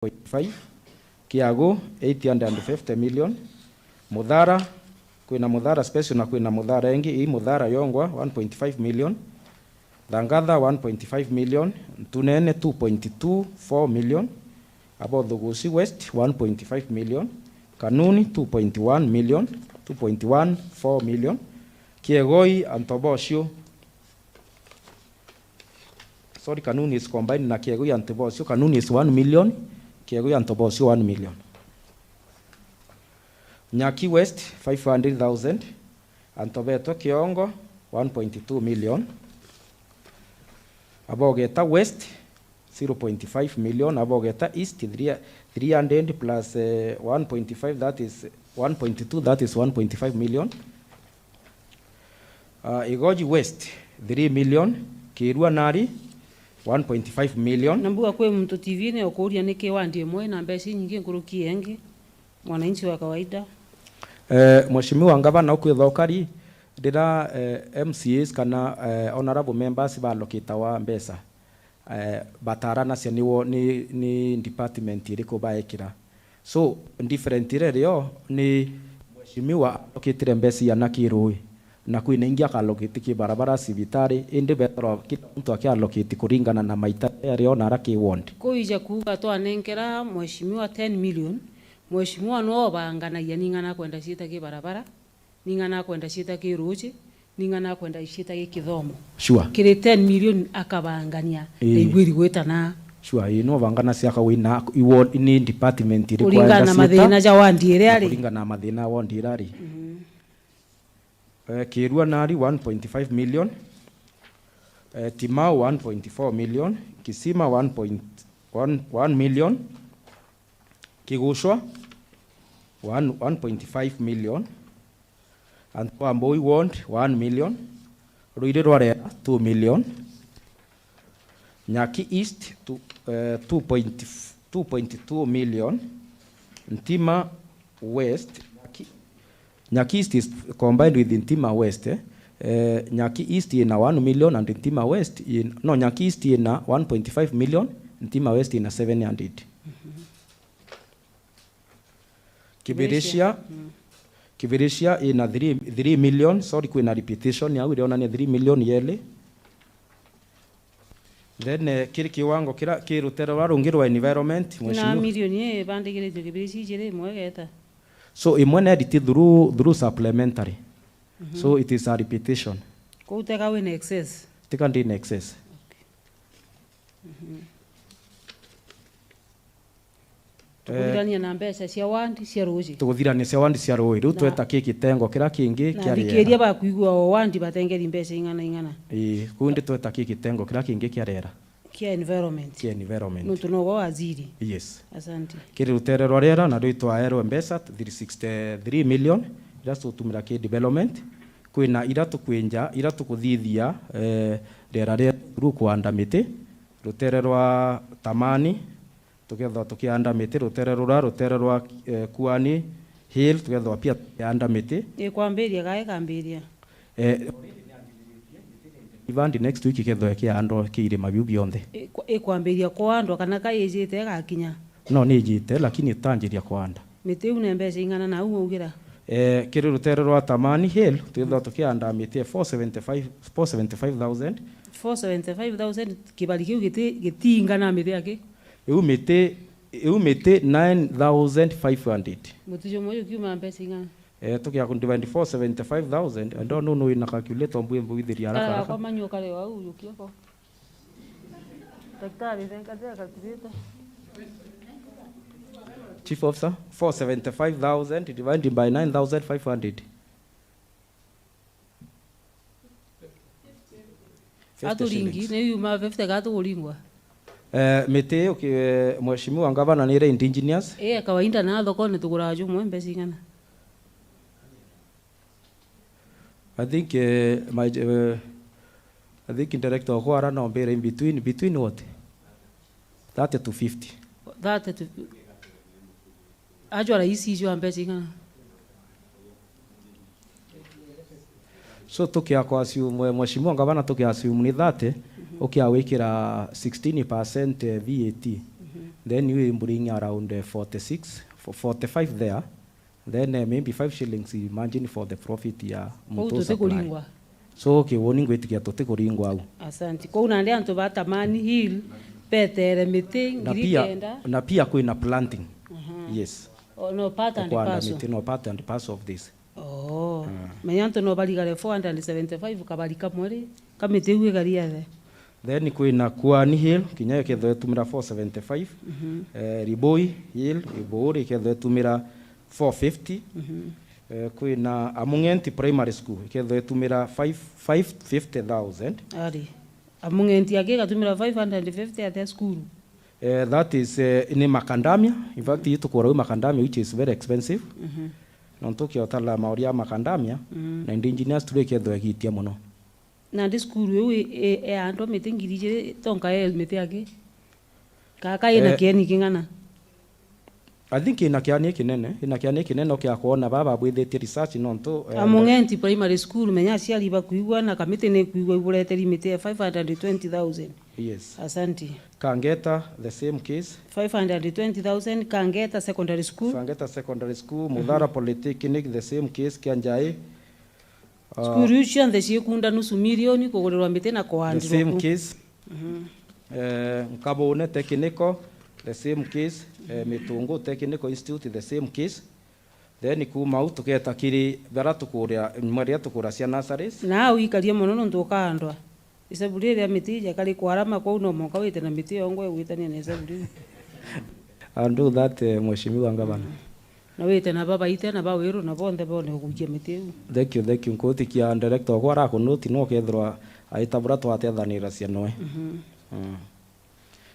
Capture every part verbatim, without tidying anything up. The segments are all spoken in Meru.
point five, Kiagu eight hundred and fifty million, Muthara, kwina Muthara special na kwina Muthara ingi, ii Muthara yongwa one point five million, Thangatha one point five million, Ntunene two point two four million, Abothugusi West one point five million, Kanuni two point one million, two point one four million, Kiegoi and Tobosio, sorry, Kanuni is combined na Kiegoi and Tobosio, Kanuni is one million, Kiegoi and Tobosio one million. Nyaki West five hundred thousand, Antobeto Kiongo one point two million. Abogeta West zero point five million, Abogeta East three, three hundred plus, eh, one point five, that is one point two, that is one point five million. Ah, Igoji West three million, Kirua Nari one point five million. Na mbuga kwi muntu T V-ini ukuria niki wandi imwe na mbeca inyingi nkuruki ya ingi, mwananchi wa kawaida? Eh, Mheshimiwa Ngavana, ukwitha ukari, rira, eh, M C As kana, eh, honourable members baallocatewa mbeca, eh, bataaranacia ni wo-, ni, ni department iriku baekira. So, different iria irio ni mheshimiwa allocatire mbeca iana ki ruui, na kwina ingi akallocate ki barabara, cibitari, indi beethirwa kila muntu akiallocate kuringana na maita jaria ona aria ki ward. Kuija kuuga twanenkera mheshimiwa ten million, mheshimiwa niwe ubanganagia ning'ana akwenda ciita ki barabara, ning'ana akwenda ciita ki ruuji, ning'ana akwenda ciita ki kithomo. Sure. Kiri ten million akabangania, ii, na igwiri gwita na. Sure, ii, no bangana ciaka wina iwo ni department iriku kuringana na aenda ciita, mathina ja ward iria ari. Kuringana na mathina ya ward iria ari. Mhm. Eh, Kirua Nari one point five million, eh, Timau one point four million, Kisima one point one, one million, Kigucwa one, one point five million, Antu a Mbui ward one million, Ruiri rwa Rera two million, Nyaki East two, eh, two point, two point two million, Ntima West, Nyaki, Nyaki East is combined with Ntima West, eh. Eh, Nyaki East ina one million and Ntima West in, no, Nyaki East ina one point five million, Ntima West ina seven hundred. Mhm. Kibiricia. Kibiricia, mm. Kibiricia ina three, three million, sorry, kwina repetition au irionania three million yeli. Then, eh, kiri kiwango kira ki rutere rwa rungi rwa environment, na mheshimiwa, milioni ii ibandikiritue Kibiricia ijiri, imwe igeta. So, imwe neediti through, through supplementary. Mhm. So, it is a repetition. Kou teka wina excess? Teka ndina excess. Okay. Mhm. Eh, tukuthirania na mbeca cia ward cia ruuji. Tukuthirania cia ward cia ruuji. Riu na tweta ki kitengo kiria kingi na kia athikiria riera. Bakwigua o ward batengeri mbeca ing'ana ing'ana. Ii, kuu ndi tweta ki kitengo kiria kingi kia riera. Kia environment. Kia environment. Nontu nogo waziri. Yes. Asante. Kiri rutere rwa riera, nario itwaerwe mbeca three sixty-three million, iria tugutumira ki development. Kwina iria tukwinja, iria tukuthithia, eh, riera ria through kuanda miti. Rutere rwa Tamani, tukethwa tukianda miti rutere rura, rutere rwa, eh, Kuani Hill, tukethwa pia tukianda miti. Ikwambiria gaa ikambiria? Eh, already ni ambiritie, miti ni incentive and next week ikethwa ikiandwa ki irima biu bionthe. Ikwa-, ikwambiria kuandwa kana ka ijite igakinya? No, ni ijite, lakini tutanjiria kuanda. Miti iu ni mbeca ing'ana na au waugira? Eh, kiri rutere rwa Tamani Hill, twithwa tukianda miti ya four seventy-five, four seventy-five thousand. Four seventy-five thousand, kibari kiu giti-, gitiingana miti aki? Iu miti, iu miti nine thousand five hundred. Muti jumwe jukiuma mbeca ing'ana? Eh, tukia ku divide four seventy-five thousand, I don't know, no wina calculator mbu imbwithiria haraka haraka. Kara gakwa manyu kare wau, jukia ko. Daktari, thenga thenga calculator. Chief Officer, four seventy-five thousand divided by nine thousand five hundred. Fifty shillings. Aturingi, ni yuma fifty ka tukuringwa? Eh, miti iu ki-, eh, Mheshimiwa Ngavana ni ira indigenous. Ii, ya kawaida na thokone tuguraga jumwe mbeca ing'ana? I think, eh, my, eh, I think director wa kwara no mbira in between, between what? Thirty to fifty. Thirty to, ajwa raisi ijwa mbeca ing'ana? So tukia kwa assume, Mheshimiwa Ngavana, tukia assume ni thirty, mhm, ukia wikira sixteen percent V A T. Mhm. Then you bring around, eh, forty-six, fo-, forty-five there. Then, eh, maybe five shillings, imagine, for the profit ya muntu supply. Kuu tutikuringwa. So, kiwoni ngwitikia tutikuringwa au. Asante. Kuu nandi antu ba Tamani Hill betere miti na ngiri pia, kenda. Na pia kwina planting. Aha. Yes. O, no part and parcel. Kwanda miti, no part and parcel of this. Oo. Mm. Menya antu no barigare four hundred and seventy-five kabari kamwe ri, ka miti iu igari yathe. Then kwina Kuani Hill, kinya yo kethirwa itumira four seventy-five. Mhm. Eh, Riboi Hill, Iburi, ikethirwa itumira four fifty. Mhm. Eh, kwina Amung'enti Primary School, ikethirwa itumira five, five fifty thousand. Ari. Amung'enti aki igatumira five hundred fifty atia cukuru? Eh, that is, eh, ni macadamia. In fact, itukura wi macadamia, which is very expensive. Mhm. Nontu ukiotala mauri ya macadamia, mm, na indigenous tree ikethirwa igitia mono. Nandi cukuru iu i-, i-, iandwa miti ngiri ijiri tonka ya miti aki? Ka, ka ina, eh, kieni king'ana? I think ina kiani kinene, ina kiani kinene ukia kwona baba bwithitie research nontu, eh, Amung'enti Primary School, menya aciari bakwigua na kamiti nikwigua ibureteri miti ya five hundred twenty thousand. Yes. Asante. Kangeta, the same case. Five hundred twenty thousand, Kangeta Secondary School. Kangeta Secondary School, mhm, Muthara Polytechnic, the same case, Kianjai. Ah, cukuru iu cionthe ciikunda nusu milioni kugurirwa miti na the kuandirwa same ku. Case. Mhm. Eh, Nkabune Technical, the same case. Eh, Mitungu Technical Institute, the same case. Then kuuma au tugeeta kiri baria tukuria, imwe riria tukuria cia nurseries. Na au ikarie mono nontu ukaandwa. Icabu riria miti ija kari kwarama kwou no mwanka wite na miti yongwa igwitania na icabu riu. I'll do that, eh, Mheshimiwa Gavana. Mm. Na wite na babaite na bawiru na bonthe bone ugukia miti iu. Thank you, thank you. Nkuutikia director okwa arakunoti no kethirwa aita buria twatethanira cia noe. Mhm. Mm.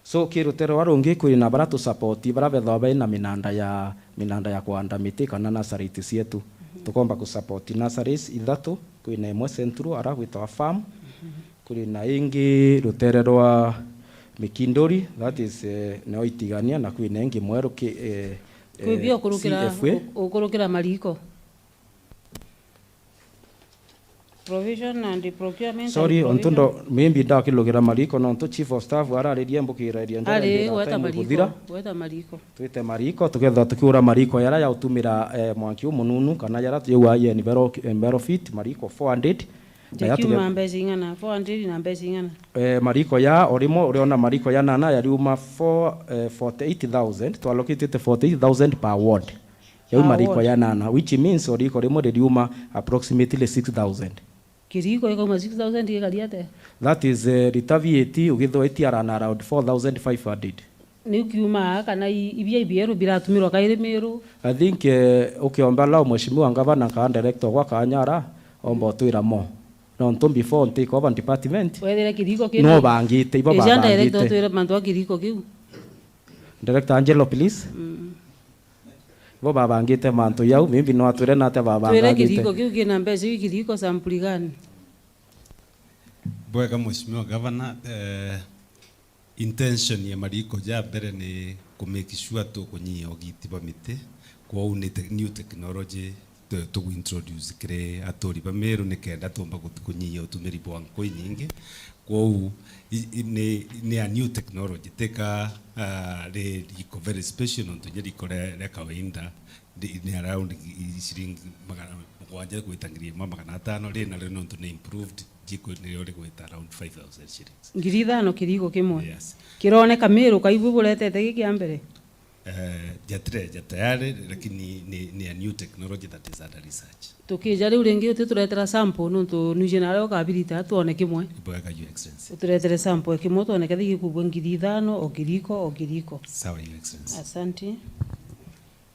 So, ki rutere rwa rungi kwina baria tu support, baria bethagwa bena minanda ya, minanda ya kuanda miti kana nurseries cietu. Mhm. Tukomba ku support nurseries ithatu, kwina imwe Central, aria gwitagwa Farm, mhm, kwina ingi rutere rwa Mikinduri, that is, eh, nio Itigania, na kwina ingi Mweru ki, eh, kwi eh, bio ukurukira, C F A. U-, ukurukira Mariko. Provision and procurement. Sorry, and ontu provision. Ndo, maybe ndakilugira Mariko, nontu chief of staff araririe mbukira area njara. Ari, mbira gweta time Mariko, guthira. Gweta Mariko. Twite Mariko, tukethirwa tukiura Mariko yara ya utumira, eh, mwanki umununu, kana yara tuyauga ye enviro-, enviro feet, Mariko four hundred. Na ya tuge- Jakiuma mbeca ing'ana, four hundred na mbeca ing'ana? Eh, Mariko ya, o rimwe uriona Mariko ya nana yariuma four, eh, forty-eight thousand, twalokitite forty-eight thousand per ward. Yau mariko ya nana, which means o riko rimwe ririuma approximately six thousand. Kiriko ikauma six thousand igari atia? That is, eh, rita V A T ugithwa iti arana around four thousand five hundred. Ni kiuma aa kana i-, ibia ibieru biratumirwa kairi miru? I think, eh, ukiomba lao Mheshimiwa Ngavana kana director gwa Kanyara, omba utwira mo. Nontu before ntake over department, wethire kiriko kiu no bangite, ibo ija babangite. Director utwire mantu a kiriko kiu. Director Angelo, please. Mm. Bo babangite mantu jau, maybe no atwire na atia babangite. Twire kiriko kiu kina mbeca iu kiriko sampuli gani? Bwega, Mheshimiwa Governor, eh, intention ya mariko ja mbere ni ku make sure tukunyia ugiti bwa miti, kwou ni te-, new technology tu-, tugu introduce kiri aturi ba Meru nikenda tumba guthi kunyia utumiri bwa nkui nyingi. Kwou i-, i-, ni, ni a new technology, tika, ah, ri riko very special nontu inya riko ria, ria kawaida ri-, ni around i-, i-, ciringi magana mugwanja gwita ngiri imwe magana atano, ri nario nontu ni improved, jiko nirio rigwita around five thousand shillings. Ngiri ithano kiriko kimwe. Yes. Kironeka Meru kaigua buretete gi kia mbere? Eh, jatire ja tayari, lakini ni, ni a new technology that is under research. Tukija riu ringi utituretera sample nontu nwiji nario ukabirita twone kimwe. Ibwega, Your Excellency. Uturetere sample kimwe twone kethira gikubua ngiri ithano o kiriko o kiriko. Sawa, Your Excellency. Asante.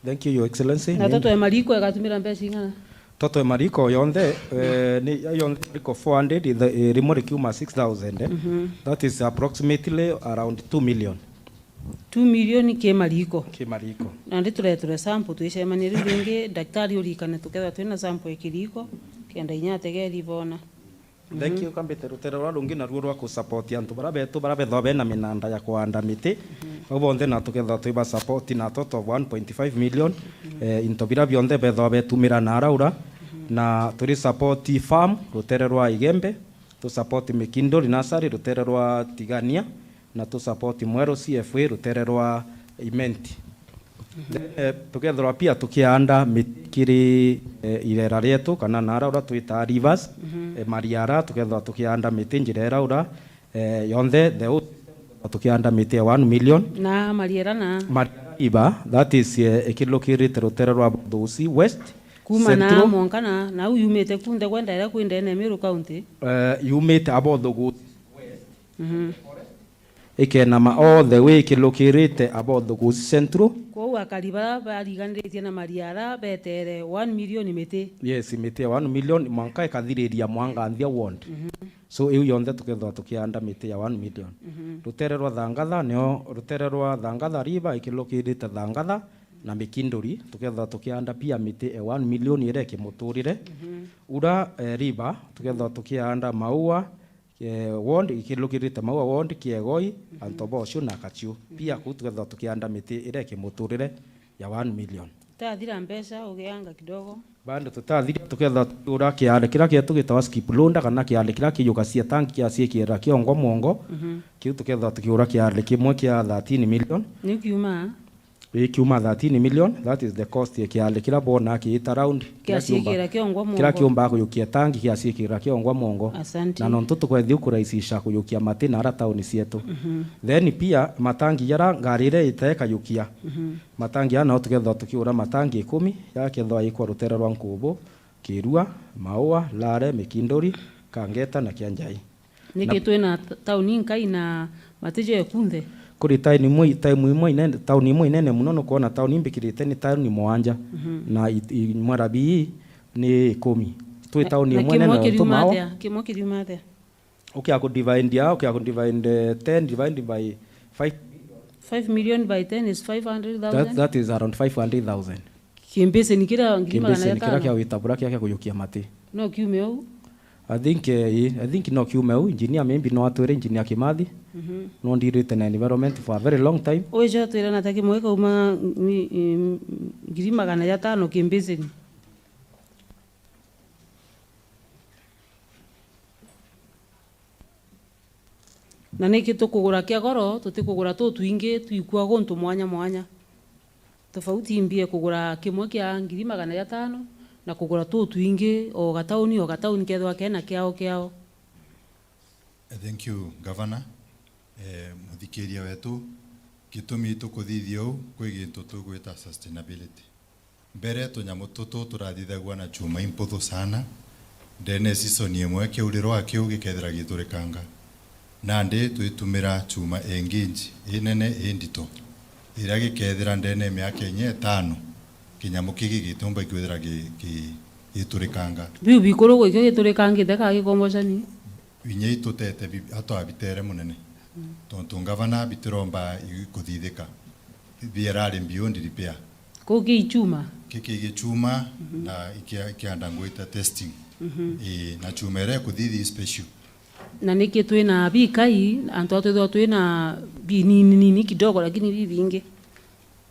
Thank you, Your Excellency. Na toto ya mariko igatumira mbeca ing'ana? Toto ya mariko yonthe, eh, ni, yonthe mariko four hundred, ithe-, eh, rimwe rikiuma six thousand, eh. Mhm. That is approximately around two million. Two million ki mariko. Ki mariko. Nandi turetere sample, twicemanie riu ringi, daktari urikane tukethirwa twina sample ya kiriko, kenda inya ategeri bona. Thank you. Mhm. Kambite rutere ruria rungi naruo rwa ku support antu baria betu baria bethagwa bena minanda ya kuanda miti. Mhm. Bau bonthe na tukethirwa twi ba support na total of one point five million. Mhm. Eh, into biria bionthe bethagwa betumira na araura. Mhm. Na turi support farm, rutere rwa Igembe. Tu support Mikinduri nursery, rutere rwa Tigania. na tu support Mweru C F A rutere rwa Imenti. Then, eh, tukethirwa pia tukianda miti kiri, eh, irera rietu kana nara uria twitaa rivers, eh, Mariara, tukethirwa tukianda miti njira ira ura, eh, yonthe the whole tukianda miti ya one million. Na Mariara na Mariara river, that is, eh, ikilukirite rutere rwa Bothugusi West, kuma na Central. Mwanka na, na au yumite kunthe kwenda iria kwi ndene ya Meru County. Eh, yumite Abothugusi West. Mhm. Ikenama all the way ikilukirite Abothugusi Central. Kwou akari baria bariganiritie na Mariara betere one million miti. Yes, miti ya one million mwanka ikathiriria Mwanganthia ward. Mhm. So iu yonthe tukethirwa tukianda miti ya one million. Mhm. Rutere rwa Thangatha nio, rutere rwa Thangatha river ikilukirite Thangatha na Mikinduri, tukethirwa tukianda pia miti ya one million iria ikimuturire. Mhm. Ura, eh, river, tukethirwa tukianda Maua, eh, ward, ikilukirite Maua ward, Kiegoi, mhm, Antobocio na Kaciu. Pia kuu tukethirwa tukianda miti iria ikimuturire ya one million. Tathira mbeca, ugianga kidogo. Bado tutathiria, tukethirwa tukiura kiari kiria kietu gitawa skip loader kana kiari kiria kiyukacia tanki kiaciikirira kiongwa mwongo. Mhm. Kiu tukethirwa tukiura kiari kimwe kia thirteen million. Ni kiuma? Ii, kiuma thirteen million, that is the cost ya kiari kiria bwona kiita round. Kiria kiumba-, kiaciikirira kiongwa mwongo. Kiria kiumbaga kuyukia tanki kiaciikirira kiongwa mwongo. Asante. Na nontu tukwethia kurahisisha kuyukia mati na ara tauni cietu. Mhm. Then pia matangi jara ngari iria ite ikayukia. Mhm. Matangi aa nao tukethirwa tukiura matangi ikumi, yakethirwa ikwa rutere rwa Nkubu, Kirua, Maua, Lare, Mikinduri, Kangeta na Kianjai. Niki na twina t-, tauni inkai na matijo ekunthe? Kuri tauni imwe, tauni imwe inene, tauni imwe inene muno nukwona tauni imbikirite ni tauni mwanja. Mhm. Na i-, i-, imwe rabii ni ikumi. Twi na, tauni na imwe inene kimwe nontu kiriuma mao atia? Kimwe kiriuma atia? Ukia ku divide, ukia ku divide, eh, ten divide by five. Five million by ten is five hundred thousand? That, that is around five hundred thousand. Kimbiseni kiria ngiri magana jatano? Kimbiseni kiria kia witabura kia, kia kuyukia mati. No kiume uu? I think, eh, I think no kiume uu. Engineer maybe no atwire, Engineer Kimathi. Mhm. No ndirite na environment for a very long time. Wija twira na ta kimwe kauma, mm, mm, ngiri magana jatano kimbiseni. Na niki tukugura kia goro, tutikugura tutwingi twikua guntu mwanya mwanya. Tofauti imbie kugura kimwe kia ngiri magana jatano na kugura tutwingi o gatauni o gatauni kethirwa kena kiao kiao. Eh, thank you, Governor. Eh, muthikiria wetu, gitumi tukuthithia uu kwi gintu tugwita sustainability. Mbere, tunyamu tutu turathithagua na chuma imputhu sana. Ndene season imwe kiauriro akiu gikethira giturikanga. Nandi twitumira chuma ingi inji, inene, indito, iria gikethira ndene ya miaka inya itano, kinyamu kigi gitiumba kwithira gi-, gi-, giturikanga. Biu bikuru gwikio giturikangite ka gikombocani? Inya itutete bi-, atwabitere munene. Mm. Tontu ngavana bitiromba i-, kuthithika. Biarari beyond repair. Kuu ki ichuma? Kiki gichuma, mhm, na ikia-, ikianda ngwita testing. Mhm. Ii, na chuma iria ikuthithi special. Na niki twina bikai, antu a twithwa twina binini nini kidogo, lakini bibingi.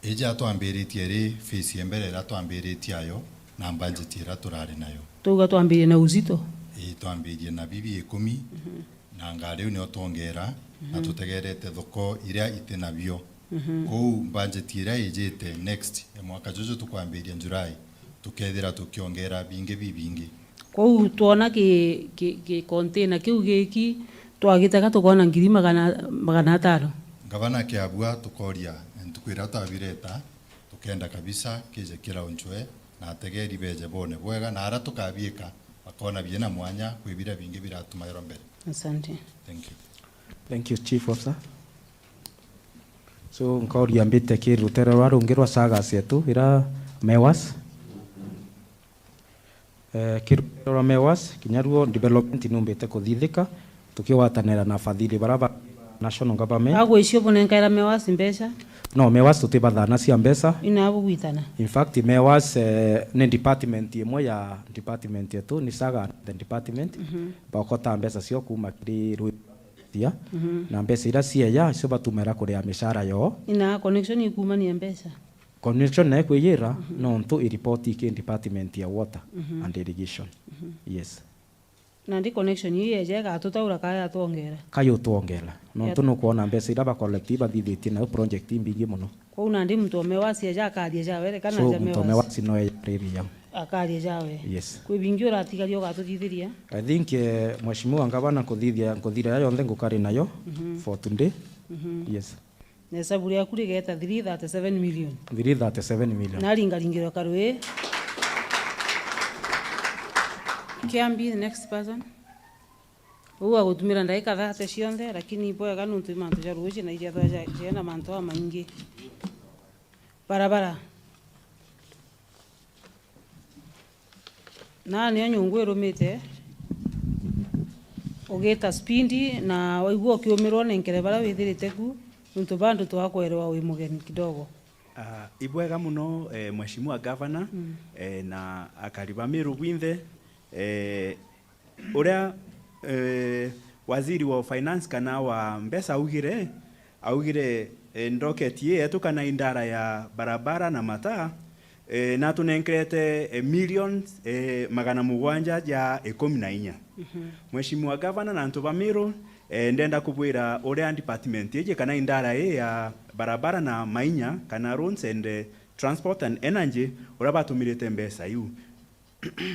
Iji atwambiritie ri phase ya mbere iria twambiritie ayo, na budget iria turari nayo. Twauga twambirie na uzito? Ii, twambirie na bibi ikumi, mhm, na ngari iu nio twongera, na, mhm, tutegerete thoko iria iti nabio. Mhm. Kou budget iria ijite next ya mwaka juju tukwambiria July, tukethira tukiongera bingi bibingi. Kou twona ki, ki, ki container kiu giki, twagitega tukoona ngiri magana, magana atano. Ngavana akiabua tukoria ntuku iria twabireta, tukenda kabisa kije kiraunchwe, na ategeri beje bone bwega, na aria tukabiika bakona biena mwanya kwi biria bingi biratumairwa mbere. Asante. Thank you. Thank you, Chief Officer. So, nkauria mbite ki rutere rwa rungi rwa sagas yetu, ira MEWAS. Eh, ki rutere rwa MEWAS, kinya ruo development numbite kuthithika, tukigwatanira na afadhili bara ba national government. Agwicio bunenkaira MEWAS mbeca? No, MEWAS tutibathana cia mbeca. Ina bugwitana? In fact, MEWAS, eh, ni department imwe ya department yetu, ni saga the department. Mhm. Bakota mbeca cio kuma kiri rwi-, thia, mhm, na mbeca iria cieya, icio batumira kuria micara yoo. Ina connection ikumania mbeca? Connection nayo kwiyira, mhm, nontu i report iki department ya water, mhm, and irrigation. Mhm. Yes. Nandi connection ii yeja igatutaura kaa yatwongera? Kayutwongera. Nontu nukwona mbeca iria bacollect bathithitie nayo project imbingi mono. Kwou nandi muntu ome wasi eja akaria jawe, reka na So, jamwe muntu ome wasi. Wasi no eja ariria. Akaria jawe. Yes. Kwi bingi uratigaria ugatuthithiria? I think, eh, Mheshimiwa Ngavana, nkuthithia, nkuthira ya yonthe ngukari nayo for today. Yes. Na isabu riaku rigeta three thirty-seven million. Three thirty-seven million. Naringaringirwa karui. Kiambi, the next person. Uu agutumira ndagika thirty cionthe, lakini bwega nuntu i mantu ja ruuji na iria thwa ja-, jena mantu amaingi. Barabara. Na nio nyungu irumite, ugita speed, na waigua ukiumirwa unenkere baria withirite ku, nuntu bandu twakwerewa wi mugeni kidogo. Ah, ibwega muno, eh, Mheshimiwa Governor, eh, na akari ba Meru bwinthe, eh, uria, eh, waziri wa finance kana wa mbeca augire, augire, eh, ndoketi ii yetu kana indara ya barabara na mataa, eh, natunenkerete, eh, millions, eh, magana mugwanja ja ikumi na inya. Mheshimiwa Governor na antu ba Meru, eh, ndenda kubwira uria department iji kana indara ii ya barabara na mainya kana roads and, eh, transport and energy, uria batumirite mbeca iu.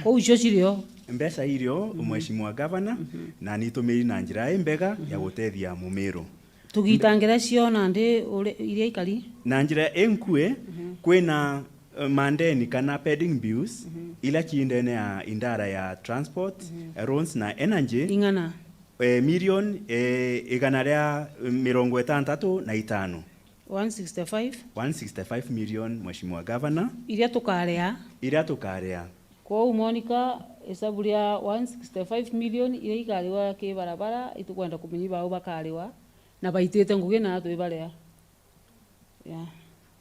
Kou icio cirio. Mbeca irio, Mheshimiwa Governor, na nitumiri na njira imbega ya gutethia Mumiru. Tugitangira cio nandi uri-, iria ikari? Na njira inkue, kwina, eh, mandeni kana pending bills, ila ci ndene ya indara ya transport, eh, roads na energy. Ing'ana? Eh, million, eh, igana ria mirongo itantatu na itano. One sixty-five. One sixty-five million, Mheshimiwa Governor. Iria tukaria. Iria tukaria. Kwou, Monica, isabu ria one sixty-five million iria ikariwa ki barabara, itukwenda kumenya ibau bakariwa, na baitite ngugi na twi baria. Yeah.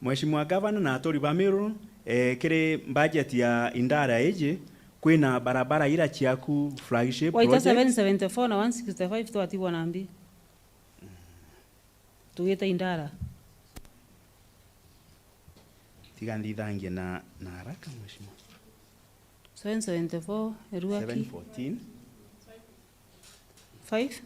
Mheshimiwa Governor na aturi ba Meru, eh, kiri budget ya indara iji, kwina barabara ira ciaku flagship Waita project. Seven seventy-four na one sixty-five twatigwa na mbi. Tugite indara. Tiga nthithangie na, na haraka, Mheshimiwa. Seven seventy-four, Eruaki. Seven fourteen. Five?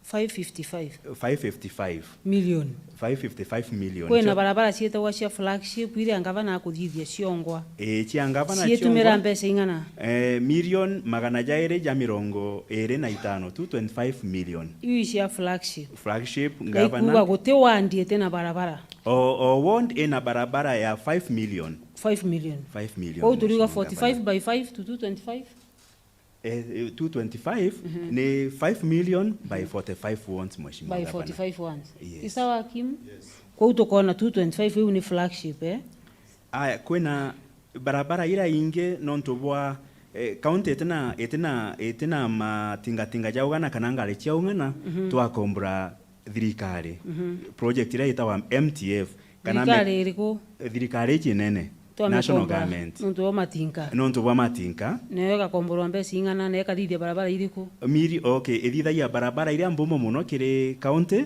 Five fifty-five. Five fifty-five. Million. Five fifty-five million. Kwina barabara cietagwa cia flagship, iria ngavana akuthithia ciongwa. Ii, cia ngavana ciongwa. Cietumira mbeca ing'ana? Eh, million magana jairi ja mirongo iri na itano, two twenty-five million. Iu cia flagship. Flagship, ngavana. Ikuuga guti ward iti na barabara. O, o ward ina barabara ya five million. Five million. Five million, Mheshimiwa Governor. Kwou turiuga forty-five by five to two twenty-five? Eh, eh, two twenty-five ni five million by forty-five wands, Mheshimiwa Governor. By forty-five wands. Yes. Ni sawa, Kim? Yes. Kwou tukona two twenty-five iu ni flagship, eh? Aya, kwina barabara ira ingi nontu bwa, eh, county itina, itina, itina matingatinga ja ung'ana kana ngari cia ung'ana, twakombora thirikari. Project iria itagwa M T F. Kana me- Thirikari iriku? Thirikari iji nene. National government. Nontu bwa matinka. Nontu bwa matinka. Nayo igakomborwa mbeca ing'ana, na ikathithia barabara iriku? Miri-, okay, ithithagia barabara iria mbumo muno kiri county,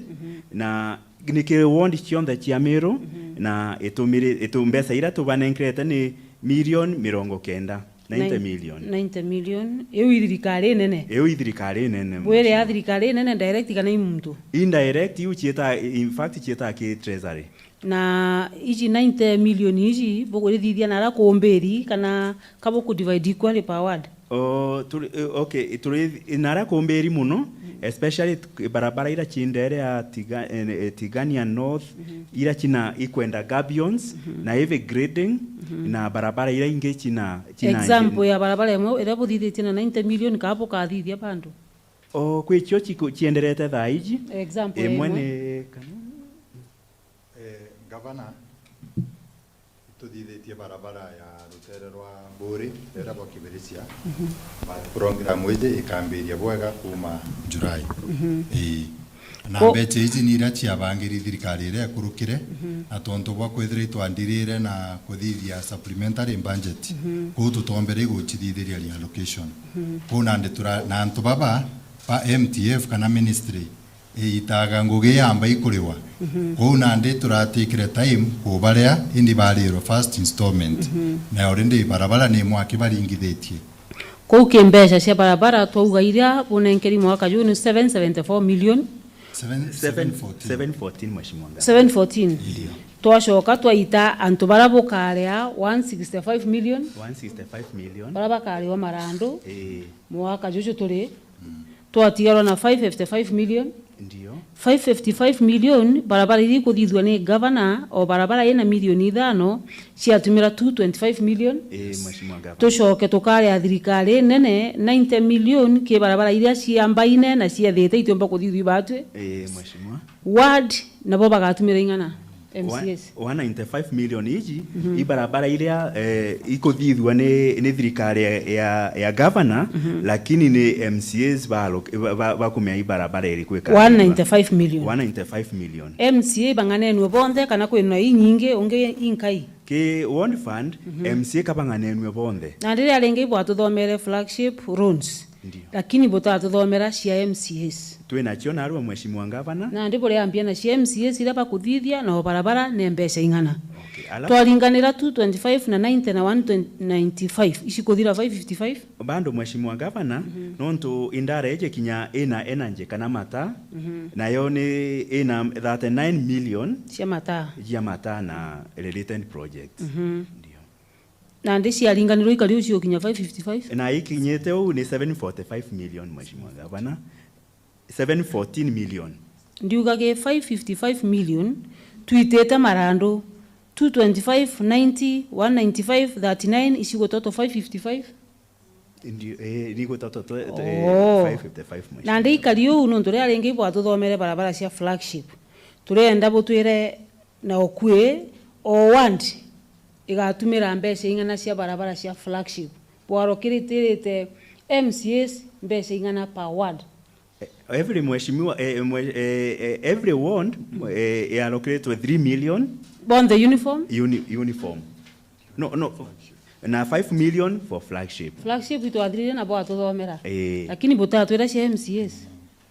na ni kiri ward cionthe cia Meru, na itumiri-, itu-, mbeca iria tubanenkerete ni million mirongo kenda. Ninety million. Ninety million. Iu i thirikari inene? Iu i thirikari inene, Bwire ya Mheshimiwa. Thirikari inene direct kana i muntu? Indirect, iu cieta, in fact, cieta ki treasury. Na iji ninety million iji, bukurithithia na ara kumbiri, kana ka buku divide equally per ward? O, turi, eh, okay, turi, na ara kumbiri muno, especially t-, barabara ira ci ndere ya Tiga-, eh, eh, Tigania North, ira cina ikwenda gabions, na heavy grading, na barabara ira ingi cina, cina Example ya barabara imwe iria buthithitie na ninety million, ka bukathithia bandu? O, kwi cio ciku-, cienderete thaa iji. Example imwe imwe. Ni kana? Eh, Ngavana, ituthithitie barabara ya rutere rwa Mburi, rutere rwa Kibiricia, but program iji ikambiria bwega kuma July. Ii. Na Ko- mbeca iji ni iria ciabangiri thirikari iria ikurukire, na tontu bwa kwithira itwandirire na kuthithia supplementary budget, kuu tutombere igucithithiria reallocation. Kuu nandi tura-, na antu baba ba M T F kana ministry, iitaga ngugi yamba ikuriwa. Kwou nandi turatikire time kubarea, indi barirwe first installment. Na already barabara ni mwaki baringithitie. Kou ki mbeca cia barabara twauga iria bunenkeri mwaka juu ni seven seventy-four million. Seven, seven fourteen. Seven fourteen, Mheshimiwa Ngavana. Seven fourteen. Ndio. Twacoka twaita antu bara bukarea one sixty-five million. One sixty-five million. Bara bakariwa marandu. Ii. Mwaka juju turi. Mm. Twatigarwa na five fifty-five million. Ndio. Five fifty-five million, barabara iria ikuthithua ni gavana, o barabara ina milioni ithano, ciatumira two twenty-five million. Ii, Mheshimiwa Gavana. Tucoke tukaria thirikari nene ninety million ki barabara iria ciambaine na ciethite itiumba kuthithua ibatwi. Ii, Mheshimiwa. Ward nabo bagatumira ing'ana? One, M C As. One ninety-five million iji, mhm, i barabara iria, eh, ikuthithua ni, ni thirikari ya, ya, ya gavana, mhm, lakini ni M C As ba alloc-, ba, ba, bakumea i barabara iriku ikathithua. One ninety-five million. One ninety-five million. M C A bang'anenue bonthe kana kwina inyingi ungi inkai? Ki ward fund, mhm, M C A kabang'anenue bonthe. Na riria ringi bwatuthomere flagship roads. Ndio. Lakini butatuthomera cia M C As. Twinacio narua, Mheshimiwa Ngavana. Nandi buriambia na cia M C As iria bakuthithia na o barabara ni mbeca ing'ana? Okay, ala- Twaringanira two twenty-five na ninety na one ninety-five, icikuthira five fifty-five? Bado, Mheshimiwa Ngavana, mhm, nontu indara iji kinya ina energy kana mataa, mhm, nayo ni ina thirty-nine million cia mataa, cia mataa na related projects. Mhm. Ndio. Nandi ciaringanirwa ikari ucio kinya five fifty-five? Na ikinyite uu ni seven forty-five million, Mheshimiwa Gavana. Seven fourteen million. Ndiuga gi five fifty-five million, twitite marandu two twenty-five, ninety, one ninety-five, thirty-nine, icigutoto five fifty-five? Ndio, eh, nigutoto twe-, twe-, oh, five fifty-five, Mheshimiwa. Nandi ikari uu nontu riria ringi bwatuthomere barabara cia flagship. Turienda butwire na ukui, o ward igatumira mbeca ing'ana cia barabara cia flagship? Bwarokiritite M C As mbeca ing'ana per ward? Eh, every mheshimiwa, eh, mwe-, eh, eh, every ward, eh, ialokiritwe three million. Bonthe uniform? Uni-, uniform. No, no. Na five million for flagship. Flagship itwathirire na bwatuthomera. Eh. Lakini butatwira cia M C As.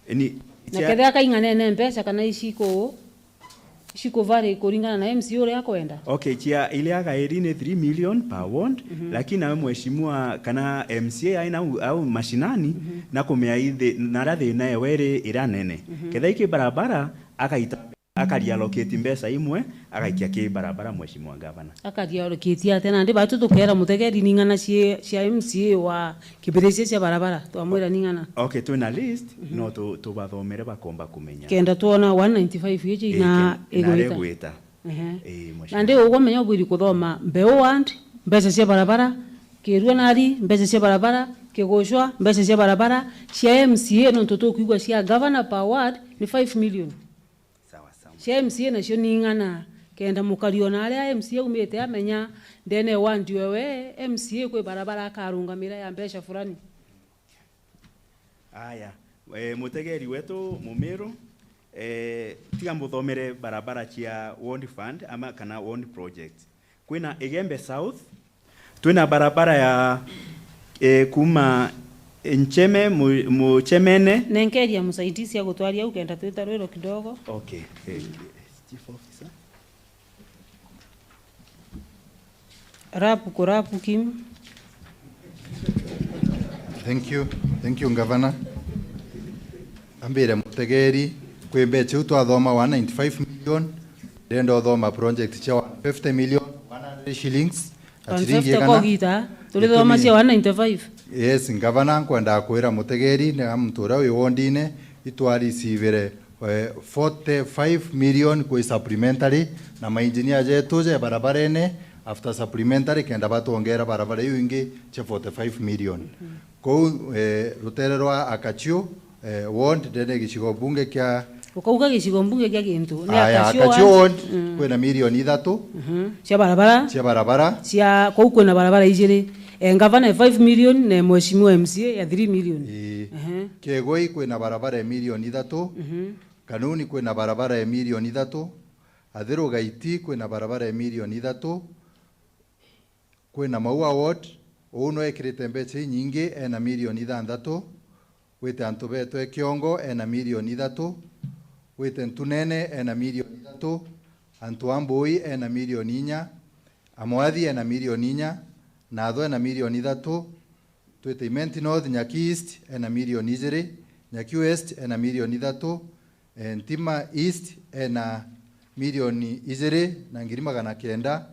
Ni, na cia- kethira kaing'anene mbeca kana iciku- Cikuvari kuringana na M C A uria akwenda. Okay, chia ile agairi ni three million per ward, mhm, lakini nawe mheshimiwa kana M C A aina au, au mashinani, mhm, na kumea ithi, naria thina ewe iri iria nene. Mhm. Kethira iki barabara, akaita, akariallocate mbeca imwe, agaikia ki barabara, mheshimiwa gavana. Akariallocate atia? Nandi batu tukera Mutegeri ning'ana cie, cia M C A wa Kibiricia cia barabara, twamwira ning'ana. Okay, twina list, mhm, no tu-, tubathomere bakomba kumenya. Kenda twona one ninety-five iji. Ii, na ke-, na igwita. Igwita. Ehe. Ii, mheshimiwa. Nandi ugumenya ubwiri kuthoma Mbeu ward, mbeca cia barabara, Kirua nari, mbeca cia barabara, Kigucwa, mbeca cia barabara, cia M C A, nontu tukwigua cia governor per ward ni five million. Sawa, sawa. Cia M C A nacio ni ing'ana, kenda mukari ona aria M C A aumite amenya ndene wa ward ewe M C A kwi barabara akarungamira ya mbeca fulani. Aya, eh, mutegeri wetu Mumiru, eh, tiga mbuthomere barabara cia ward fund ama kana ward project. Kwina Igembe South, twina barabara ya, eh, kuma Ncheme, Mu-, Muchemene. Nenkeria msaidizi agutwaria au kenda twita rwiro kidogo. Okay, eh, chief officer. Rapu kurapu Kim. Thank you. Thank you, Governor. Ambire mutegeri, kwi mbeca iu twathoma one ninety-five million, ndenda uthoma project cia one fifty million, one hundred shillings, na ciringi igana. One fifty kogita, turithoma cia one ninety-five. Yes, Governor, nkwenda kwira mutegeri, na muntu uria wi wondine, itwaricivire eh, forty-five million kwi supplementary, na mainjinia jetu je barabarene, after supplementary, kenda batwongera barabara iu ingi cia forty-five million. Mhm. Kou, eh, rutere rwa Akachu, eh, ward, ndene gicigo bunge kia. Ukauga gicigo mbunge kia gintu, ni Aya, Akachu Akachu ward. Ward, mm, kwina milioni ithatu. Mhm. Cia barabara. Cia barabara. Cia, kou kwina barabara ijiri. Eh, ngavana e five million na mheshimiwa M C A ya three million. Ii. Ehe. Kiegoi kwina barabara ya milioni ithatu. Mhm. Kanuni kwina barabara ya milioni ithatu, Athiru Gaiti kwina barabara ya milioni ithatu, kwina Maua Ward, uu no ekirite mbeca inyingi, ena milioni ithanthatu, wite antu betu e Kiongo, ena milioni ithatu, wite Ntunene, ena milioni ithatu, antu a Mbui, ena milioni inya, Amwathi, ena milioni inya, Natho, ena milioni ithatu, Twite Imenti North, Nyaki East ena milioni ijiri, Nyaki West ena milioni ithatu, eh, Ntima East ena milioni ijiri na ngiri magana kenda,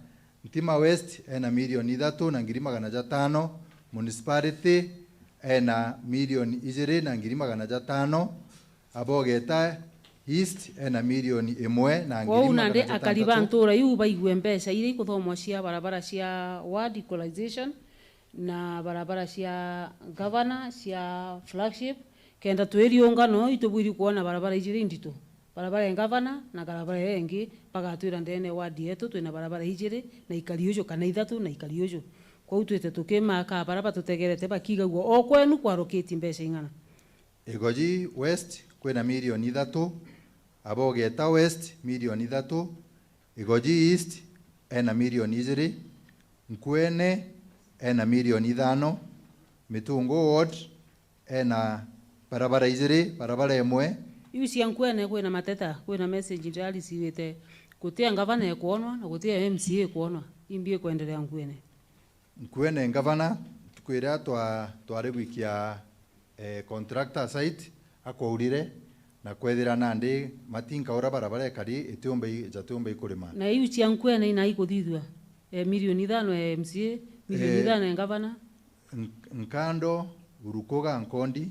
Ntima West ena milioni ithatu na ngiri magana jatano, municipality ena milioni ijiri na ngiri magana jatano, Abogeta East ena milioni imwe na ngiri magana jatantatu. Kwou nandi akari ba ntura iu baigue mbeca iria ikuthomwa cia barabara cia ward equalization na barabara cia gavana cia flagship, kenda twiriungano itubwiri kwona barabara ijiri inditu, barabara ya gavana na barabara iria ingi, bagatwira ndene ward yetu twina barabara ijiri na ikari uju kana ithatu na ikari uju. Kwou twite tukimaka bara batutegerete bakigagua o kwenu kwarukiti mbeca ing'ana. Igoji West kwina milioni ithatu, Abogeta West milioni ithatu, Igoji East ena milioni ijiri, Nkuene ena milioni ithano, Mitungu Ward ena barabara ijiri, barabara imwe. Iu cia Nkuene kwina mateta, kwina message ndiraricivite, guti ya ngavana ekwonwa na guti ya M C A ekwonwa. Imbi ikwenderea Nkuene? Nkuene ngavana, ntuku iria twa-, twari gwikia, eh, contractor site, akwaurire na kwethira nandi matinka uria barabara ekari itiumba i-, jatiumba ikurima. Na iu cia Nkuene ina ikuthithua, eh, milioni ithano ya M C A, milioni Eh, ithano ya ngavana. Nk-, Nkando, Urukuga, Nkondi,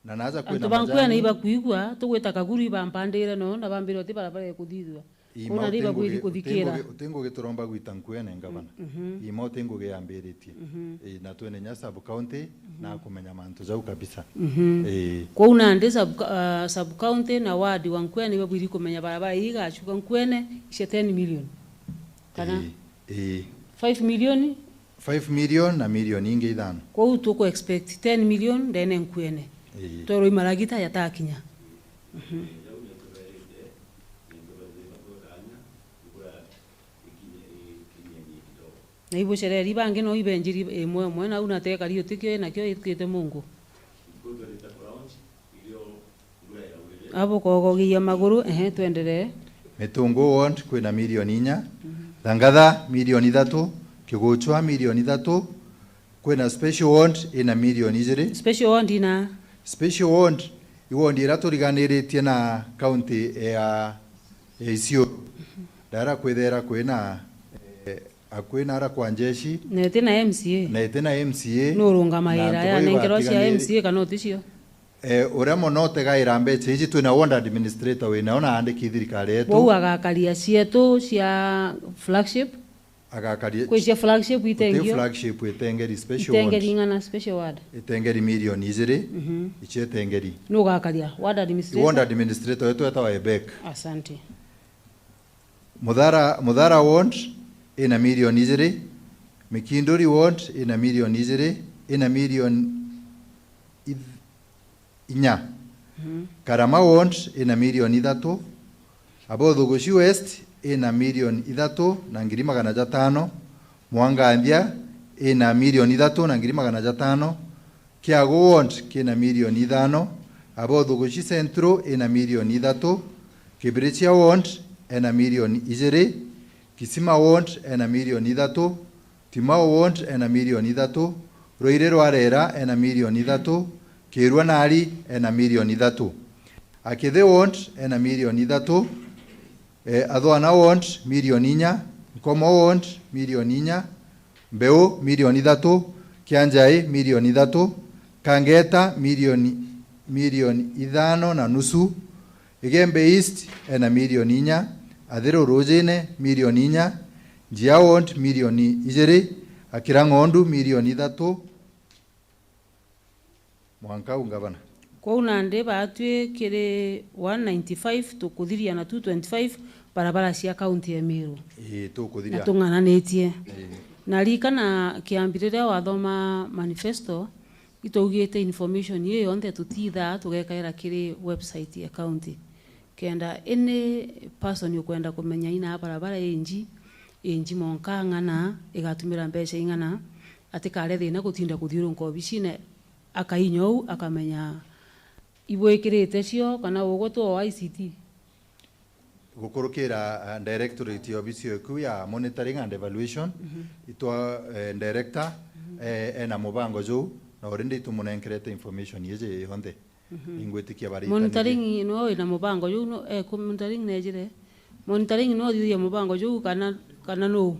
Na naja kwina antu ba Nkuene majani. Ibakwigua, tugwita Kaguru ibampandire no, na bambire uti barabara ikuthithua. Ii, ma kwona ri uti ngugi, bakwiri uti kuthikira. Ngugi, uti ngugi turomba gwita Nkuene ngavana. Mhm. Ii, ma uti ngugi yambiritie. Mhm. Ii, na twene nya sub county, mhm, na kumenya mantu jau kabisa. Mhm. Ii. Kwou nandi sub, ah, sub county na ward wa Nkuene ibabwiri kumenya barabara ii igacuka Nkuene cia ten million. Kana ii, ii. Five million? Five million na milioni ingi ithano. Kwou tuku expect ten million ndene Nkuene. Ii. Twerwe imaragita yatakinya. Mhm. Na ibucereri bangi no ibenjiri imwe imwe, na u natekari utikio inakio itukite mungu. Abukogogia maguru, ehe, twenderee. Mitungu ward kwina milioni inya, mhm, Thangatha milioni ithatu, Kiguchwa milioni ithatu, kwina special ward ina milioni ijiri. Special ward ina? Special ward, i ward iria turiganiritie na county ya, ya Isiolo. Ndara kwithera kwina, eh, akui na ara kwa njeshi. Na iti na M C A. Na iti na M C A. Nurungamaira ya nengerwa cia M C A kana uticio? Eh, uria mono utegaira mbeca iji, twina ward administrator winao na aandiki thirikari yetu. Wou agakaria cietu cia flagship? Agakaria. Kwi cia flagship itengio? Flagship itengeri special ward. Itengeri ing'ana special ward? Itengeri milioni ijiri, mhm, icio itengeri. Nu ugakaria ward administrator? Ward administrator wetu etawa Ebek. Asante. Muthara, Muthara ward ina milioni ijiri, Mikinduri ward ina milioni ijiri, ina milioni ith-, inya. Mhm. Karama ward ina milioni ithatu, Abothugushi West ina milioni ithatu na ngiri magana jatano, Mwanganthia ina milioni ithatu na ngiri magana jatano, Kiagu ward kina milioni ithano, Abothugushi Central ina milioni ithatu, Kibirichia ward ena milioni ijiri, Kisima ward ena milioni ithatu, Timau ward ena milioni ithatu, Rwaire rwa Rera ena milioni ithatu, Kirua Nari ena milioni ithatu. Akithi ward ena milioni ithatu, eh, Athwana ward milioni inya, Nkomo ward milioni inya, Mbeu milioni ithatu, Kianjai milioni ithatu, Kangeta milioni, milioni ithano na nusu, Igembe East ena milioni inya, Athiru Rujine milioni inya, Njia Ward milioni ijiri, Akira Ng'ondu milioni ithatu. Mwanka u ngavana. Kwou nandi baatwi kiri one ninety-five tukuthiria na two twenty-five barabara cia kaunti ya Meru. Ii, tukuthiria. Na tung'ananitie. Ii. Na ririkana kiambi riria wathoma manifesto, itwaugite information iyo yonthe tutithaa tugekaira kiri website ya county. Kenda any person ukwenda kumenya ina barabara inji, inji monka ng'ana, igatumira mbeca ing'ana, atikare thina gutinda kuthiurunka obicine, akainya ou akamenya ibwikirite cio kana ugwe tu o I C T. Gukurukira, ah, directorate ya obisi eku ya monitoring and evaluation, mhm, itwa, eh, director, mhm, e, ena mubango juu, na already tumunenkerete information iji yonthe. Mhm. Ningwitikia baritanirie. Monitoring no ina mubango juu, no, e, ku-, monitoring nejire. Monitoring no thithia mubango juu kana, kana no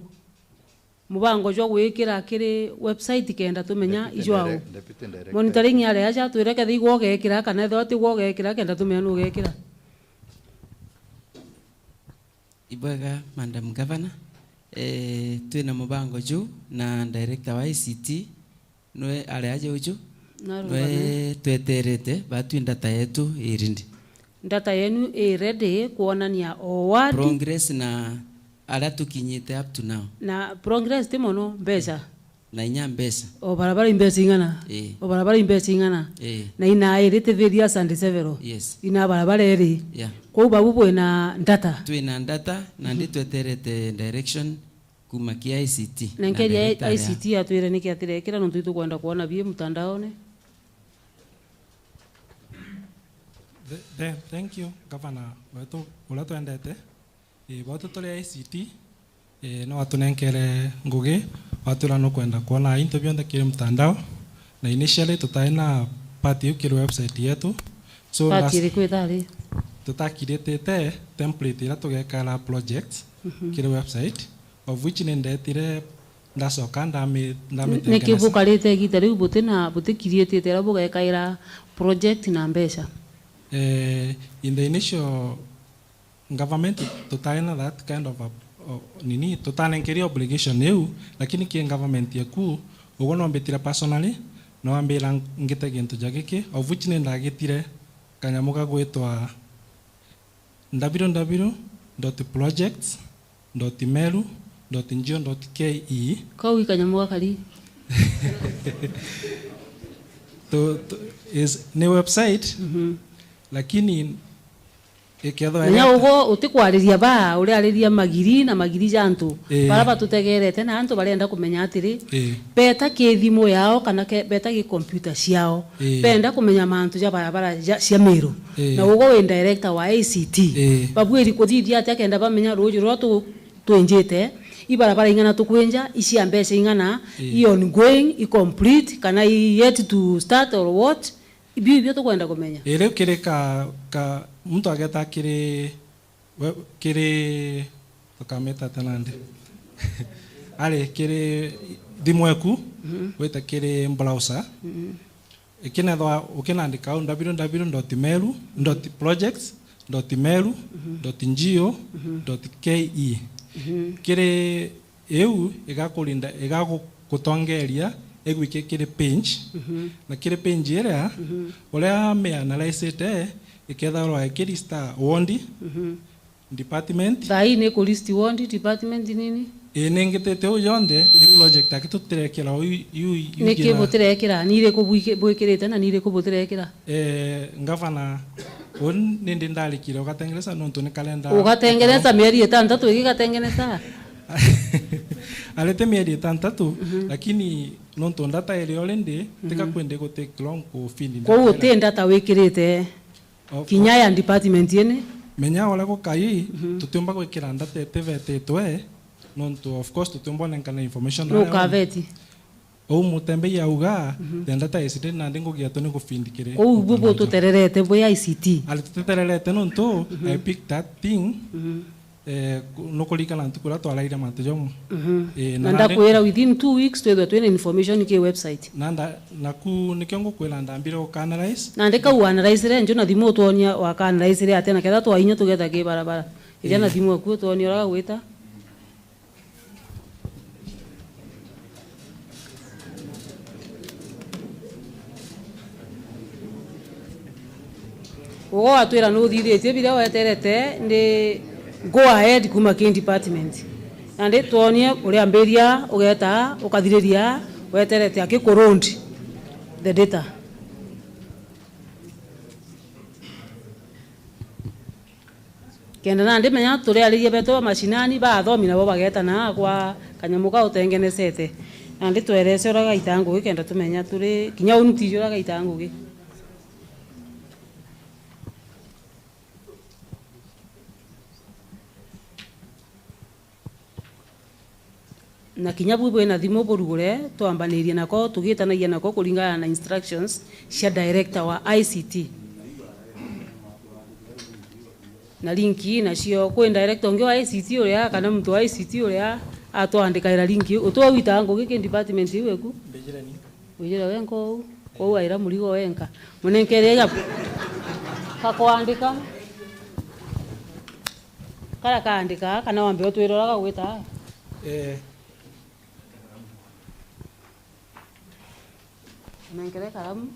mubango jwa gwikira kiri website kenda tumenya. Deputy ijwao. Dire-, Deputy Director. Monitoring ari aja twire kethira igwe ugekira kana ethirwa tigwe ugekira kenda tumenya nu ugekira. Ibwega, Madam Governor. Eh, twina mubango juu na director wa I C T, nwe ari aja uju, nwe tweterete, batwi ndata yetu iri ndi. Ndata yenu i ready kwonania o ward. Progress na aria tukinyite up to now. Na progress ti mono, mbeca. Na inya mbeca. O barabara i mbeca ing'ana? Ii. O barabara i mbeca ing'ana? Ii. Na ina iri ti various and several? Yes. Ina barabara iri? Yeah. Kwou babu bwina ndata? Twina ndata, na ndi tweterete direction kuma ki I C T. Na nkeria director aria. I C T atwire niki atirekira, nontu itukwenda kwona bie mtandaone. The, the, thank you, Governor wetu uria twendete. Ii, bwatu turi I C T, ii, ni watunenkere ngugi, watwira nukwenda kwona into bionthe kiri mtandao, na initially tutaari na part iu kiri website yetu. So, part last iriku itari? Tutakiriitite template iria tugekara project, mhm, kiri website, of which ni ndetire ndacoka ndami-, ndamitengeneza. Niki bukarite igita riu buti na, butikiriitite iria bugekaira project na mbeca? Eh, in the initial government, tutaari na that kind of a, o, nini, tutanenkeria obligation iu, lakini ki government yeku, ugwe nwambitire personally, nwambira ngite gintu ja giki, of which ni ndagitire kanyamu gagwitwa w w w dot projects dot meru dot ngo dot k e. Kau i kanyamu gakari. Tu-, tu-, is, ni website, mhm, lakini ikethwa menya ugwe utikwariria baa, uriariria magiri na magiri ja antu, ii, bara batutegerete, na antu barenda kumenya atiri, ii, beta ki thimu yao kana ke-, beta ki computer ciao, ii, benda kumenya mantu ja barabara ja, cia Meru. Ii. Na ugwe wi director wa I C T. Ii. Babwiri kuthithia atia kenda bamenya ruuji ruria tu-, twinjite, i barabara ing'ana tukwinja, i cia mbeca ing'ana, ii, i ongoing, i complete, kana i yet to start or what? Ibio ibio tukwenda kumenya. Ii, riu kiri ka, ka, muntu ageta kiri, we, kiri, tukamita atia nandi? Ari kiri thimu eku, mhm, wite kiri browser. Mhm. Ikinethwa ukinandika au w w w dot meru dot projects dot meru dot ngo dot k e. Mhm. Kiri iu igakurinda, igagutongeria igwike kiri page, mhm, na kiri page iria, mhm, uria mianalyzite ikethagirwa ikirista ward, mhm, department. Thaa ii ni ku list ward, department nini? Ii, ningitite uu yonthe, ni project aki tutirekira uu, yu, yu, niki butirekira? Ni iriku bwiki-, bwikirite na ni iriku butirekira? Eh, ngavana, uu nindi ndarikire ugatengeneza nontu ni kalenda. Ugatengeneza mieri itantatu igigatengeneza? Arete mieri itantatu, mhm, lakini nontu ndata iri already, mhm, tika kwende gu take long ku feed. Kwou ndata uti ndata wikirite? Of course. Kinya ya department ini. Menya uria gukai, mhm, tutiumba gwikira ndata itivetitwe, nontu of course tutiumba unenkana information. Nu aria kaveti? Uu mutembei auga, mhm, the data is ready, nandi ngugi yetu ni gufindikire. Uu bu bututererete bwi I C T? Ari tutererete nontu, mhm, I picked that thing. Mhm. Eh, ku-, nukuririkana ntuku iria twaraire mantu jamwe. Mhm. Eh, na na nandi ndakwira within two weeks twithwe twina information ki website. Na nda-, naku nikio ngukwira ndambire uka analyze. Nandi kau analyzire nju na thimu utwonia waka analyzire atia na ketha twainya tugeta ki barabara. Ija na, eh, thimu aku utwonia uria gagwita. Ugwe watwira nuthithitie biria weterete ndi go ahead kuma ki department. Nandi twonie uriambiria ugeta ukathiriria weterete aki ku road the data. Kenda nandi menya turiaririe betu ba mashinani, baathomi nabo bageeta naa kwa kanyamu kau utengenesete. Nandi twerese uria gaita ngugi kenda tumenya turi kinya uu ntiji uria gaita ngugi. Na kinya bu bwina thimu burugure, twambanirie nako, tugitanagia nako kuringana na instructions cia director wa I C T. Na link nacio, kwi director ungi wa I C T uria, kana muntu wa I C T uria atwandikaira link. Utwe wita ngugi ki department iu eku? Mbijire ni. Wijire wenka uu, kou aira murigo wenka. Munenkere ga-, gakwandika. Karia kaandika, kana wambe utwire uria gagwita. Eh. Nenkere karamu.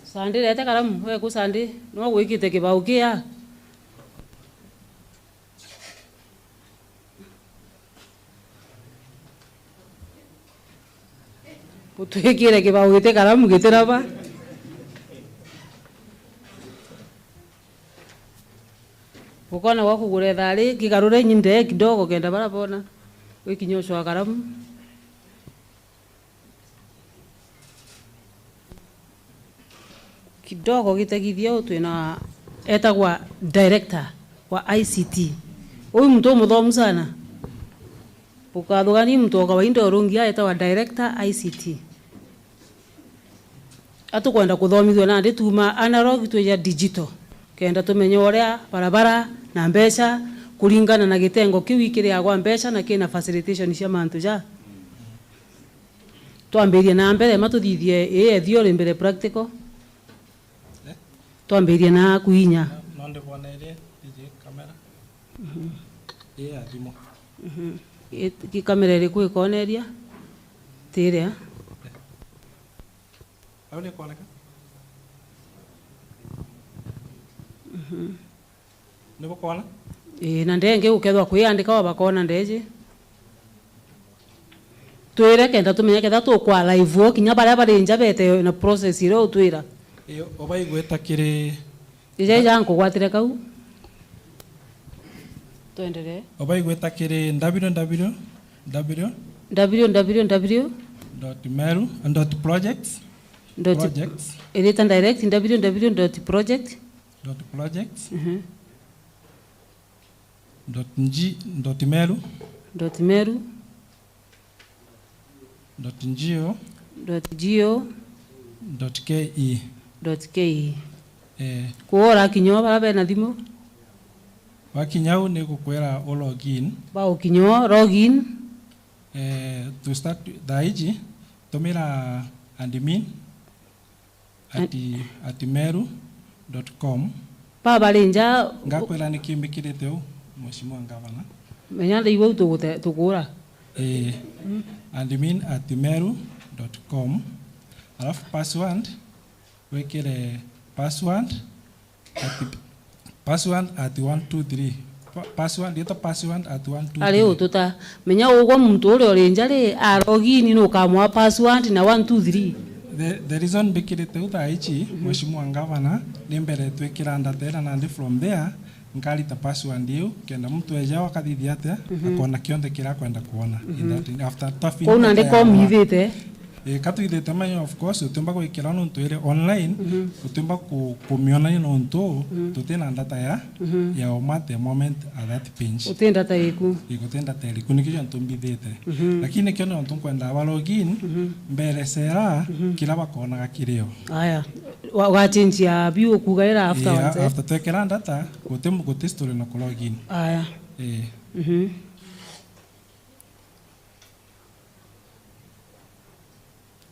Sandi, rete karamu, we ku Sandi, no gwikite kibau kia. Utwikire kibau giti karamu gitiraba. Ukona gwa kugura ithari, kigarure nyinde kidogo kenda bara bona. Wikinya ucwa karamu. Kidogo gitegithia u twina etagwa director wa I C T. Uyu muntu umuthomu sana. Ukathugani muntu o kawaida urungi aetagwa director I C T. Atukwenda kuthomithua nandi tuuma analog twija digital, kenda tumenye uria barabara na mbeca kuringana na gitengo kiu ikiriagwa mbeca na kina facilitation cia mantu ja. Twambirie na mbere, ma tuthithie ii ya theory mbere practical. Eh? Twambirie na kuinya. No, no ndibona iri, iji kamera. Mhm. Ii ya thimu. Mhm. I, ki kamera iriku ikoneria? Ti iria. Eh. Au ni ikoneka? Mhm. Ni bukwona? Ii, na ndengi gukethwa kwiandika o bakona ndeji. Twire kenda tumenye ketha tukwa live o kinya baria bari nja bete na process iria utwira. Ii, obaigweta kiri. Ija, ija nkugwatire kau. Twenderee. Obaigweta kiri W W W. W W W. Dot meru, dot projects. Dot projects. Irita direct W W W dot project. Dot projects. Mhm. Dot G, dot meru. Dot meru. Dot G O. Dot G O. Dot K E. Dot K E. Eh. Kuura kinya o bara bena thimu. Wakinya au ni gukwira u login. Baukinya o login. Eh, to start thaa iji, tumira admin at, at meru dot com. Baba rinja. Ngakwira ni kimbikirite u, Mheshimiwa Gavana. Menya ndaigua u tugute-, tukuura. Eh, admin at meru dot com. Alafu password, wikire password at, password at one two three. Pa-, password, rietwa password at one two three. Ari ututa. Menya ugwe muntu uria uri nja ri, arogini nukamwa password na one two three. The, the reason mbikirite u thaa ici, mhm, Mheshimiwa Gavana, ni mbere twikira ndata ira nandi from there, nkarita password iu, kenda muntu eja akathithia atia, mhm, akona kionthe kiria akwenda kuona. Mhm. In that, after twafinish. Kwou nandi komithite. Ii, ka twithite manya, of course, utiumba gwikira nontu iri online, mhm, utiumba ku-, kumionania nontu, mhm, tutina data ya, mhm, ya uma at the moment at that page. Uti data iku. Ii, guti data iriku, nikio kiontu mbithite. Mhm. Lakini nikio nontu nkwenda ba login, mhm, mberecera, mhm, kira bakonaga kirio. Aya. Wa-, wachenjia biu ukuga ira after. Ii, once, eh? After twekira data, guti mu-, guti story na ku login. Aya. Ii. Mhm.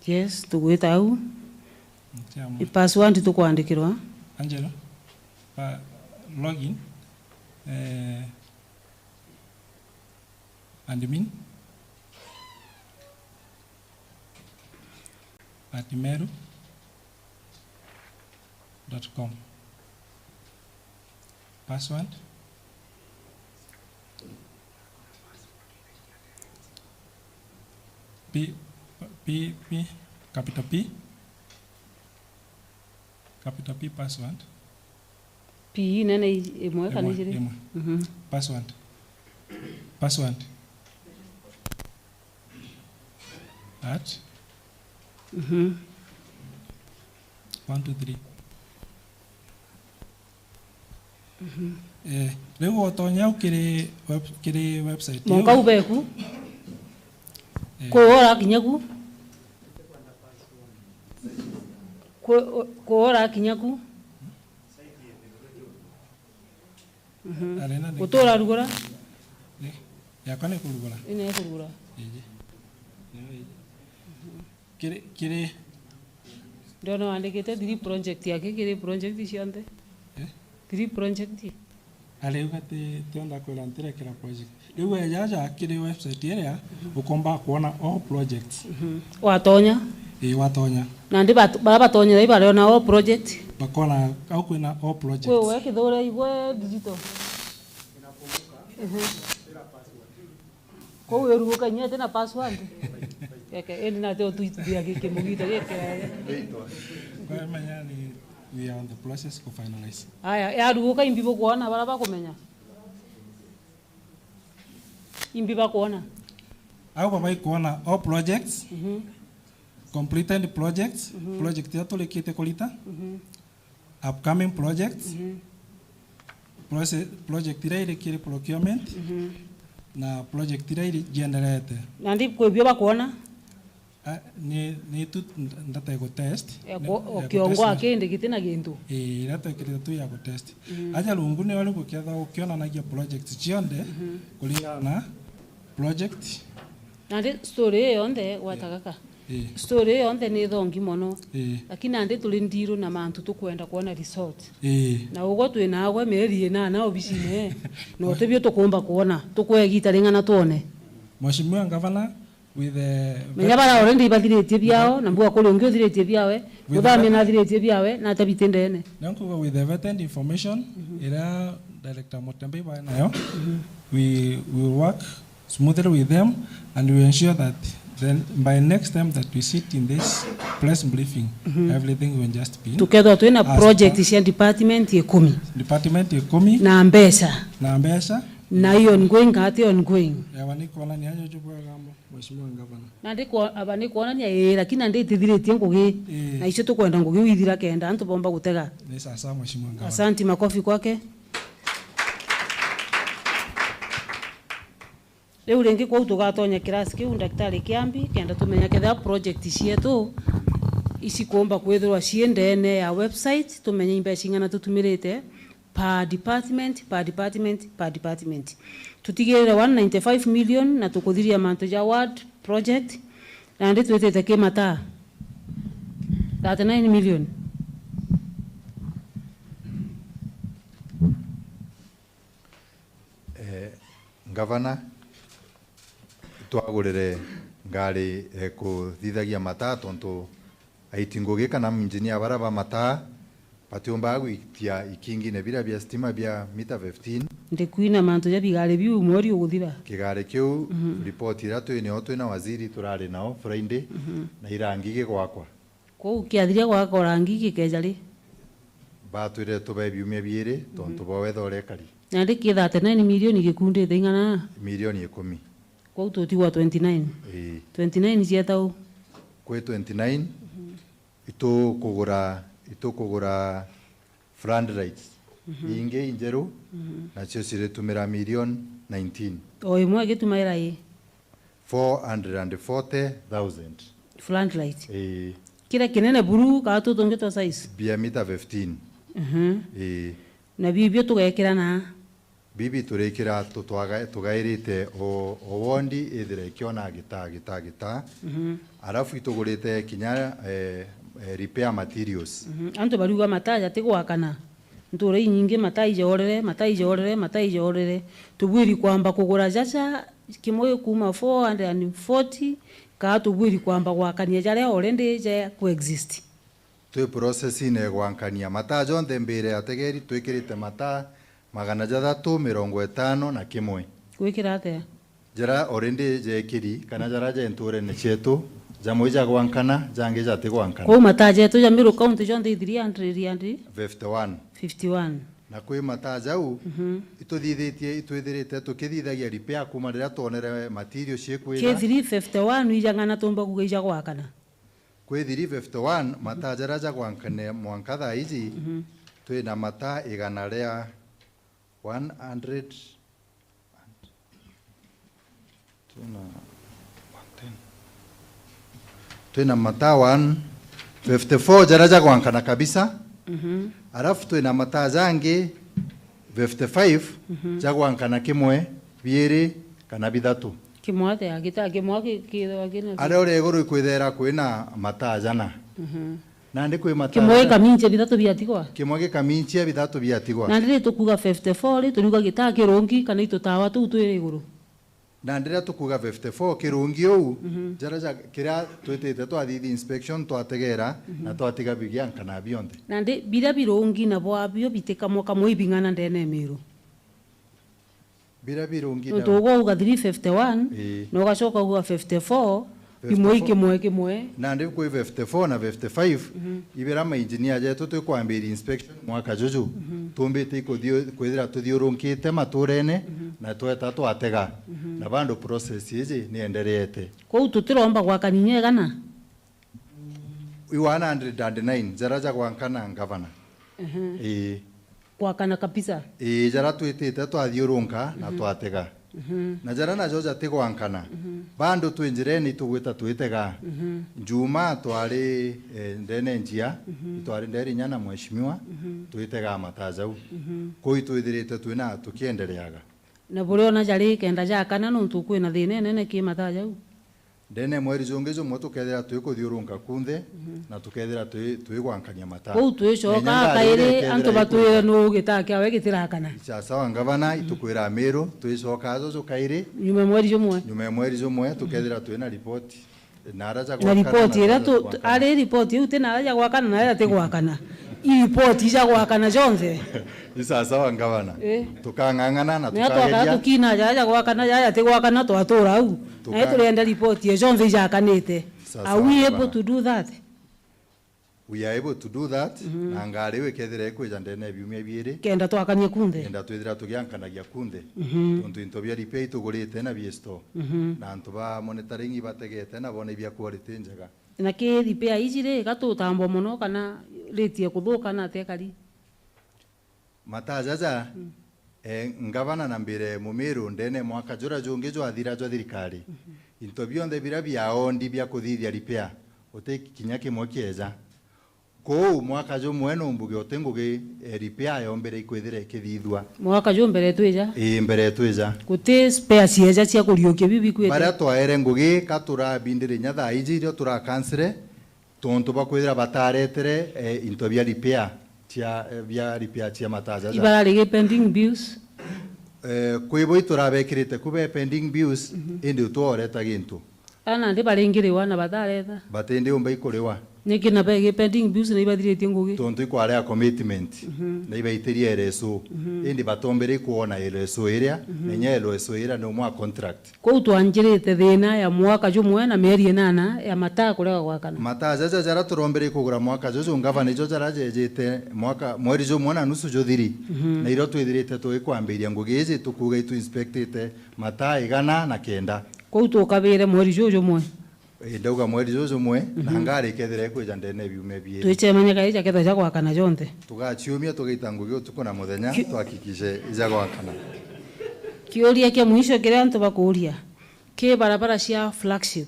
Yes, tugwita au. Ntiamwe. I password tukwandikirwa. Angelo, pa login, eh, admin at meru dot com. Password. P, P, P, capital P, capital P, password. P nene i-, imwe kana ijiri? Imwe, imwe. Mhm. Password. Password. At. Mhm. One, two, three. Eh, riu utonya u kiri web-, kiri website mwanka iu. Ubeku. Eh. Kwi urakinya ku? Kwi, kwi urakinya ku? Mhm. Arena ni gutura rugura? Eh, yakwa ni kurugura. Ina kurugura. Iji. Niyo iji. Kiri, kiri. Ndona wandikite three project yake, kiri project cionthe. Eh? Three project. Ariuga ti, tionda kwira ntire kira project. Riu ejaja kiri website iria, ukomba kuona all projects. Mhm. Watonya? Ii, watonya. Nandi bat-, bara batonyera i bariona all project? Bakona au kwina all projects. Kwi we kithure igwe digital. Mhm. Kou iruguka inya ati na password. Eke, indi nate utwitithia giki mugita giki. Kwa manya ni we are on the process ku finalize. Aya, yaruguka imbi bukwona bara bakumenya? Imbi bakwona? Au baba ikuona all projects, mhm, completed projects, mhm, project iria turikite kurita. Mhm. Upcoming projects, mhm, proce-, project iria iri kiri procurement, mhm, na project iria iri jienderete. Nandi kwi bio bakwona? Ah, ni, ni tu nd-, ndata ya gutest. Ya ku-, ya kiongo gutest na akindi giti na gintu. Ii, iria twikirite tu ya gutest. Mhm. Aja rungu nio riu gukethagwa ukionanagia projects cionthe, mhm, kuringana na project. Nandi story iyo yonthe gwata gaka. Ii. Story iyo yonthe ni thongi mono. Ii. Lakini nandi turi ndiru na mantu tukwenda kwona result. Ii. Na ugwe twi nagwe mieri inana obicine, na utibio tukumba kwona. Tukwe igita ring'ana twone. Mheshimiwa Governor, with the menya bara already ibathiritie biao, na mbua kuri ungi uthiritie biawe, with the muthamia nathiritie biawe, na atabiti ndene. Nonkuga with the vetted information, mhm, iria Director Mutembei bae nayo, mhm, we will work smoothly with them, and we ensure that then by next time that we sit in this press briefing, mhm, everything will just be tukethwa twina as project per cia department ikumi. Department ikumi. Na mbeca. Na mbeca. Na i ongoing, ati ongoing. Ewa, ni kuonania ajo jubwega mo, Mheshimiwa Governor. Nandi kwa-, aba ni kuonania, ii, lakini nandi itithiritie ngugi. Ii. Na icio tukwenda ngugi iu ithira kenda antu bomba gutega. Ni sawa sawa, Mheshimiwa Governor. Asanti, makofi kwake. Riu ringi kwou tugatonya kirasi kiu Daktari Kiambi, kenda tumenya kethira project cietu icikumba kwithirwa cii ndene ya website, tumenye imbeca ing'ana tutumirite per department, per department, per department. Tutigirire one ninety-five million na tukuthiria mantu ja ward project, nandi twitite ki mataa thirty-nine million. Eh, Ngavana, twagurire ngari, eh, kuthithagia mataa tontu aiti ngugi kana injinia bara ba mataa batiumbaga gwitia ikingine bira bia stima bia mita fifteen. Ndikwina mantu ja bigari biu mweri uguthira. Kigari kiu, mhm, ripoti iria twi nio twina waziri turari nao Friday, mhm, na irangi gigwakwa. Kwou kiathiria gwakora ngi gikeja ri? Batwire tube biumia biiri, tontu, mhm, bwa weather uria ikari. Nandi ki thirty-nine million gikundite ing'ana? Milioni ikumi. Kwou tutigwa twenty-nine? Ii. Twenty-nine cieta u? Kwi twenty-nine, mhm, itukugura, itukugura floodlights, mhm, ingi injeru, mhm, nacio ciritumira milioni nineteen. O imwe igitumaira i? Four hundred and forty thousand. Floodlight. Ii. Kiria kinene buru, kaa tu tungi twa size? Bia mita fifteen. Mhm. Ii. Na bibio tugekira na? Bibi turikira tu-, twaga-, tugairite o, o wondi ithire ikiona gitaa, gitaa, gitaa. Mhm. Arafu itugurite kinya, eh, eh, repair materials. Mhm. Antu bariuga mataa jati gwakana. Ntura inyingi mataa ijoorere, mataa ijoorere, mataa ijoorere. Tubwiri kwamba kugura jaja kimwe kuuma four hundred and forty, kaa tubwiri kwamba gwakania jaria already ja ku exist? Twi process-ine ya gwankania. Mataa jonthe mbire ategeri twikirite mataa magana jathatu mirongo itano na kimwe. Gwikira atia? Jaria already jeekiri, kana jaria je nturene cietu, jamwe ja gwankana, jangi jati gwankana. Kwou mataa jetu ja Meru County jonthe i three hundred and? Fifty-one. Fifty-one. Na kwi mataa jau, mhm, ituthithitie, itwithirite tukithithagia repair kuuma riria twonere material ciikwira. Ki three fifty-one ijang'ana tumba kuuga ija gwakana? Kwi three fifty-one, mataa jaria ja gwankane mwanka thaa iji, mhm, twina mataa igana ria one hundred, twina one ten. Twina mataa one fifty-four jaria jagwankana kabisa. Mhm. Arafu twina mataa jangi fifty-five, mhm, jagwankana kimwe, biiri, kana bithatu. Kimwe atia? Gita-, kimwe ki-, ki-, kina aria uria iguru ikwithera kwina mataa jana. Mhm. Nandi kwi mataa kimwe jaria gikaminchia bithatu biatigwa? Kimwe gikaminchia bithatu biatigwa. Nandi ri tukuga fifty-four ri, turiuga gitaa kirungi kana itutawa tuu twiri iguru? Nandi riria tukuga fifty-four kirungi uu, mhm, jaria ja-, kiria twitite twathithia inspection, twategera, mhm, na twatiga bigiankana bionthe. Nandi biria birungi nabo abio bitikamwa kamwe ibing'ana ndene ya Miru? Biria birungi na nontu ugwe uga three fifty-one, ii, na ugacoka uga fifty-four, bimwe i fifty-four. Kimwe kimwe. Nandi kwi fifty-four na fifty-five, mhm, ibira mainjinia jetu twikwambiria inspection mwaka juju, mhm, tumbite ikuthio-, kwithira tuthiurunkite maturene, mhm, na tweta twatega, mhm, na bado process iji niendereete. Kwou tutiromba gwakania inya igana? I one hundred and nine jaria jagwankana ngavana. Mhm. Ii. Gwakana kabisa. Ii, jaria twitite twathiurunka na, mhm, twatega. Mhm. Na jaria najo jatigwankana, mhm, bado twi njirene itugwita twitega. Mhm. Njumaa twari, eh, ndene njia, mhm, itwari nderi inya na mheshimiwa, mhm, twitega mataa jau. Mhm. Kuu itwithirite twina tukiendeleaga. Na buriona jari kenda jakana nontu kwina thina inene ki mataa jau? Ndene mweri jungi jumwe tukethira twikuthiurunka kunthe, mhm, na tukethira twi-, twigwankania mataa. Kuu twicokaa kairi, antu batwire nuu gitaa kiawe gitirakana. Sawa sawa, ngavana, mhm, itukwira Miru, twicokaa juju kairi. Nyuma ya mweri jumwe. Nyuma ya mweri jumwe, tukethira twina ripoti. Na aria ja gwakana na ripoti iria tu-, ari ripoti iu ti na aria ja gwakana na aria ti gwakana. I ripoti ija gwakana jonthe. Ni sawa sawa, ngavana. Eh. Tukang'ang'ana na tukageria. Twakara tukina jaja gwakana, jaja ti gwakana, twatura au. Tuka- Na turienda ripoti ya jonthe ijakanite. Sawa sawa, ngavana. Are we able to do that? We are able to do that, mhm, na ngari iu ikethira ikwija ndene ya biumia biiri. Kenda twakanie kunthe. Kenda twithira tugiankanagia kunthe. Mhm. Tontu into bia repair itugurite na bie store. Mhm. Na antu ba monitoring ibategete na bone ibia quality njega. Na ki repair iji ri, igatutambwa mono kana rate ya kuthuka na atia ikari? Mataa jaja, mm, eh, ngavana na mbire Mumiru ndene mwaka juria jungi jwathira jwa thirikari, mhm, into bionthe biria biaondi bia kuthithia repair, uti kinya kimwe kieja. Kuu mwaka jumwe numbuge uti ngugi, eh, repair yombere ikwithira ikithithua. Mwaka ju mbere twija? Ii, mbere twija. Guti spare cieja cia kuriukia bibi kwite? Baria twaere ngugi ka turabindire inya thaa iji irio turakansire, tontu bakwithira bataretere, eh, into bia repair cia, eh, bia repair cia mataa jaja. Ibararigi pending bills? Eh, kwi bo iturabekirite ku be pending bills, mhm, indi utworeta gintu. Aa nandi baringiriwa na batareta. Batindi umba ikuriwa. Niki na begi pending bills na ibathiritie ngugi? Tontu ikwarea commitment, mhm, na ibaitirie L S O. Mhm. Indi batombere ikwona L S O iria, mhm, na inya L S O iria ni umwe wa contract. Kuu twanjirite thina ya mwaka jumwe na mieri inana ya mataa kurega gwakana. Mataa jaja jaria turombere kugura mwaka juju ngavana, ijo jaria jejite mwaka, mweri jumwe na nusu juthiri, mhm, na irio twithirite tugikwambiria ngugi iji, tukuuga itu inspectite mataa igana na kenda. Kuu tukabire mweri juju jumwe. Ii, ndauga mweri juju jumwe, na, mhm, ngari ikethira ikwija ndene ya biumia biiri. Twicemania kaija kethira ja gwakana jonthe. Tugaciumia, tugaita ngugi utuku na muthenya, ki-, tuhakikishe ija gwakana. Kiuria kia mwisho kiria antu bakuuria, ki barabara cia flagship?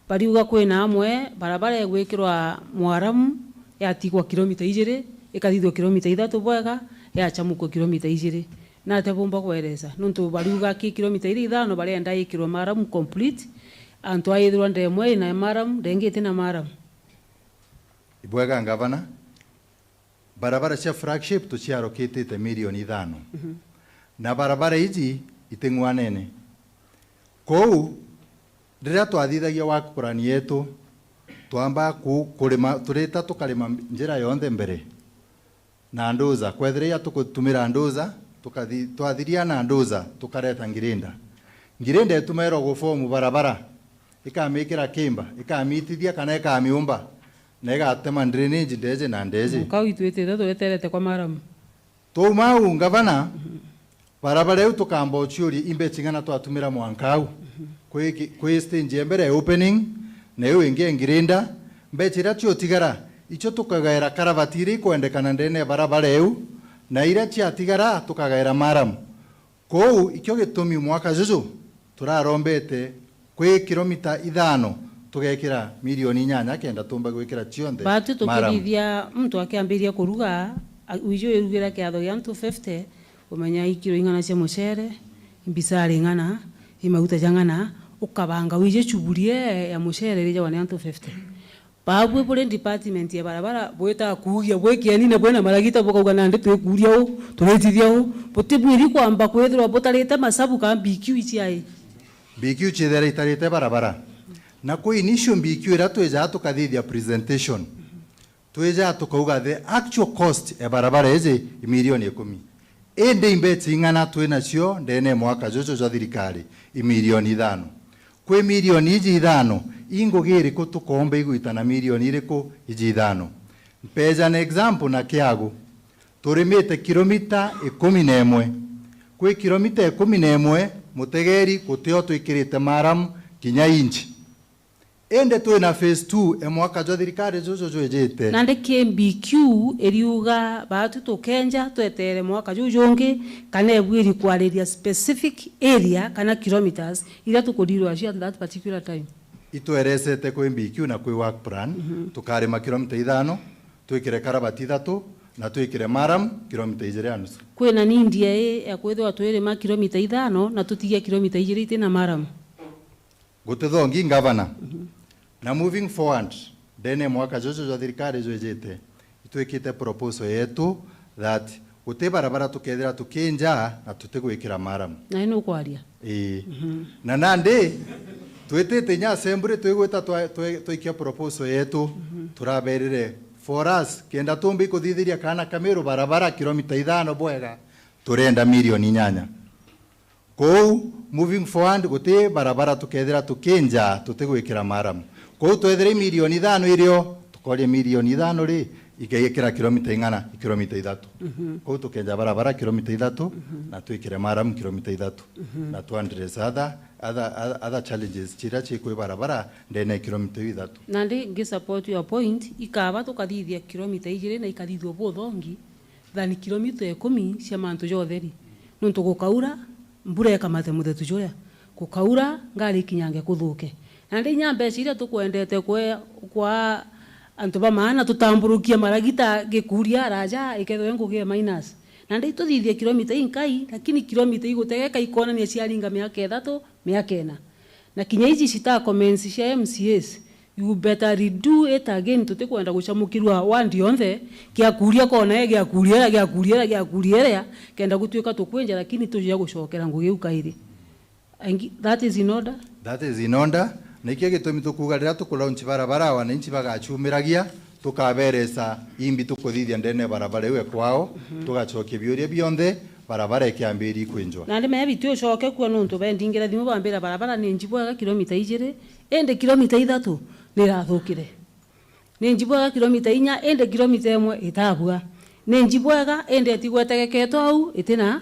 Bariuga kwina amwe barabara igwikirwa mwaramu, yatigwa kilomita ijiri, ikathithua kilomita ithatu bwega, yachamukua kilomita ijiri. Na atia bumba kweresa? Nontu bariuga ki kilomita iria ithano barenda ikirwe maramu complete, antu aithirwa ndemwe ina maramu, ndengi itina maramu. Ibwega ngavana, barabara cia flagship tuciarokitite milioni ithano. Mhm. Na barabara iji iting'wanene. Kou, riria twathithagia work plan yetu, twamba ku-, kurima, turita tukarima njira yonthe mbere. Na nduza, kwethira iya tugutumira nduza, tukathi-, twathiria na nduza, tukareta ngirinda. Ngirinda itumairwa gufomu barabara, ikamikira kimba, ikamitithia kana ikamiumba, na igatema drainage ndeje na ndeje. Mwanka uu itwitite tureterete kwa maramu. Twauma au, ngavana, mhm, barabara iu tukamba uciuria, imbecha ing'ana twatumira mwanka au? Mhm. Kwi ki-, kwi stage ya mbere ya opening, na iu ingi ya ngirinda, mbecha iria ciotigara, icio tukagaira karavati iria ikwendekana ndene ya barabara iu, Na iria ciatigara tukagaira maramu. Kuu ikio gitumi mwaka juju turarombete kwi kilomita ithano tugekira milioni inyanya kenda tumba gwikira cionthe. Batu maramu. Tukithithia muntu akiambiria kuruga, a-, wiji wirugira kiatho gia antu fifty, umenya i kilo ing'ana cia mucere, i mbisari ing'ana, i mauta jang'ana, ukabanga wiji chuburi ya mucere rijagwa ni antu fifty. Babui buri department ya barabara bwita kuugia bwi kienine bwina maragita bukauga nandi twikuuria u, turitithia u, butibwiri kwamba kwithirwa butarite masabu ka B Q iciai. B Q ciithira itarite barabara. Na kwi initial B Q iria twijaa tukathithia presentation. Twijaa tukauga the actual cost ya barabara iji i milioni ikumi. Indi imbecha ing'ana twi nacio ndene ya mwaka juju jwa thirikari? I milioni ithano. Kwi milioni iji ithano, i ngugi iriku tukoomba igwita na milioni iriku iji ithano? Mpeja na example na Kiagu. Turimite kilomita ikumi na imwe. Kwi kilomita ikumi na imwe, mutegeri gutio twikirite maramu kinya inchi. Indi twi na phase two e mwaka jwa thirikari juju jwijite. Nandi K B Q iriuga batu tukenja twetere mwaka juu jungi, kana ebwiri kwariria specific area kana kilometers iria tukurirwa cia at that particular time. Itweresete kwi B Q na kwi work plan, mhm, tukarima kilomita ithano, twikire karabati ithatu, na twikire maramu kilomita ijiri na nusu. Kwina need ya i ya kwithirwa twirima kilomita ithano na tutigia kilomita ijiri itina maramu? Gutithongi ngavana. Mhm. Na moving forward, ndene ya mwaka juju jwa thirikari jwijite, itwikite proposal yetu that guti barabara tukethira tukinja na tutigwikira maramu. Na ino ukwaria? Ii. Mhm. Na nandi, twitite inya assembly twigwita twa-, twe-, twaikia proposal yetu, mhm, turaberire, for us, kenda tumbi kuthithiria kana Kamiru barabara kilomita ithano bwega, turenda milioni inyanya. Kou, moving forward, guti barabara tukethira tukinja tutigwikira maramu. Kou twethira i milioni ithano irio, tukoria milioni ithano ri, igekira kilomita ing'ana? I kilomita ithatu. Mhm. Kou tukenja barabara kilomita ithatu, mhm, na twikire maramu kilomita ithatu. Mhm. Na tu address other, other, other, other challenges ciria cikwi barabara ndene ya kilomita iu ithatu. Nandi ngi support your point, ikaba tukathithia kilomita ijiri na ikathithua buthongi than kilomita ikumi cia mantu ja utheri. Nontu gukaura, mbura ikamate muthetu juria. Gukaura, ngari ikinyange kuthuke. Nandi inya mbeca iria tukwendete kwe-, kwa antu ba maana tutamburukie maragita gikuria araja, ikethirwa i ngugi e minus. Nandi ituthithie kilomita inkai, lakini kilomita igutegeka ikonania ciaringa miaka ithatu, miaka ina. Na kinya iji cita comments cia M C As, you better redo it again, tutikwenda gucamukirua ward yonthe, giakuria kona ii, giakuria iria, giakuria iria, giakuria iria, kenda gutuika tukwinja, lakini tujia gucokera ngugi iu kairi. Aingi-, that is in order? That is in order. Na ikio gitumi tukuuga riria tukulaunch barabara, wananchi bagacumiragia, tukaberesa imbi tukuthithia ndene ya barabara iu e kwao, mhm, tugacokia biuria bionthe, barabara ikiambiria ikwinjwa. Nandi mea biti ucoke kuo nontu bendingira thimu bambira barabara ni nji bwega kilomita ijiri, indi kilomita ithatu ni irathukire. Ni nji bwega kilomita inya, indi kilomita imwe itabua. Ni nji bwega, indi itigwetegeketwe au, itina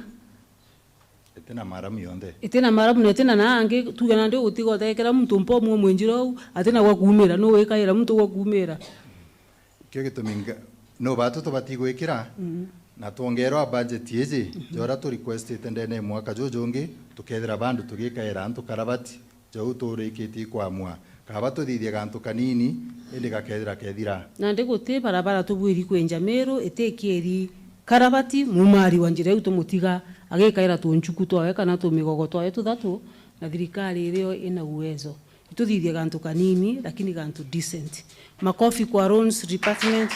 Itina maramu yonthe. Itina maramu na itina na angi, tuge nandi ugutiga utekera muntu mpomu umwinjira uu, atina gwa kuumira, nu wikaira muntu gwa kuumira? Kio gitumi nga-, nu batu tubati gwikira, mhm, na twongerwa budget iji, mhm, jora tu requestite ndene ya mwaka juju jungi, tukethira bandu tugikaira antu karabati. Jau turikitie kwamua, kaba tuthithie gantu kanini, indi gakethira kethira. Nandi guti barabara tubwiri kwinja Miru itikiri karabati, mumari wa njira iu tumutiga agikaira tunchuku twawe kana tumigogo twawe tuthatu, na thirikari irio ina uwezo. Ituthithie gantu kanini, lakini gantu decent. Makofi kwa roads department.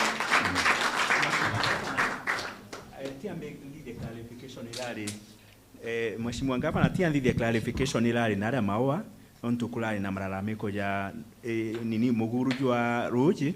Eh, tiambe ndithie clarification irari. Eh, Mheshimiwa Ngavana, tia nthithia clarification irari na aria Maua, nontu kurari na malalamiko ja, eh, nini, muguru jwa ruji,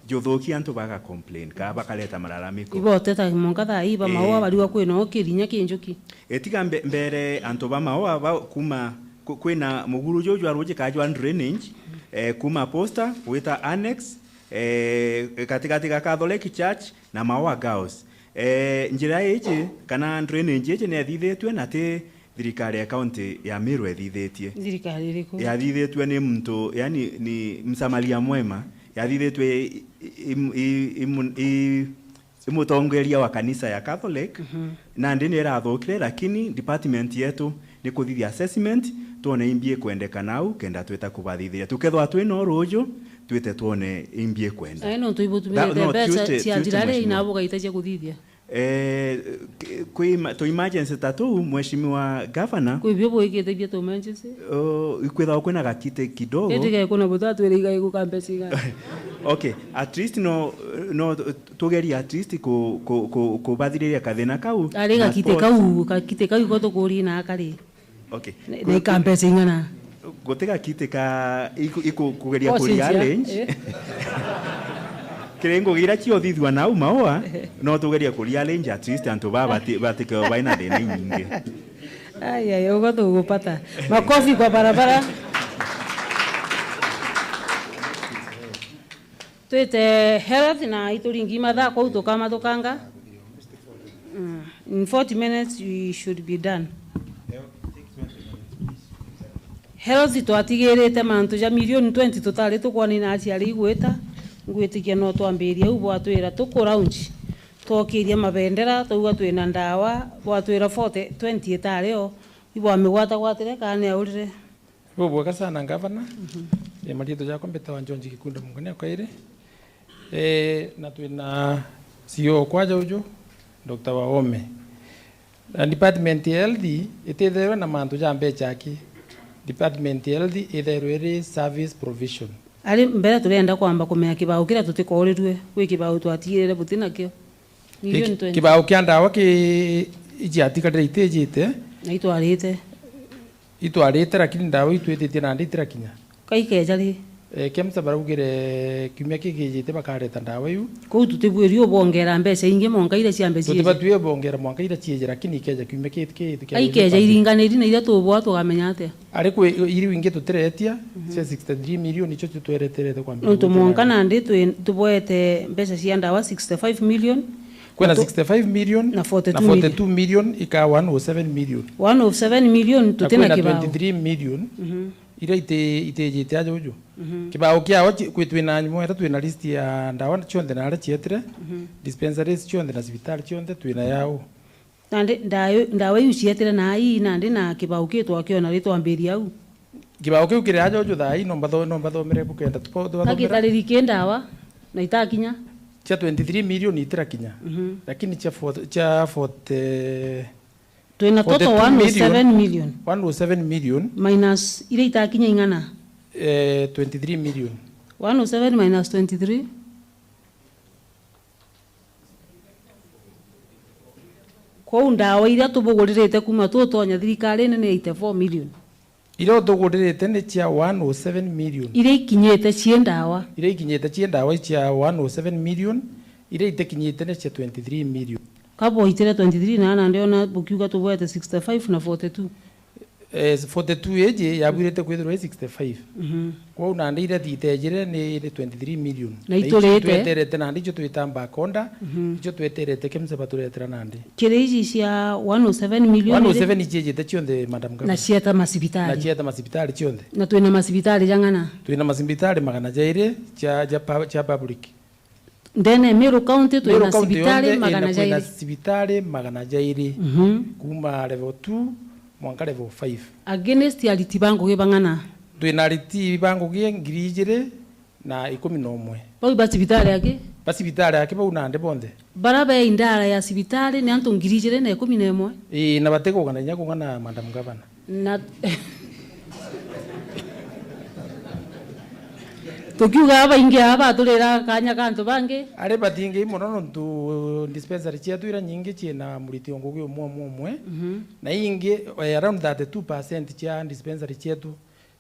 juthukia antu baga complain, ka bakareta malalamiko. Iboteta monka thaa ii ba Maua, eh, bariwa kwina ukirinya kinjuki. Eh, tiga mbe-, mbere antu ba Maua ba kuma, ku-, kwina muguru ju jwa ruji ka jwa drainage, eh, kuma posta, gwita annex, eh, katigati ga Catholic Church na Maua Girls. Eh, njira iji kana drainage iji ni ethithitue na ti thirikari ya kaunti ya Meru ethithitie. Thirikari iriku? Yathithitue ni muntu, yani ni msamaria mwema, yathithitue i, i, i, i, i, i, Mutongeria wa kanisa ya Catholic, mhm, nandi ni irathukire, lakini department yetu ni kuthithia assessment, twone imbi ikwendeka nau, kenda twita kubathithiria. Tukethwa twina uruju, twite twone imbi ikwenda. Ai, nontu ibutumirite mbeca cia thirari, na bugaita cia kuthithia. Eh, k-, kwi ma-, tu emergency ta tuu, Mheshimiwa Governor. Kwi bio bwikite bia tu emergency? Oh, ikwithagwa kwina gakite kidogo. Indi gekuna butatwire igai guka mbeca igana. Okay, at least no, no, tugerie at least ku-, ku-, ku-, kubathiriria kathina kau. Ari na gakite sports. Kau, gakite kau iko tukurie na akari. Okay. Na, na ika mbeca ing'ana? Guti gakiti ka iku-, iku-, kugeria ku rearrange. Eh. Kiri ngugi iria cio thithua nau maua, no tugeria ku rearrange at least antu baa bati-, batike baina thina inyingi. Ai, ai, ugo tugupata. Makofi kwa barabara. Twite health na ituringi mathaa kuu tukamathukanga. Mm, in forty minutes we should be done. Health twatigirite mantu ja milioni twenty tutari tukwona na aciari igwita, ngwitikia no twambiria u bwatwira tuku launch, twokiria mabendera, twauga twina ndawa, bwatwira forty, twenty itari o, ibwamigwata gwatire kana ni aurire? Bubwega sana, Ngavana. Mhm. Eh, mariitwa jakwa mbitawa George Gikunda Mungania Kairi. Eh, na twina C E O kwaja uju, Doctor Waome. Na department ya health itithairwe na mantu ja mbeca aki. Department ya health ithairwe iri service provision. Ari mbere turenda kwamba kumenya kibao kiria tutikorirue, gwi kibao twatigirire buti nakio. Milioni twenty. Kibao kia ndawa ki, iji atigarire itijite. Na itwarite. Itwarite, lakini ndawa iu twititie nandi itirakinya. Ka ikeja ri? Eh, KEMSA baraugire kiumia kikijite bakareta ndawa iu. Kuu tutibwiri ubongera mbeca ingi mwanka iria cia mbeca. Tutibatwi ubongera mwanka iria ciiji, lakini ikeja kiumia ki, ki, ki, ka ikeja iringaniri na iria tubwa tugamenya atia? Ari kwi iriu ingi tutiretia, mhm, cia sixty-three million, icio tu twereterete kwambia. Nontu mwanka nandi twi-, tubwete mbeca cia ndawa sixty-five million. Kwina na tu-, sixty-five million na forty-two million. Na forty-two million ikaa one oh seven million. One oh seven million. Na tutina kwina kibao. Twenty-three million, mhm, iria iti-, itijite aja uju. Mhm. Kibao kiao ki-, kwi twina nyumo ira twina list ya ndawa cionthe na aria cietire, mhm, dispensaries cionthe na cibitari cionthe twina yao. Nandi ndawa, ndawa iu cietire na ii nandi na kibao ki twakiona ri twambiria au? Kibao kiu kiri aja uju thaa ii, no mbatho-, no mbathomere bukenda tupo-, twathomera. Ka gitariri ki ndawa na itakinya? Cia twenty-three million itirakinya. Mhm. Lakini cia forty, cia forty, twina total forty-two million, one oh seven million. One oh seven million. Minus iria itakinya ing'ana? Eh, twenty-three million. One oh seven minus twenty-three. Kwou ndawa iria tubuguririte kuma tutonya thirikarine ni eighty-four million. Iria utuguririte ni cia one oh seven million. Iria ikinyite cie ndawa. Iria ikinyite cie ndawa i cia one oh seven million, iria itikinyite ni cia twenty-three million. Ka bwaitire twenty-three na nandi ona bukiuga tubwete sixty-five na forty-two. Eh, forty-two iji yabwirite kwithirwa i sixty-five. Mhm. Kwou nandi iria thiitejire ni, ni twenty-three million. Na icio iturite? Tweterete nandi icio twita back order, mhm, icio tweterete KEMSA baturetera nandi. Kiri iji cia one oh seven million iri? One oh seven iciejete cionthe, Madam Governor. Na cieta macibitari? Na cieta macibitari cionthe. Na twina macibitari jang'ana? Twina macibitari magana jairi cia, cia pa-, cia public. Ndene Meru County twina cibitari magana jairi. Meru County yonthe ina, kwina cibitari magana jairi. Mhm. Kuma level two mwanka level five. Against ariti ba ngugi bang'ana? Twina ariti ba ngugi ngiri ijiri na ikumi na umwe. Bau ba cibitari aki? Ba cibitari aki bau nandi bonthe. Bara be indara ya cibitari ni antu ngiri ijiri na ikumi na imwe? Ii, na batigukana inya kung'ana, Madam Governor. Na tukiuga abaingi aa baturira kanya ka antu bangi. Ari batingi mono nontu dispensary cietu iria nyingi ciina muriti o ngugi umwe umwe umwe. Mhm. Na ingi, eh, around thirty-two percent cia dispensary cietu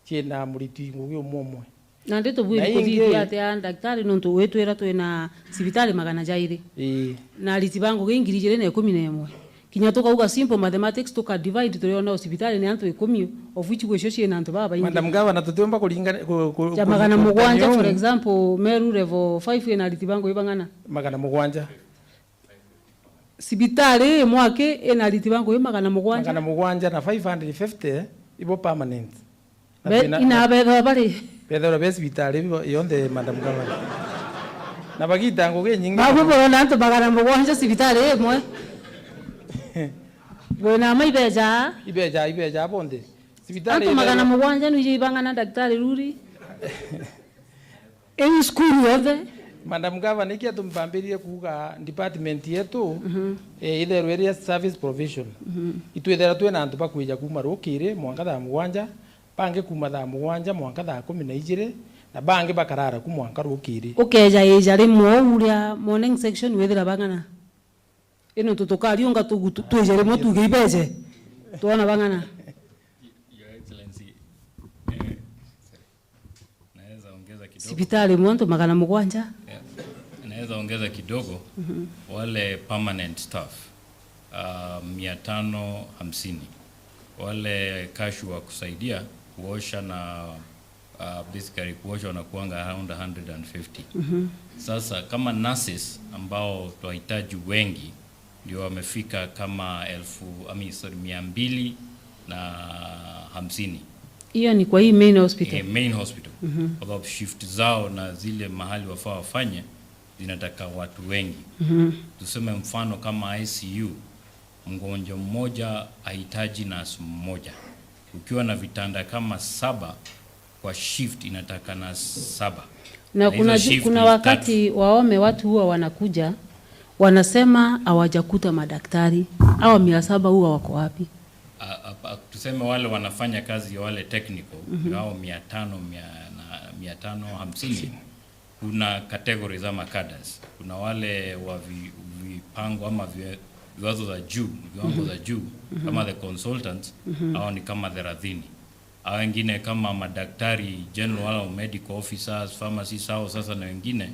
ciina muriti ngugi umwe umwe. Nandi tubwiri kuthithia atia ndagitari nontu witwira twina cibitari magana jairi? Ii. Na ariti ba ngugi ngiri ijiri na ikumi na imwe. Kinya tukauga simple mathematics, tuka divide, turiona o cibitari ni antu ikumi, of which gwicio ciina antu babaingi. Madam Governor, tutiumba kuringana, ku-, ku-, ja magana mugwanja, for example, Meru level five ina ariti ba ngugi bang'ana? Magana mugwanja. Cibitari imwe aki ina ariti ba ngugi magana mugwanja? Magana mugwanja na five hundred fifty ibo permanent. Na be-, twina, ina na bethagwa bari? Bethagwa be cibitari ibo yonthe, Madam Governor. Na bagita ngugi nyingi. Babu mono. Borona antu magana mugwanja cibitari imwe. Bwina ma ibeja. Ibeja, ibeja bonthe. Cibitari antu magana mugwanja nwijo ibang'ana daktari ruri. Iu cukuru yonthe. Madam Governor, niki atumi bambiririe kuuga department yetu, mhm, eh, itherwe iri a service provision. Mhm. Itwithira twina antu bakwija kuuma rukiri mwanka thaa mugwanja, bangi kuuma thaa mugwanja mwanka thaa kumi na ijiri, na bangi bakarara ku mwanka rukiri. Ukeeja ija rimwe uu uria morning section withira bang'ana? Ino tutukariunga tugu-, tu-, twije rimwe tuge ibeje. Twona bang'ana. Your Excellency, eh, naweza ongeza kidogo. Cibitari imwe antu magana mugwanja. Yeah. Naweza ongeza kidogo. Mhm. Wale permanent staff, ah, mia tano hamsini. Wale kashu wa kusaidia kuosha na, ah, basically kuosha wanakuanga around a hundred and fifty. Mhm. Sasa kama nurses ambao twahitaji wengi, ndio wamefika kama elfu, I mean, sorry, mia mbili na hamsini. Hiyo ni kwa hii main hospital? Eh, main hospital. Mhm. Kwa sababu shift zao na zile mahali wafaa wafanye zinataka watu wengi. Mhm. Tuseme mfano kama I C U, mgonjwa mmoja hahitaji nurse mmoja. Ukiwa na vitanda kama saba, kwa shift inataka nurse saba. Na na hizo kuna ju-, shift kuna ni wakati tatu. Waome watu huwa wanakuja, wanasema hawajakuta madaktari. Hawa mia saba huwa wako wapi? A, a, a, tuseme wale wanafanya kazi ya wale technical, mhm, hao mia tano, mia, na, mia tano hamsini. Kuna categories ama cadres. Kuna wale wa vi-, vipango ama vi-, viwazo za juu, viwango, mhm, za juu, mhm, kama the consultants, mhm, hao ni kama thelathini. Hao wengine kama madaktari general au medical officers, pharmacists, hao sasa na wengine,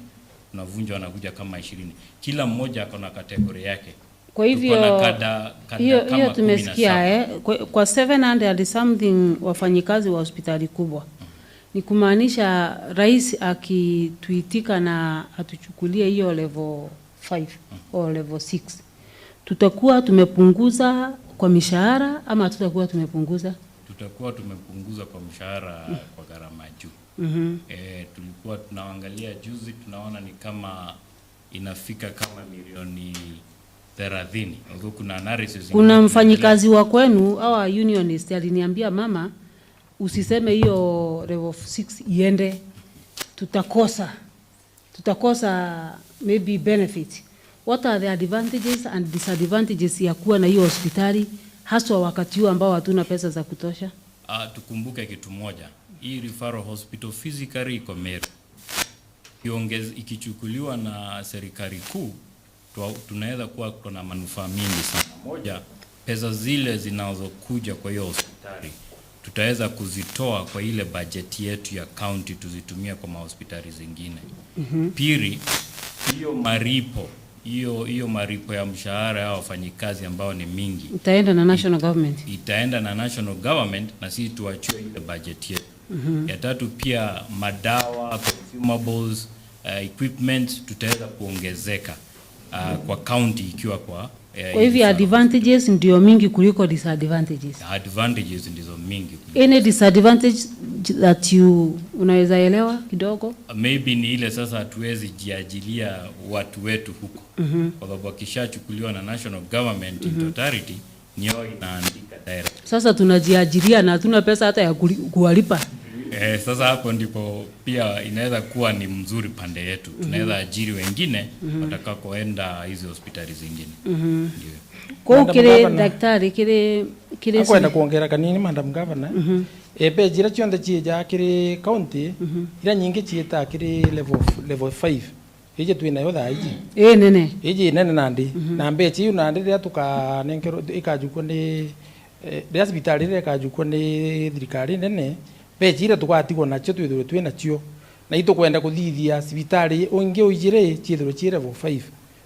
tunavunja wanakuja kama ishirini. Kila mmoja ako na category yake. Kwa hivyo, tuko na kada, kada hiyo, kama hiyo tumesikia, kumi na saba. Eh. Kwa, kwa seven hundred something wafanyikazi wa hospitali kubwa. Mm. Ni kumaanisha rais akituitika na atuchukulie hiyo level five, mm, or level six, tutakuwa tumepunguza kwa mishahara ama tutakuwa tumepunguza? Tutakuwa tumepunguza kwa mshahara, mm, kwa gharama ya juu. Mhm. Eh, tulikuwa tunaangalia juzi, tunaona ni kama inafika kama milioni thelathini. Although kuna analysis ingine tunaendelea. Kuna mfanyikazi wa kwenu, our unionist, aliniambia, "Mama, usiseme hiyo level six iende. Tutakosa. Tutakosa maybe benefit." What are the advantages and disadvantages ya kuwa na hiyo hospitali, haswa wakati huu ambao hatuna pesa za kutosha? Ah, tukumbuke kitu moja. Hii referral hospital physically iko Meru. Ikiongez-, ikichukuliwa na serikali kuu, twa-, tunaweza kuwa tuko na manufaa mingi sana. Moja, pesa zile zinazokuja kwa hiyo hospitali, tutaweza kuzitoa kwa ile bajeti yetu ya county tuzitumie kwa mahospitali zingine. Mhm. Pili, hiyo maripo, hiyo, hiyo maripo ya mshahara ya wafanyikazi ambao ni mingi, itaenda na national government. Itaenda na national government na sisi tuachiwe ile bajeti yetu. Mhm. Ya tatu pia madawa, consumables, eh, equipment tutaweza kuongezeka, ah, kwa county ikiwa kwa, eh, kwa hivyo hii advantages ndio mingi kuliko disadvantages. Advantages ndizo mingi kuliko. Any disadvantage that you unaweza elewa kidogo? Maybe ni ile sasa hatuwezi jiajilia watu wetu huko. Mhm. Kwa sababu wakishachukuliwa na national government in, mhm, totality, ndio inaandika direct. Sasa tunajiajiria na hatuna pesa hata ya kuli-, kuwalipa. Eh, sasa hapo ndipo pia inaweza kuwa ni mzuri pande yetu. Mhm. Tunaweza ajiri wengine, mhm, watakakoenda hizi hospitali zingine. Mhm. Ndio. Kwa hiyo Madam Governor, daktari, kiri, kiri akwenda kuongera kanini, Madam Governor. Mhm. Eh, mbeca iria cionthe ciija kiri county, mhm, iria nyingi ciita kiri level f-, level five. Iji twinayo thaa iji. Ii nene. Iji nene nandi. Mhm. Na mbeca iu nandi riria tukanenkerwo, ikajukua ni, eh, riria cibitari iria ikajukua ni thirikari nene, mbeca iria tugatigwa nacio twithirwe twi nacio. Na itukwenda kuthithia cibitari ingi ijiri ciithirwe ci level five.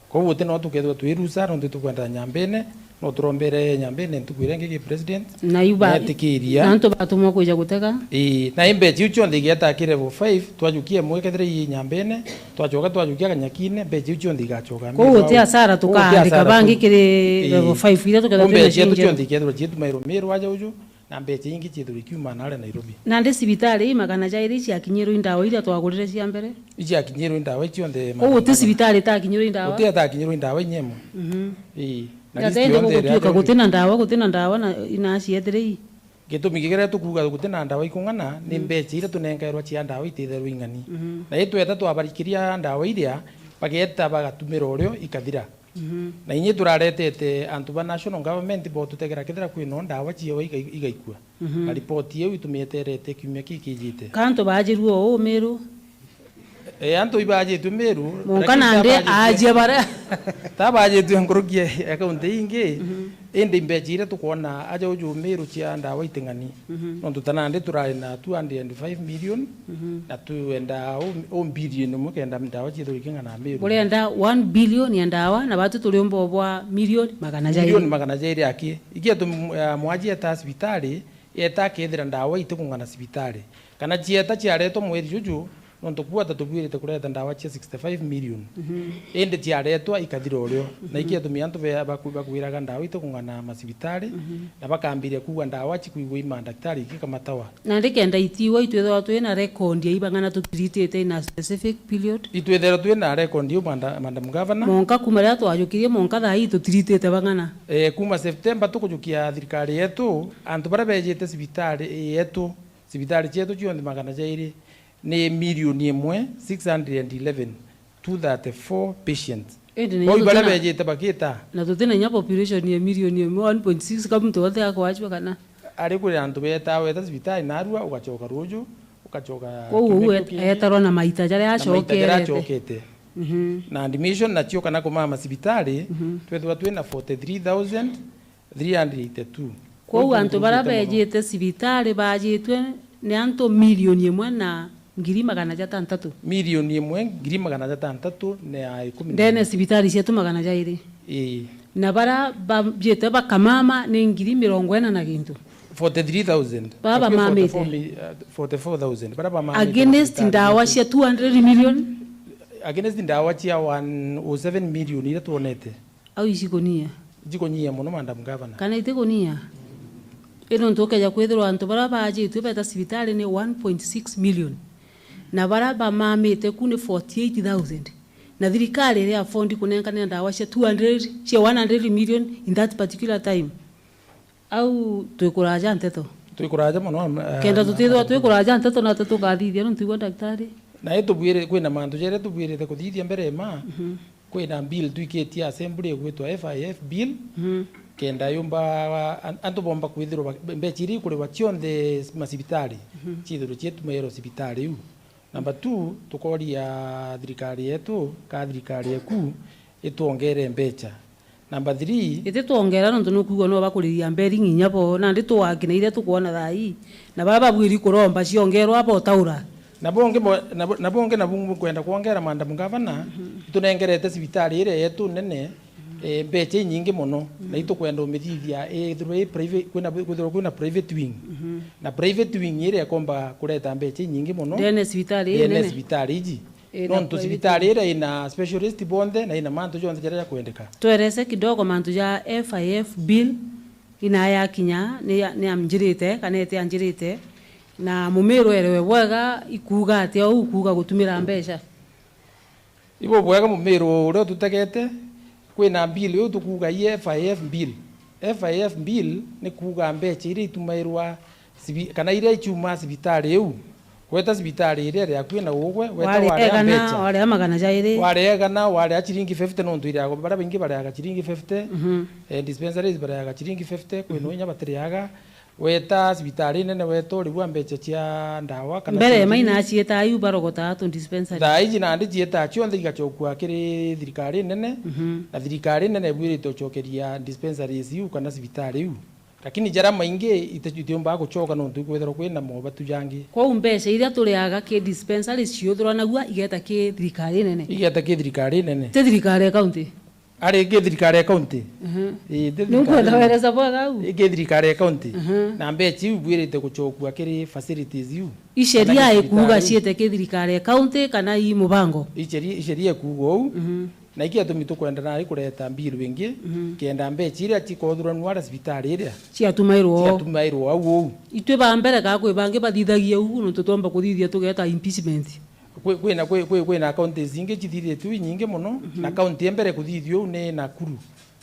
Koguo guti no tukethirwa twi rusa, nontu tukwenda Nyambene, no turombere Nyambene ntuku iria ingi ki president, na iu ba-, netikiria. Na antu batumwa kwija gutega? Ii, na i mbeca iu cionthe igeeta ki level five, twajukia imwe kethira i Nyambene, twacoka twajukia Kanyakine, mbeca iu cionthe igacoka. Koguo guti asara tukaandika bangi kiri level five, iria tukethirwa twina mbeca cionthe ikethirwa ciitumairwo Meru aja uju, Na mbeca ingi ciithirwe ikiuma naria Nairobi. Nandi cibitari ii magana jairi iciakinyirwe i ndawa iria twagurire cia mbere? Iciakinyirwe i ndawa icionthe. Uu guti cibitari itakinyirwe i ndawa? Guti itakinyirwe i ndawa inya imwe. Mhm. Ii. Na list yonthe iria gutuika guti na ndawa, guti na ndawa na, na ciethire ii. Gitumi kiria tukuuga guti na ndawa ikung'ana, ni mbeca iria tunenkairwa cia ndawa itithairwa ing'ani. Mhm. Na itweta twabarikiria ndawa iria, bageta bagatumira urio ikathira. Mhm. Na inya turaretete antu ba national government botutegera kethira kwina ndawa ciao iga-, igaikua. Mhm. Na ripoti iu itumieterete kiumia kii kijite. Ka antu baajirue uu Miru? E, antu ibajitue Miru, monka lakini nandi tabaajitue, aajia bara. Tabaajitue nkuruki ya, ya kaunti ingi, mhm, indi mbeca iria tukwona aja uju Miru cia ndawa iting'ani. Mhm. Nontu ta nandi turari na two hundred and five million, mhm, na twenda u, u billion imwe kenda ndawa ciithirwe iking'ana Miru. Burenda one billion ya ndawa, na batu turiumba bwa million magana jairi. Million magana jairi aki. Igia tu, eh, mwaji eta cibitari, yeta akethira ndawa itikung'ana cibitari. Kana cieta ciaretwa mweri juju, nontu kuuga ta tubwirite kureta ndawa cia sixty-five million. Mhm. Indi ciaretwa ikathira urio. Na, mhm, iki atumi antu be-, baku-, bakwiraga ndawa itikung'ana macibitari, mhm, na bakambiria kuuga ndawa cikwigua i mandaktari ikikamatawa. Nandi kenda itiwa itwithirwa twina record ya ibang'ana tutiritite in a specific period? Itwithirwa twina record iu, manda-, Madam Governor. Monka kuma riria twajukirie, monka thaa ii tutiritite bang'ana? Eh, kuma September tukujukia thirikari yetu, antu baria bejite cibitari yetu, cibitari cietu cionthe magana jairi ni milioni imwe, six hundred and eleven, two thirty-four patients. Indi ni bau baria bejite bagita. Na tutina inya population ya milioni imwe, one point six, ka muntu wonthe akwajua kana? Ari kuri antu betaa, weta cibitari narua, ugacoka ruju, ugacoka. Kwou kiumia kiu kingi, etarwa na maita jaria, na maita jaria acokete. Acokete. Mhm. Na admission nacio kana kumama cibitari, mhm, twethirwa twina forty-three thousand three hundred eighty-two. Kwou antu baria bejite cibitari bajitwe ni antu milioni imwe na ngiri magana jatantatu. Milioni imwe ngiri magana jatantatu na ikumi na ndene cibitari cietu magana jairi. Ii. Na baria bajite bakamama ni ngiri mirongo ina na gintu. Forty-three thousand. Baria bamamite. Forty-four mi-, uh, forty-four thousand. Baria bamamite. Against ndawa cia two hundred million. Against ndawa cia one oh seven million iria twonete. Au icikunyia? Icikunyia mono, Madam Governor. Kana itikunyia? Indi nontu ukeja kwithirwa antu baria baajitue beta cibitari ni one point six million, na baria bamamite ku ni forty-eight thousand, na thirikari iri afford kunenkanira ndawa cia two hundred, cia one hundred million in that particular time. Au twikuraja nteto. Twikuraja mono, am-, eh, kenda tutithirwa twikuraja nteto, nate tukathithia nontu igwe daktari. Na itubwire, kwina mantu jaria tubwirite kuthithia mbere ma, mhm, kwina bill twikitie assembly igwitwa F I F bill, mhm, kenda yumba, an-, antu bomba kwithirwa ba-, mbeca iria ikurihwa cionthe macibitari, mhm, ciithirwe ciitumairwa cibitari iu. Number two, tukoria thirikari yetu, ka thirikari eku, itwongere mbeca. Number three. Iti twongera nontu nukwigua no bakuriria mberi nginya bo, nandi tuwaki na iria tukwona thaa ii. Na baria babwiri kuromba ciongerwa botaura. Na bongi bo-, na bo-, na bongi na bungu kwenda kwongera, Madam Governor, mhm, itunengerete cibitari iria yetu nene, eh, mbeca inyingi mono, na itukwenda umithithia ithirwe i private, kwina, kwithirwa kwina private wing. Mhm. Na private wing iria ikomba kureta mbeca inyingi mono ndene cibitari ii ndene nene. Cibitari iji. Ina nontu private cibitari wing iria ina specialist bonthe na ina mantu jonthe jaria jakwendeka. Twerese kidogo mantu ja F I F bill, ina yakinya, ni ya-, ni anjirite kana iti anjirite, na mumiru erewe bwega, ikuuga atia uu kuuga gutumira mbeca? Ibo bwega mumiru uria ututegete, kwina bill iu tukuuga i F I F bill. F I F bill ni kuuga mbeca iria itumairwa cibi-, kana iria ichiuma cibitari iu. Weta cibitari iria iri akui na ugwe, weta waria mbeca. Waria magana jairi. Waria igana, waria ciringi fifty, nontu iriagwa, baria baingi bariaga ciringi fifty, mhm, eh, dispensaries bariaga ciringi fifty, kwina, mhm, inya batiriaga. Weta cibitari nene, weta urigua mbeca cia ndawa kana mbere cia maina njugu. Acieta iu barogotaa tu dispensary. Thaa iji nandi cieta cionthe igacokua kiri thirikari nene, mhm, na thirikari nene ibwirite ucokeria dispensaries iu kana cibitari iu. Lakini jaria maingi iti-, itiumbaga gucoka nontu ikwithirwa kwina mobatu jangi. Kwou mbeca iria turiaga ki dispensary ciuthirwa nagua igeta ki thirikari nene? Igeta ki thirikari nene. Ti thirikari ya county? Ari ki thirikari ya county? Mhm. Ii, ti thirikari nene. Ni ukwenda wereza bwega au? Ii, ki thirikari ya county. Mhm. Na mbeca iu ibwirite gucokua kiri facilities iu. I sheria ikuuga ciite ki thirikari ya county kana i mubango? I sheria, i sheria ikuuga uu. Mhm. Na iki atumi tukwenda nari kureta bill wingi, mhm, kenda mbecha iria cikothuranua aria cibitari iria ciatumairwo, ciatumairwo au uu. Itwi ba mbere kaa kwi bangi bathithagia uu, nontu twomba kuthithia tugeta impeachment. Kwi, kwina, kwi, kwi, kwina counties ingi cithithitue inyingi mono, mhm, na county ya mbere kuthithia uu ni Nakuru.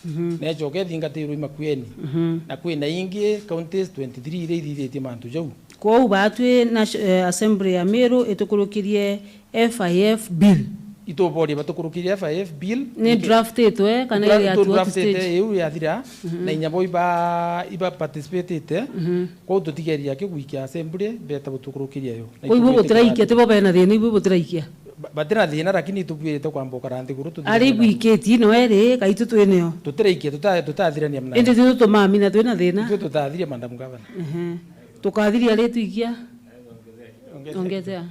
Mhm. Na icoke ithingatirwe i Makueni. Mhm. Na kwina ingi counties twenty-three iria ithithitie mantu jau. Kwou batwi na, eh, Assembly ya Meru itukurukirie F I F bill. Ituboria batukurukirie F I F bill. Ni draft itwe kana ira iri at what stage? Draft ite iu yathira, mhm, na inya bo iba, iba participate ite. Mhm. Kwou tutigeria kigui kia Assembly beta butukurukiria yo. Na kwou ibu butiraikia, ti bo bena thina, ibu butiraikia. Ba-, batina thina, lakini itubwirite kwamba ukara nthiguru tuthiranie. Ari igwikitie no eri, kaitu twinio. Tutiraikia, tuta-, tutathirania mna. Indi tutu tumamina twina thina. Itwe tutathiria, Madam Governor. Ehe. Tukathiria ri twikia? Ongezea. Ongezea.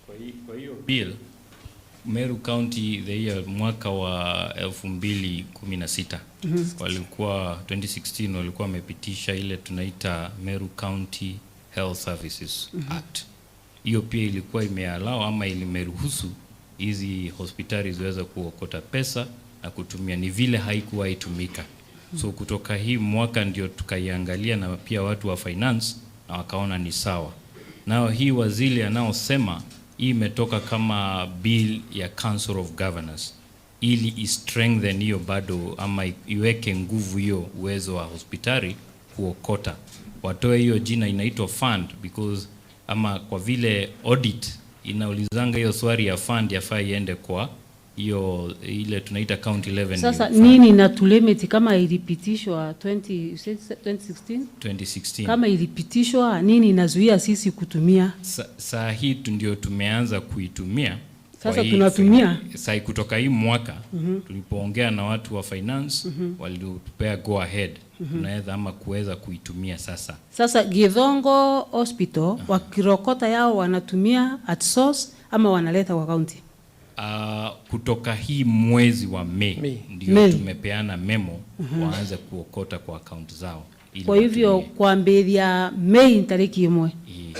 Kwa hi-, kwa hiyo bill, Meru County the year, mwaka wa elfu mbili kumi na sita, mhm, walikuwa, twenty sixteen, walikuwa wamepitisha ile tunaita Meru County Health Services, mhm, Act. Hiyo pia ilikuwa imeallow ama ilimeruhusu hizi hospitali ziweze kuokota pesa na kutumia, ni vile haikuwa itumika. So kutoka hii mwaka ndio tukaiangalia na pia watu wa finance na wakaona ni sawa. Nao hii waziri anaosema, hii imetoka kama bill ya Council of Governors, ili i strengthen hiyo bado ama i-, iweke nguvu hiyo uwezo wa hospitali kuokota. Watoe hiyo jina inaitwa fund because, ama kwa vile audit inaulizanga hiyo swali ya fund yafaa iende kwa hiyo ile tunaita county revenue fund. Sasa nini inatulimit kama ilipitishwa twenty, you said twenty sixteen? Twenty sixteen. Kama ilipitishwa, nini inazuia sisi kutumia? Sa-, saa hii tu ndio tumeanza kuitumia. Sasa kwa hii tunatumia? Sai kutoka hii mwaka, mhm, tulipoongea na watu wa finance, mhm, walitupea go ahead, mhm, tunaweza ama kuweza kuitumia sasa. Sasa Githongo Hospital, aha, wakirokota yao wanatumia at source ama wanaleta kwa county? Ah, kutoka hii mwezi wa May, May, ndio, May, tumepeana memo, mhm, waanze kuokota kwa account zao. Ili watumie. Kwa hivyo, kwambiria Mei ntariki imwe, ii,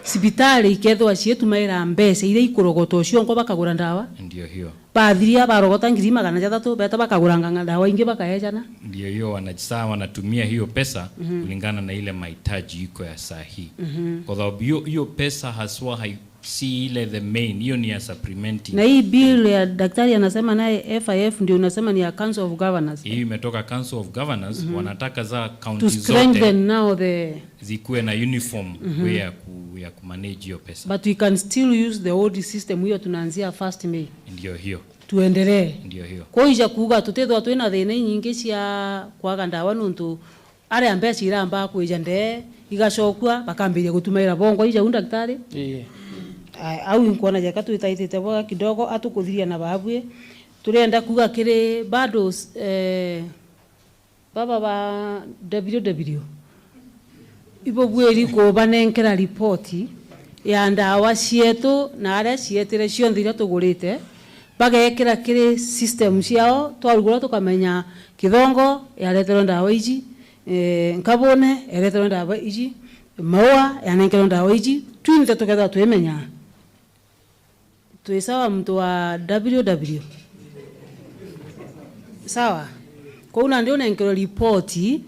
cibitari ikethirwa ciitumaira mbeca iria ikurogotwa cionkwa bakagura ndawa. Ndio hiyo. Bathiria barogota ngiri magana jathatu, beta bakaguranga ndawa ingi bakaejana. Ndio hiyo, wana-, saa wanatumia hiyo pesa, mhm, kulingana na ile mahitaji iko ya saa hii. Mhm. Kwa sababu hiyo, hiyo pesa haswa hai-, si ile the main, hiyo ni ya supplementing. Na hii bill ya daktari anasema naye F I F ndio unasema ni ya Council of Governors. Hii imetoka Council of Governors, mhm, wanataka za county zote, to strengthen now the, zikuwe na uniform, mhm, way ya ku-, ya kumanage hiyo pesa. But we can still use the old system, hiyo tunaanzia first May. Ndio hiyo. Tuendelee. Ndio hiyo. Kwa hiyo ija kuuga tutithwa twina thina inyingi cia kwaga ndawa nontu aria mbeca irambaa kwija ndee, igacokua, bakambiria gutumaira bongwa ija u daktari. Ii. Aya, au inkwona jeka twitaitite bwega kidogo, atukuthiria na babui. Turienda kuuga kiri bado, eh, baba ba W W, ibubwiri kubanenkera ripoti ya ndawa cietu na aria cietire cionthe iria tugurite, bagekira kiri system ciao, twarugura tukamenya Kithongo yareterwe ndawa iji, eh, Nkabune ereterwe ndawa iji, Maua yanenkerwe ndawa iji, twinthe tukethirwa twimenya. Twi sawa muntu wa W W? Sawa. Kwou nandi unenkerwe ripoti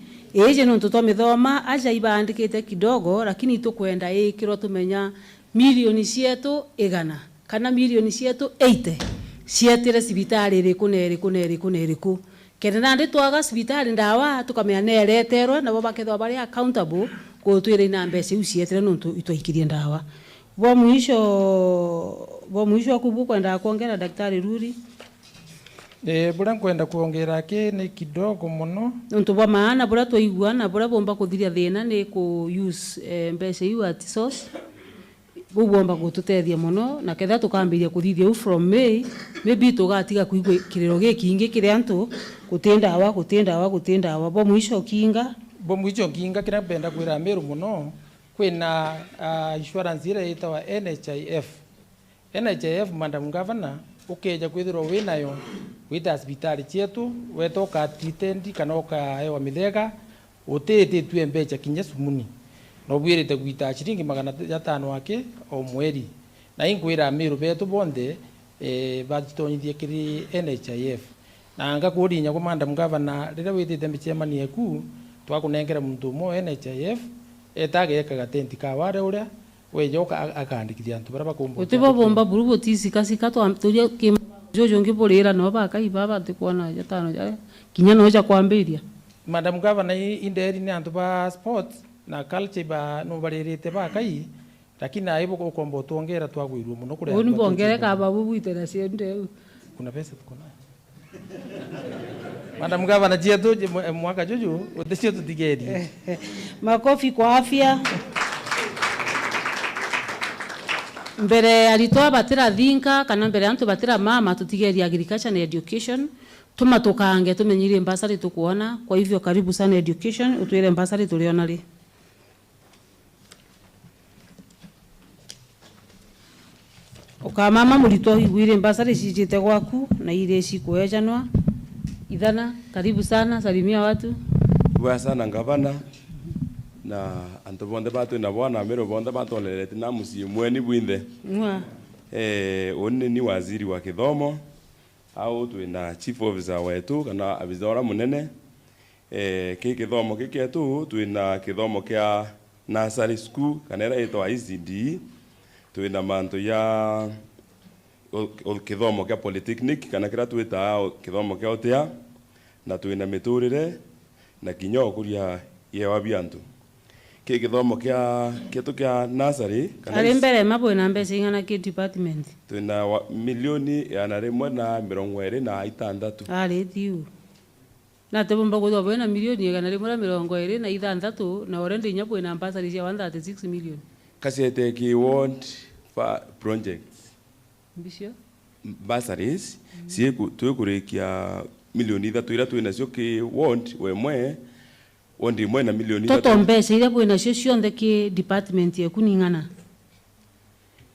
iji nontu twamithoma, aja ibaandikite kidogo, lakini itukwenda ikirwa tumenya milioni cietu igana kana milioni cietu eighty cietire cibitari iriku na iriku na iriku na iriku. Kenda nandi twaga cibitari ndawa, tukamenya nereterwe, nabo bakethirwa bari accountable gutwira ina mbeca iu cietire nontu itwaikirie ndawa. Bwa mwisho, bwa mwisho aku bukwendaga kwongera, Daktari Ruri? Eh, buria nkwenda kwongera aki ni kidogo mono. Nontu bwa maana buria twaigua na buria bumba kuthiria thina ni ku use, eh, mbeca iu at source. Buu bwomba gututethia mono, na kethira tukambiria kuthithia uu from May, maybe tugatiga kuigua kiriro gikingi kiri antu, guti ndawa, guti ndawa, guti ndawa. Bwa mwisho kinga. Bwa mwisho kinga, kiria mpenda kwira Meru mono, kwina, ah, insurance iria yitawa N H I F. N H I F, Madam Governor, ukeja kwithirwa winayo, wita cibitari cietu, weta ukatreated kana ukaewa mithega, utiititue mbeca kinya sumuni. Na ubwirite gwita ciringi magana jatano aki o mweri. Na inkwira Amiru betu bonthe, eh, bacitonyithie kiri N H I F. Na ngakuuria inya gwe Madam Governor, riria witite micemanio eku, twakunenkera muntu umwe o N H I F, eta ageka gatenti ka ware uria, weja uka-, a-, akaandikithia antu baria bakumba. Uti bo bomba buru buticikacika twa-, turia ki-, juju ungi burira no bakai baba ntikwona jatano jaria. Kinya no ja kwambiria. Madam Governor, i-, inderi ni antu ba sports na culture ba, no baririte bakai, lakini nai bu-, ukomba utwongera twagwirua muno kuria. Uni bongere kaba bubwite na cio ndeu. Kuna pesa tuko nayo. Madam Governor, cietu, mwe-, mwaka juju, uticio tutigerie. Makofi kwa afya. Mbere aritwa batirathinka, kana mbere antu batiramama, tutigerie agriculture na education. Tuma tukange, tumenye iri mbasari tukwona. Kwa hivyo, karibu sana education, utwire mbasari turiona ri. Ukamama muritwa, igwire mbasari cijite gwaku na iri cikwejanwa. Ithana, karibu sana, salimia watu. Bwa sana ngavana na antu bonthe batwi na bwana Amiru bonthe batwonelete na mucii mweni bwinthe. Mwa. Eh, uni ni waziri wa kithomo, au twina chief officer wetu kana abisa uria munene. Eh, ki kithomo giki gietu, twina kithomo kia nursery school, kana iria yitwa E C D E, twina mantu ja u-, u-, kithomo kia polytechnic, kana kiria twitaa u-, kithomo kia utia, na twina miturire, na kinya ukuria yewa bia antu. Ki kithomo kia, kietu kia nursery, kana ari is- mbere ma bwina mbeca ing'ana ki department? Twina wa, milioni igana rimwe na mirongo iri na itantatu. Ari thiu. Na ati bumba kwithirwa bwina milioni igana rimwe na mirongo iri na ithanthatu, na already inya bwina mbasari cia one thirty-six million. Kasiete ki ward fa-, projects. Mbicio? Bursaries, mm, cieku-, twikurikia milioni ithatu iria twi nacio ki ward wemwe, ward imwe na milioni ithatu. Toto mbeca iria bwi nacio cionthe ki department yeku ni ng'ana?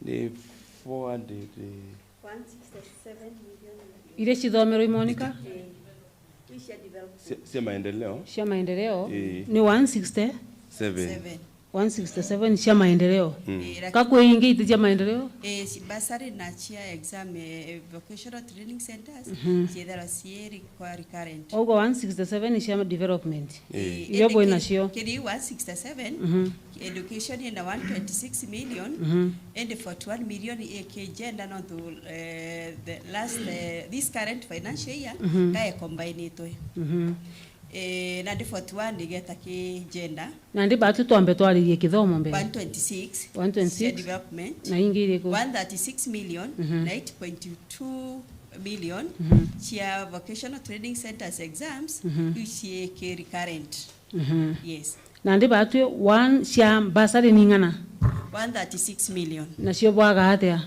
Ni four hundred, eh. One sixty-seven million. Iria cithomerwe i Monica? Eh. Cia, cia maendeleo. Cia maendeleo. Eh. Ni one sixty? Seven. Seven. One sixty-seven cia maendeleo. Mm. Eh, laki- Ka kwi ingi iti cia maendeleo? Eh, ci-, bursary na cia exam, eh, vocational training centers, mhm, ciethera cii kwa recurrent. Ugo one sixty-seven cia development. Eh. Eh, irio indi bwi ki-, nacio. Kiri one sixty-seven, mhm, education ina one twenty-six million, mhm, indi forty-one million i ki gender nontu, eh, the last, eh, this current financial year, mhm, ka ekombainitwe. Mhm. Eh, nandi forty-one igeta ki gender. Nandi batu twambe twaririe kithomo mbere. One twenty-six, one twenty-six, cia development. Na ingi iriku? One thirty-six million, mhm, na eight point two million, mhm, cia vocational training centers exams, mhm, iu cii ki recurrent. Mhm. Yes. Nandi batwi one cia bursary ni ng'ana? One thirty-six million. Nacio bwaga atia?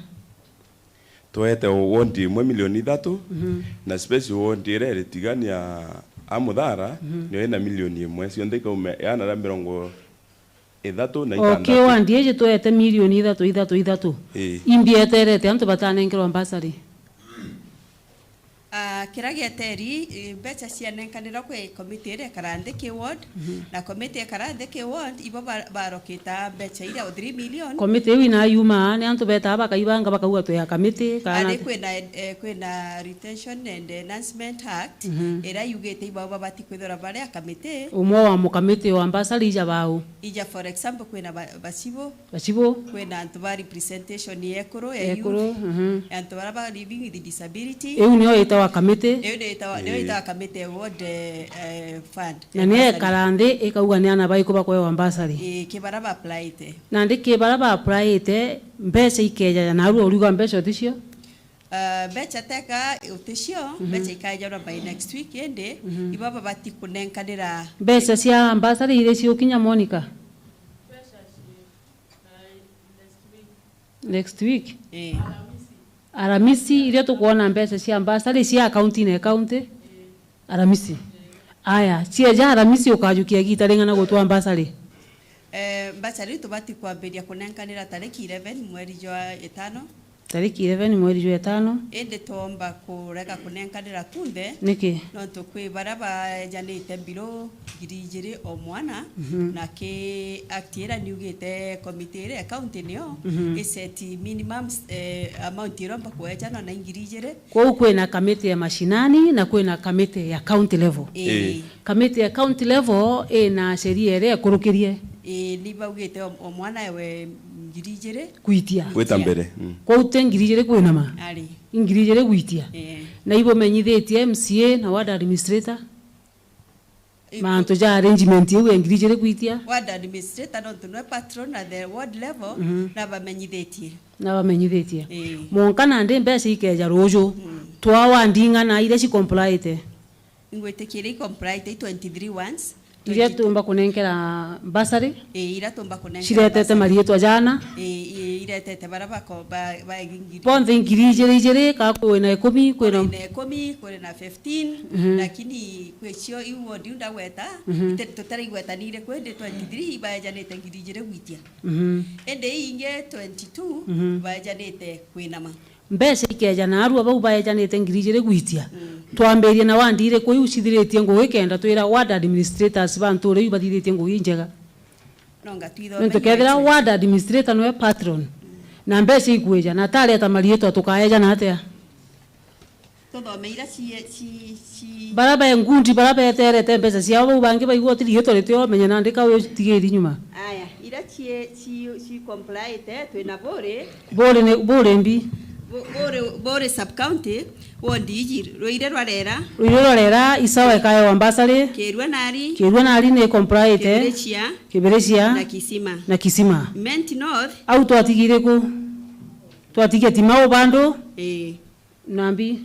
Twete ward imwe milioni ithatu, mhm, na special ward iria iri Tigania a Muthara, mhm, niyo ina milioni imwe. Cionthe ikaume igana ria mirongo ithatu na itantatu. Okay, ward iji twete milioni ithatu, ithatu, ithatu. Ii. Imbi eterete antu batanenkerwa bursary? Ah, kiria gieteri, eh, mbeca cianenkanirwa kwi komiti iria ikara nthi ki ward, mhm, na komiti ikara nthi ki ward, ibo ba-, barokita mbeca iria o three million. Komiti iu inayuma, ni antu betaa bakaibanga bakauga twi a kamiti, kana ari kwina, eh, kwina Retention and Enhancement Act, mhm, iria yugite ibo babati kwithirwa bari a kamiti. Umwe wa mukamiti wa mbasari ija bau? Ija, for example, kwina ba-, bacibo. Bacibo. Kwina antu ba representation ya ekuru, ya ekuru, youth, mhm, antu baria ba living with disability. Iu niyo itawa kamiti. Iu niyo itawa, niyo, ii, itawa kamiti ya ward, eh, eh, fund. Na ni ekara nthi ikauga ni ana baiku bakwewa mbasari. Ii, ki baria ba applyite. Nandi ki baria ba applyite, mbeca ikeja, na narua uriuga mbeca uticio? Ah, mbeca teka uticio, mhm, mbeca ikaejanwa by next week, indi, mhm, ibo babati kunenkanira. Mbeca cia mbasari iri ciukinya, Monica? Next week? Eh. Aramisi, iria tukwona mbeca cia mbasari cia akaunti na akaunti. Aramisi. Aya, cieja Aramisi ukajukia igita ring'ana gutwa mbasari? Eh, mbasari tubati kwambiria kunenkanira tariki eleven mweri jwa itano. Tariki eleven mweri jwa etano. Indi twomba kurega kunenkanira kunthe. Niki? Nontu kwi baria baejanite mbiro ngiri ijiri o mwana, mhm, na ki act iria niugite committee iria ya county niyo, mhm, iseti minimum, eh, amount iria omba kuejana na ingiri ijiri. Kwou kwina kamiti ya mashinani na kwina kamiti ya county level. Ii. Ii. Kamiti ya county level ina sheria iria ikurukirie. Ii, ni baugite o, o mwana ewe ngiri ijiri. Gwitia. Gwita mbere. Mm. Kwou ti ngiri ijiri kwinama. Ari. Ingiri ijiri gwitia. Ii. Na ibumenyithitie M C A na ward administrator? Ii, mantu ja arrangement iu ya ngiri ijiri gwitia? Ward administrator nontu nwe patron at the ward level, mhm, nabamenyithitie. Nabamenyithitie. Ii. Mwanka nandi mbeca ikeja ruju. Mm. Twa ward ing'ana iria cicomplyite? Ingwitikiria icomplyite i twenty-three ones. Iria twenty-three. Tumba kunenkera bursary? Ii, iria tumba kunenkera bursary. Ciretete mariitwa jana? Ii, ii, iretete baria bako-, ba-, ba-, ngiri. Bonthe ngiri ijiri ijiri, ka kwina ikumi, kwina. Kwina ikumi, kwina fifteen, mhm, lakini kwi cio iu ward iu ndagweta, mhm, ite-, tutaraigwetanire kwi, indi twenty-three ibaejanite ngiri ijiri gwitia. Mhm. Indi ii ingi twenty-two, mhm, baejanite kwinama. Mbeca ikeja na arua bau baejanite ngiri ijiri gwitia. Mm. Twambirie na ward iriku iu cithiritie ngugi kenda twira ward administrators ba nture iu bathithitie ngugi injega. Nonga twithome. Nontu kethira ward administrator niwe patron, na mbeca ikwija, na atareta mariitwa tukaejana atia? Tuthome iria ci-, ci-, ci- Baria be ngundi, baria beterete mbeca ciao, bau bangi baigua ti riitwa ritio, menya nandi kau utigiri nyuma. Aya, iria ci-, ci-, ci complyte, twina Buri. Buri ni, Buri mbi. Bu-, Buri, Buri sub county, ward iji, Ruiri rwa Rera. Ruiri rwa Rera, isawa ikaewa bursary. Kirua Nari. Kirua Nari ni complyte. Kibirichia. Kibirichia. Na Kisima. Na Kisima. Imenti North. Au twatigire ku? Twatigia Timau bandu. Ii. Nambi?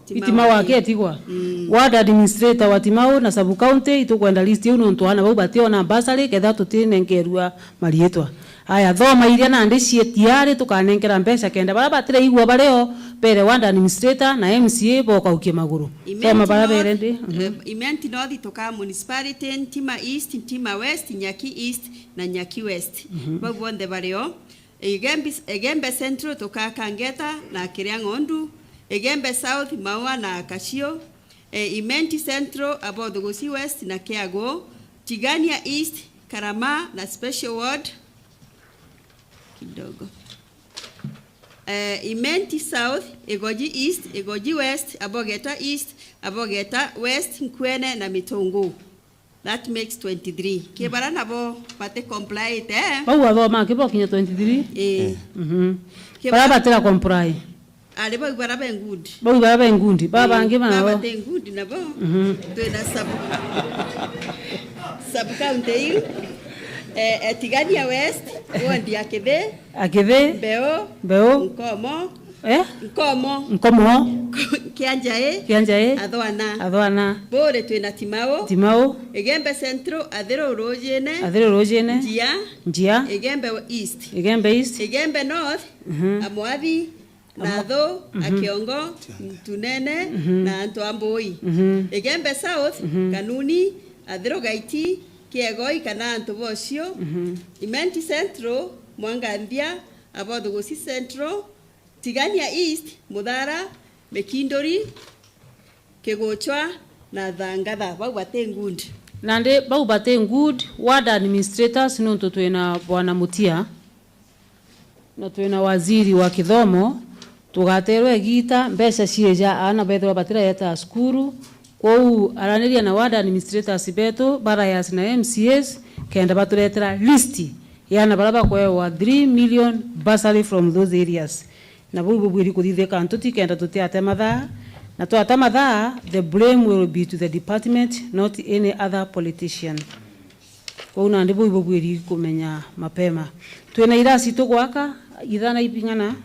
Timau. Itimau aki etigwa. Mm. Ward administrator wa Timau na sub county, itukwenda list iu nontu aana bau bationa bursary, kethira tutinenkerua mariitwa. Aya, thoma iria nandi cie tiari tukanenkera mbeca kenda baria batiraigua bario, bere ward administrator na M C A bokaukie maguru. Imenti Thoma baria North, bere ndi. Mhm. Eh, Imenti North tuka municipality, Ntima East, Ntima West, Nyaki East na Nyaki West. Mhm. Bau bonthe bario. Igembe, Igembe Central tuka Kangeta na Kiria Ng'ondu, Igembe South, Maua na Kachio, e, Imenti Central, Abothuguchi West na Kiagu, Tigania East, Karama na Special Ward kidogo. E, Imenti South, Igoji East, Igoji West, Abogeta East, Abogeta West, Nkuene na Mitungu. That makes twenty-three. Ki baria nabo bati comply te? Bau athoma ki bokinya twenty-three? Ii. Mhm. Ki baria ba- batira comply. Ari bau baria be good. Bau baria be good. Ba- ii, bangi ba- nabo bati good nabo. Mhm. Twina sub, sub county iu. Eh, Etigania West, ward ya Kithi. Akithi. Mbeu. Mbeu. Nkomo. Eh? Nkomo. Nkomo. Kianjai. Kianjai. Athwana. Athwana. Buri twina Timau. Timau. Igembe Central, Athiru Rujine. Athiru Rujine. Njia. Njia. Igembe East. Igembe East. Igembe North. Mhm. Amwathi. Amo- Nathu, mhm. Akiongo, Ntunene, mhm. Na antu a Mbui. Mhm. Igembe South, mhm. Kanuni, Athiru Gaiti, Kiegoi kana antu bocio. Mhm. Imenti Central, Mwanganthia, Abothuguchi Central, Tigania East, Muthara, Mikinduri, Kiguchwa na Thangatha, bau bati good. Nandi bau bati good, ward administrators, nontu twina Bwana Mutia, na twina waziri wa kithomo, tugaterwa igita, mbeca cieja, aana bethirwa batiraeta cukuru, kwou araniria na ward administrators betu, barayas na M C As, kenda baturetera list ya aana baria bakwewa three million bursary from those areas. Na bau bubwiri kuthithika ntuti kenda tutiate mathaa, na twata mathaa, the blame will be to the department, not any other politician. Kwou nandi bau bubwiri kumenya mapema. Twina irasi tugwaka, ithana ibing'ana.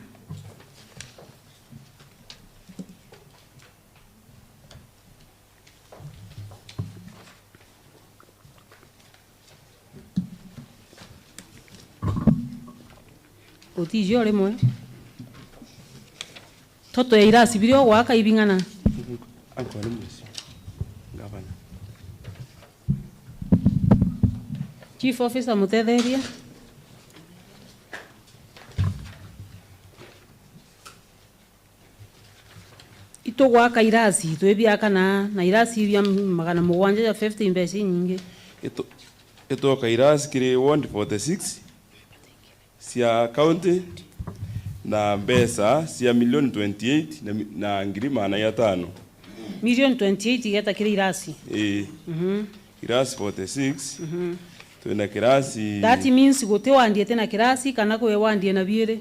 Utiji o rimwe. Toto ya irasi biria ugwaka ibing'ana. Uncle ni mwici. Gavana. Chief Officer, mutetheria. Tugwaka irasi, twibiaka na, na irasi iria magana mugwanja ja fifty, mbeca inyingi. Itu-, itwaka irasi kiri ward forty-six cia county na mbeca cia milioni twenty-eight na mi-, na ngiri magana atano. Milioni twenty-eight igeta kiri irasi? Ii. Mhm. Irasi forty-six. Mhm. Twina kirasi. That means guti wandi iti na kirasi kana kwi wandi ina biiri?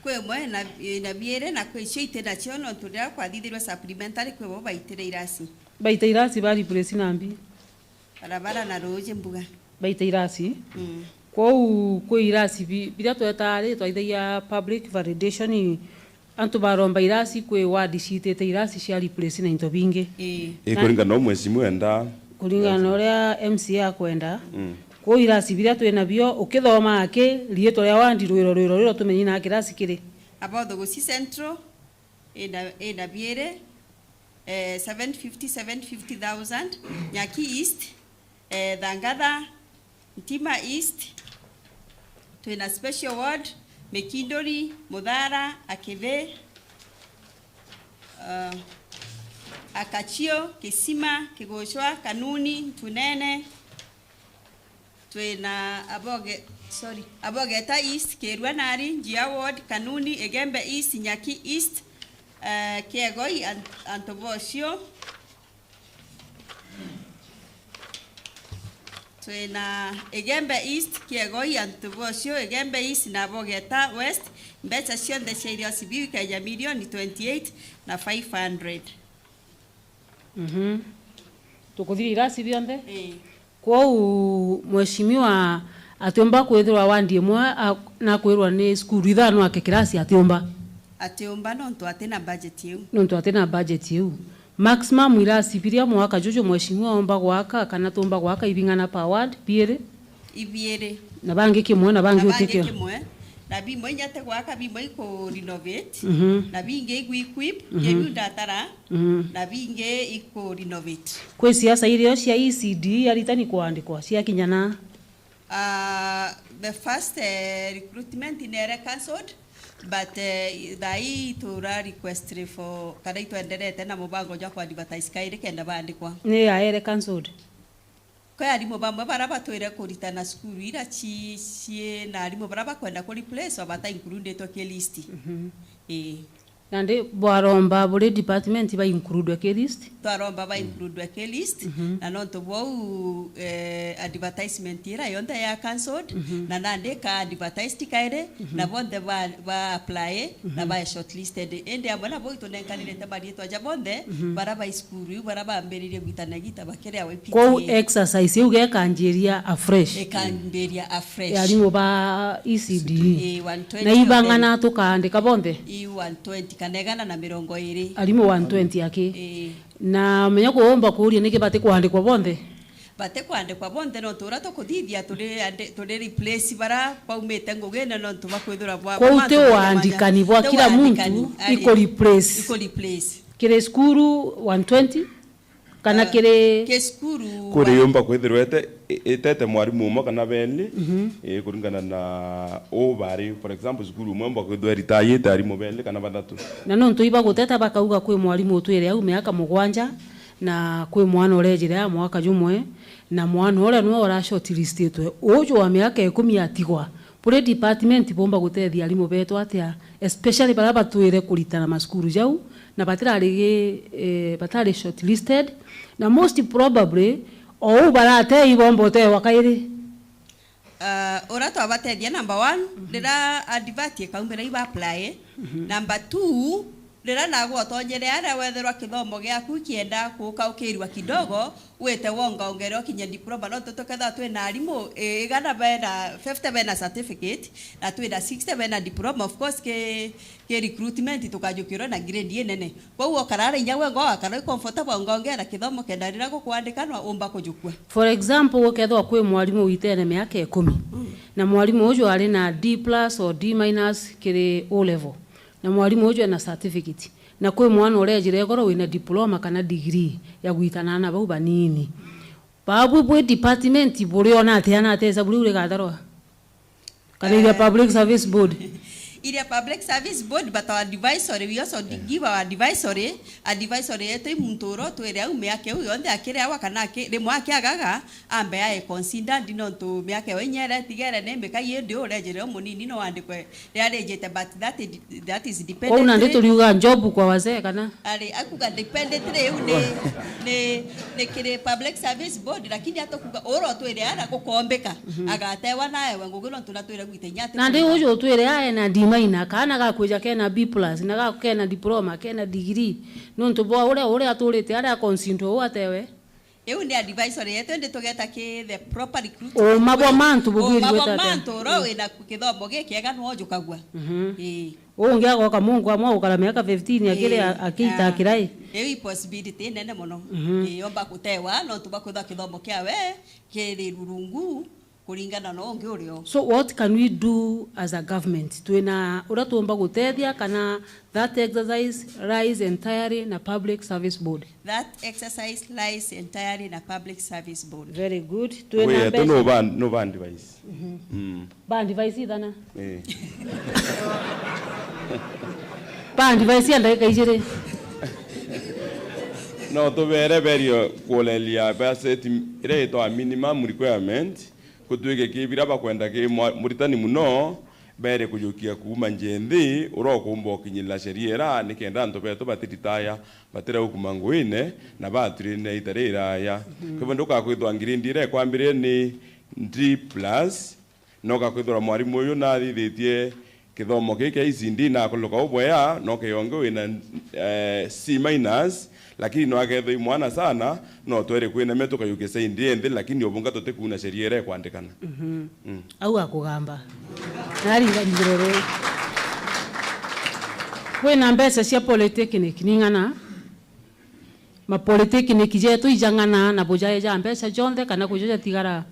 Kwi imwe na, ina biiri, na kwi icio iti nacio, nontu riria kwathithirwe supplementary, kwi bo baitire irasi. Baita irasi ba replace na mbi? Barabara na ruuji mbuga. Baita irasi? Mm. Kwou kwi irasi bi-, biria twetaa ri, twaithagia public validation, antu baromba irasi, kwi ward ciitite irasi cia replace na into bingi. Ii. Ii, na kuringana na u mheshimiwa enda. Kuringana na uria M C A akwenda. Mm. Kwou irasi biria twi nabio, ukithoma aki, riitwa ria ward, rwiro, rwiro, rwiro, tumenye na kirasi kiri. Abothogosi Central, ina, ina biiri, eh, seven fifty, seven fifty thousand, Nyaki East, eh, Thangatha, Ntima East, twina special ward, Mikinduri, Muthara, Akithi, eh, Akachio, Kisima, Kigucwa, Kanuni, Ntunene, twina Aboge-, sorry, Abogeta East, Kirua Nari, Njia Ward, Kanuni, Igembe East, Nyaki East, eh, Kiegoi, an-, antu bocio. Twina Igembe East, Kiegoi, antu bocio, Igembe East na Abogeta West, mbeca cionthe cia irasi biu ikeja milioni twenty-eight na five hundred. Mhm. Tukuthithia irasi bionthe? Ii. Kwou mheshimiwa atiumba kwithirwa wandi imwe a-, nakwirwa ni cukuru ithano ake kirasi atiumba? Atiumba nontu atina budget iu. Nontu atina budget iu. Maximum irasi biria mwaka juju mheshimiwa omba gwaka kana tumba gwaka ibing'ana per ward? Biiri? Ibiiri. Na bangi kimwe, na bangi utikio? Kimwe. Na bimwe inya ti gwaka, bimwe iku renovate, mhm, na bingi igu equip, mhm, kiu ndatara, mhm, na bingi iku renovate. Kwi siasa irio cia E C D aritani kwandikwa ciakinya na? Ah, the first, eh, recruitment nere cancelled, but, eh, thaa ii tura request for, kana itwenderete na mubango jwa ku advertise kairi kenda baandikwa. Ni yaere cancelled? Kwi arimu bamwe bara batwire kuritana cukuru ira ci-, cii na arimu bara bakwenda ku replace o bata includetwe ki list. Mhm. Ii. Nandi bwaromba buri department ba includwe ki list? Twaromba ba includwe ki list, mhm, na nontu bwou, eh, advertisement ira yonthe ya cancelled, mhm, na nandi ka advertised kairi, mhm, na bonthe ba, ba apply, na, mhm, ba shortlisted. Indi amwe nabo itunenkanirite mariitwa ja bonthe, mhm, bara ba cukuru iu, bara bambiririe gwitana gita bakiri a Y P T A. Kwou exercise iu gekanjiria afresh? Ikambiria afresh. Ya arimu ba E C D. Ii, one twenty. Na ibang'ana tukaandika bonthe? Ii, one twenty, kana igana na mirongo iri. Arimu one twenty aki? Ii. Na menya kuumba kuuria niki bati kwandikwa bonthe? Bati kwandikwa bonthe, nontu uria tukuthithia turi andi-, turi replace bara baumite ngugine, nontu bakwithirwa bwa. Kwou ti uandikani bwa kila muntu, iku replace. Iku replace. Kiri cukuru one twenty, kana, ah, kiri ki cukuru kuri yumba kwithirwa ite-, i-, itete mwarimu umwe kana beli, mhm, ii, kuringana na u bari. For example, cukuru umwe umba kwithirwa iritayite arimu beli kana bathatu. Na nontu iba guteta bakauga kwi mwarimu utwire au miaka mugwanja, na kwi mwana urejire a mwaka jumwe, na mwana uria nwe ura shortlistitwe, uju wa miaka ikumi atigwa. Buri department bumba gutethia arimu betu atia, especially baria batwire kuritana macukuru jau, na batirari gi-, eh, batari shortlisted, na most probably, o uu baratei bomba utewa kairi? Ah, uria twabatethia, number one, mhm, riria advert ikaumira iba apply. Mhm. Number two, riria nagwe utonyere aria wethirwa kithomo giaku kienda kuukaukirua kidogo, wite wongaongere ukinye diploma, nontu tukethirwa twina arimu, eh, igana bena, fifty bena certificate, na twina sixty bena diploma. Of course, ki, ki recruitment tukajukirwa na grade inene. Kwou okarara inya gwe ngo akara comfortable, ongaongera kithomo kenda riria gukwandikanwa umba kujukua. For example, ukethwa kwi mwarimu witene miaka ikumi, mm, na mwarimu uju ari na D plus or D minus kiri O level, na mwarimu uju ena certificate, na kwi mwana urejire igoro wina diploma kana degree ya gwitana na bau banini, babu bwi department buriona atia na atesa buri urigatharwa? Kana iria, eh, Public Service Board? Iria Public Service Board bata advisory, we also give our advisory. Advisory yetu i muntu uria utwire au miaka iu yonthe akiri awa kana aki-, rimwe akiagaga, ambe ae considered nontu miaka iyo inya iria itigere ni mikai indi urejire umunini no wandikwe riria rijite, but that is, that is dependent. Kwou nandi turiuga Job kwa wazee kana? Ari, akuga dependent riu ni, ni, ni kiri Public Service Board, lakini atukuga ura utwire ara gukombika, agatewa naewe ngugi nontu natwire gwita inya ati. Nandi uju utwire ae na D minor, kana gakwija kena B plus, na ga-, kena diploma, kena degree, nontu bwa uria, uria aturite aria akonsindo u atewe. Iu ni advisory yetu, indi tugeta ki the proper recruitment. Uma bwa mantu bubwiri gwita atia? Uma bwa mantu uria wina kithomo gikiega nwojukagua. Ii. Ungi agoka mungu amwe ugukara miaka fifteen akiri a-, akiita kirai. Iu i possibility inene mono. Ii, omba gutewa nontu bwa kwithwa kithomo kiawe kiri rurungu kuringana na ungi urio. So what can we do as a government? Twina uria tuumba gutethia kana that exercise lies entirely na Public Service Board? That exercise lies entirely na Public Service Board. Very good. Twina mbeca. Wi yetu no ban-, no ban device. Mm. Ba device ithana. Eh. Ba device ya ndagika ijiri. No tubere berio kuoreria baseti iria itwa minimum requirement, gutwike ki biria bakwenda ki mwa-, muritani muno, bere kujukia kuuma nje nthi, uria ukumba ukinyirira sheria ira, nikenda antu betu batiritaya, batira ukuma nguine, na baturine ita riraya. Mhm. Kwa hivyo ndukakwithwa ngirindi iria ikwambirie ni D plus, no gakwithirwa mwarimu uyu nathithitie kithomo kii kia E C D na akuluka ubwea, no kionge wina, eh, C minus, lakini no akethwa i mwana sana, no twere kwinamia tukayukia saindi nthi, lakini ubunga tutikuuna sheria iria ikwandikana. Mhm. Mm. Au akugamba. Naringa njiroro. Kwina mbeca cia polytechnic ning'ana? Ma polytechnic jetu ijang'ana na bujae ja mbeca jonthe kana kujo jatigara?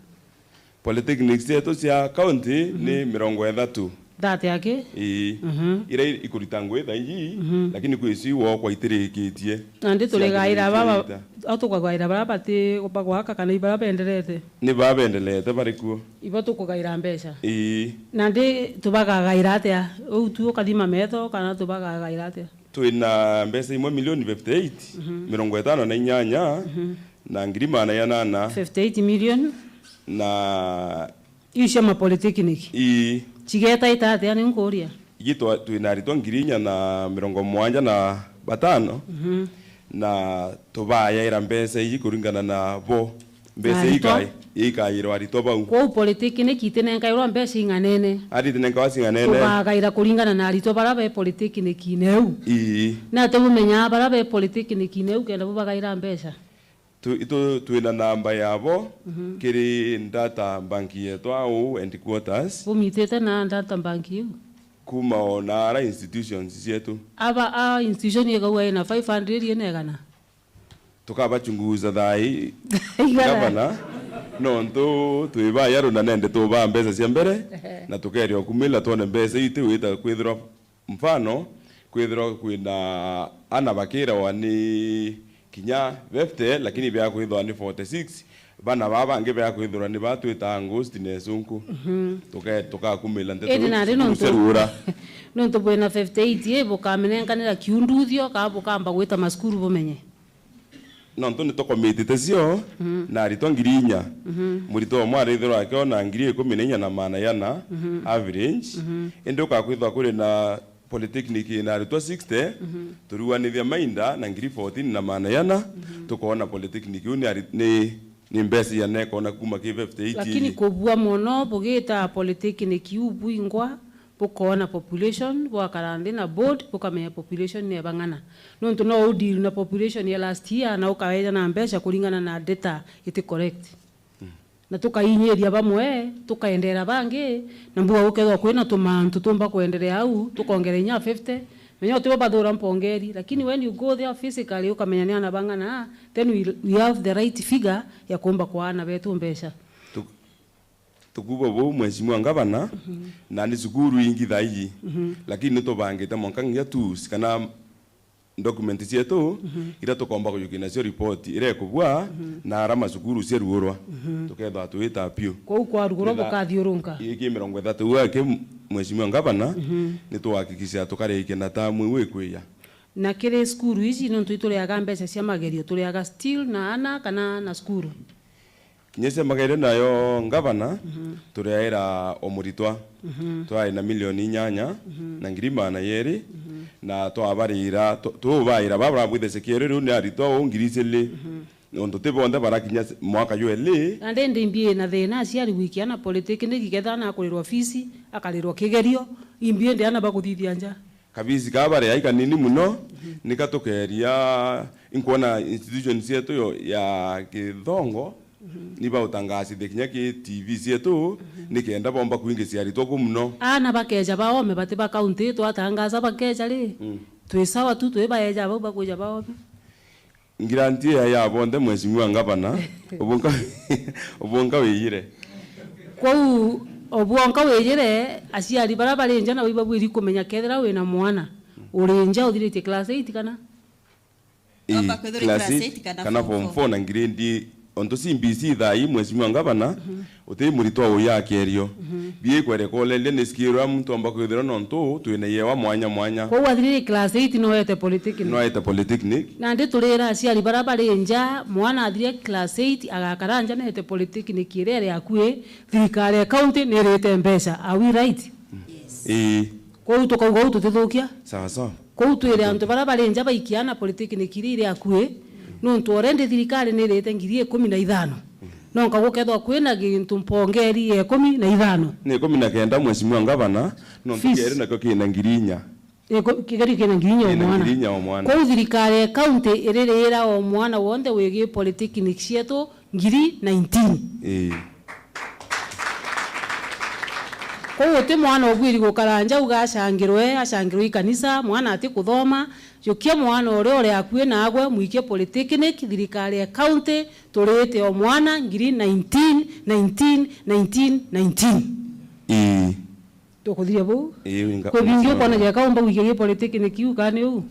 Polytechnics cietu cia county ni mirongo ithatu. Thate aki? Ii. Mhm. Iria i-, ikurita ngugi thaa iji, lakini kwi icio iwokwa itirikitie. Nandi turigaira baba, au tukagaira baria bati bagwaka kana ibaria benderete? Ni baria benderete bari kuo. Ibo tukugaira mbeca? Ii. Nandi tubagagaira atia? Uu tu ukathima metho kana tubagagaira atia? Twina mbeca imwe milioni fifty eight, mirongo itano na inyanya, na ngiri maana janana. Fifty eight million? Na iu cia ma polytechnic? Ii. Cigetaita atia ni nkuria? Iji twa-, twina aritwa ngiri inya na mirongo mugwanja na batano, na tubayaira mbeca iji kuringana na bo. Mbeca aritwa? Ikai-, ikayirwa aritwa bau. Kwou polytechnic itinenkairwa mbeca ing'anene? Ari itinenkawa cing'anene. Tubagaira kuringana na aritwa baria be polytechnic-ini iu? Ii. Na ati bumenyaa baria be polytechnic-ini iu kenda bubagaira mbeca? Tu-, itu-, twina namba yabo kiri data bank yetu au headquarters. Bumitite na data bank iu? Kuma o na ara institutions cietu. Aba a institution igauga ina five hundred ina igana? Tukabachunguza thaa ii, igana, gavana, nontu twi baya runa nende tubaa mbeca cia mbere, ehe, na tukeria ukumila twone mbeca ii tiwita kwithirwa, mfano, kwithirwa kwina ana bakirawa ni kinya fifty, lakini bia kwithirwa ni forty six, bana baa bangi bia kwithirwa ni baa twitaa ghost na isunku. Mhm. Tuke-, tukakumila ndeto. Indi nari nontu, cia ruura. Nontu bwina fifty eight ii, bukamenenkanira kiunduthio, kaa bukamba gwita macukuru bumenye? Nontu ni tukomitite cio, mhm, na aritwa ngiri inya. Mhm. Muritwa umwe arithirwa akiona ngiri ikumi na inya na maana jana, mhm, average. Mhm. Indi ukakwithwa kuri na polytechnic ina aritwa sixty, mhm, turiwanithia mainda na ngiri fourteen na maana jana, mhm, tukoona polytechnic iu ni ari-, ni, ni mbeca iana ikona kuma ki fifty eight. Lakini iji kubua mono bugita polytechnic iu bwingwa, bukoona population, bwakara nthi na board, bukamenya population ni ebang'ana. Nontu no u deal na population ya last year na ukaeja na mbeca kuringana na data iti correct. Mm. Na tukainyiria bamwe, tukaendera bangi, na mbuga gukethirwa kwina tumantu tumba kwenderea au, tukongera inya fifty, menya utibo bathura mpongeri, lakini when you go there physically, ukamenya ni ana bang'ana, then we, we have the right figure ya kumba kwa ana betu mbeca. Tu-, Tukuuga buu, Mheshimiwa Ngavana, mhm, na ni cukuru ingi thaa iji, mhm, lakini nitubangite mwanka nginya tools kana document cietu, mhm, iria tukomba kujukia nacio report iria ikubua, mhm, na ara macukuru ciaruurwa. Mhm. Tukethwa twita piu. Kwou kwarugurwa bukathiurunka? Iki mirongo ithatu, uu aki Mheshimiwa Ngavana, mhm, ni tuhakikisha tukarikia na tamu iu ikwija. Na kiri cukuru ici, nontu ituriaga mbeca cia magerio, turiaga still na ana kana na cukuru? Kinya cia magerio nayo, Ngavana, mhm, turiaira o muritwa. Mhm. Twari na milioni inyanya, mhm, na ngiri magana jeri, mhm, na twabarira, tu-, tubaira baba barabwithe cekiero riu ni aritwa o ngiri ijiri. Mhm. Nontu ti bonthe barakinya s-, mwaka jwa eli. Na ndi ndi mbi ina thina, aciari gwikia ana polytechnic, kethira ana akurirwa fees, akarirwa kigerio, imbi indi ana bakuthithia nja. Kabisi kaa bari ai kanini muno, mhm, nika tukeria, inkwona institution cietu yo, ya kithongo, mhm, ni bautangacithia kinya ki T V cietu, mhm, nikenda bomba kwingicia aritwa ku muno. Ana bakeja baome bati ba county, twatangaza bakeja ri? Mm. Twi sawa tu, twi baeja bau bakuja baome. Ngiranti ya, ya bonthe, Mheshimiwa Ngavana, ubunka, ubunka wijire. Kwou, ubwonka wijire, aciari baria bari nja nabo ibabwiri kumenya kethira wina mwana uri nja uthiritie class eight kana? Ii, amba kwithirwa class eight kana form four na grade, ontu C B C thaa ii, Mheshimiwa Ngavana, mhm. Uti muritwa uyu akerio. Mhm. Biikwere koleria ni skill amu twomba kwithirwa nontu twina iewa mwanya mwanya. Kwou athirire class eight no ete polytechnic? No ete polytechnic. Nandi turira aciari baria bari nja, mwana athire class eight, agakara nja na ete polytechnic iria iri akui, thirikari ya county ni irite mbeca. Are we right? Yes. Ii. Kwou tukauga uu tutithukia? Sawa sawa. Kwou twire antu baria bari nja baikia ana polytechnic iria iri akui, nontu already thirikari ni irite ngiri ikumi na ithano. No nka gukethwa kwina gintu mpongeri ya ikumi na ithano. Ni ikumi na kenda, Mheshimiwa Ngavana, nontu fees. Kieri nakio kina ngiri inya. Iko-, kigerio kina ngiri inya o mwana. Kina ngiri inya o mwana. Kwou thirikari ya county iririra o mwana wonthe wigi polytechnic cietu ngiri nineteen. Ii. Kwou uti mwana ubwiri gukara nja uga acangirwe, acangirwe i kanisa, mwana ati kuthoma. Jukia mwana uria uri akui naagwe, mwikie polytechnic, thirikari ya county, turite o mwana ngiri nineteen, nineteen, nineteen, nineteen. Ii. Tukuthiria buu? Ii, winga-, kwi bingi winga-, ukona jeka umba gwikia gi polytechnic kiu, kana ni uu?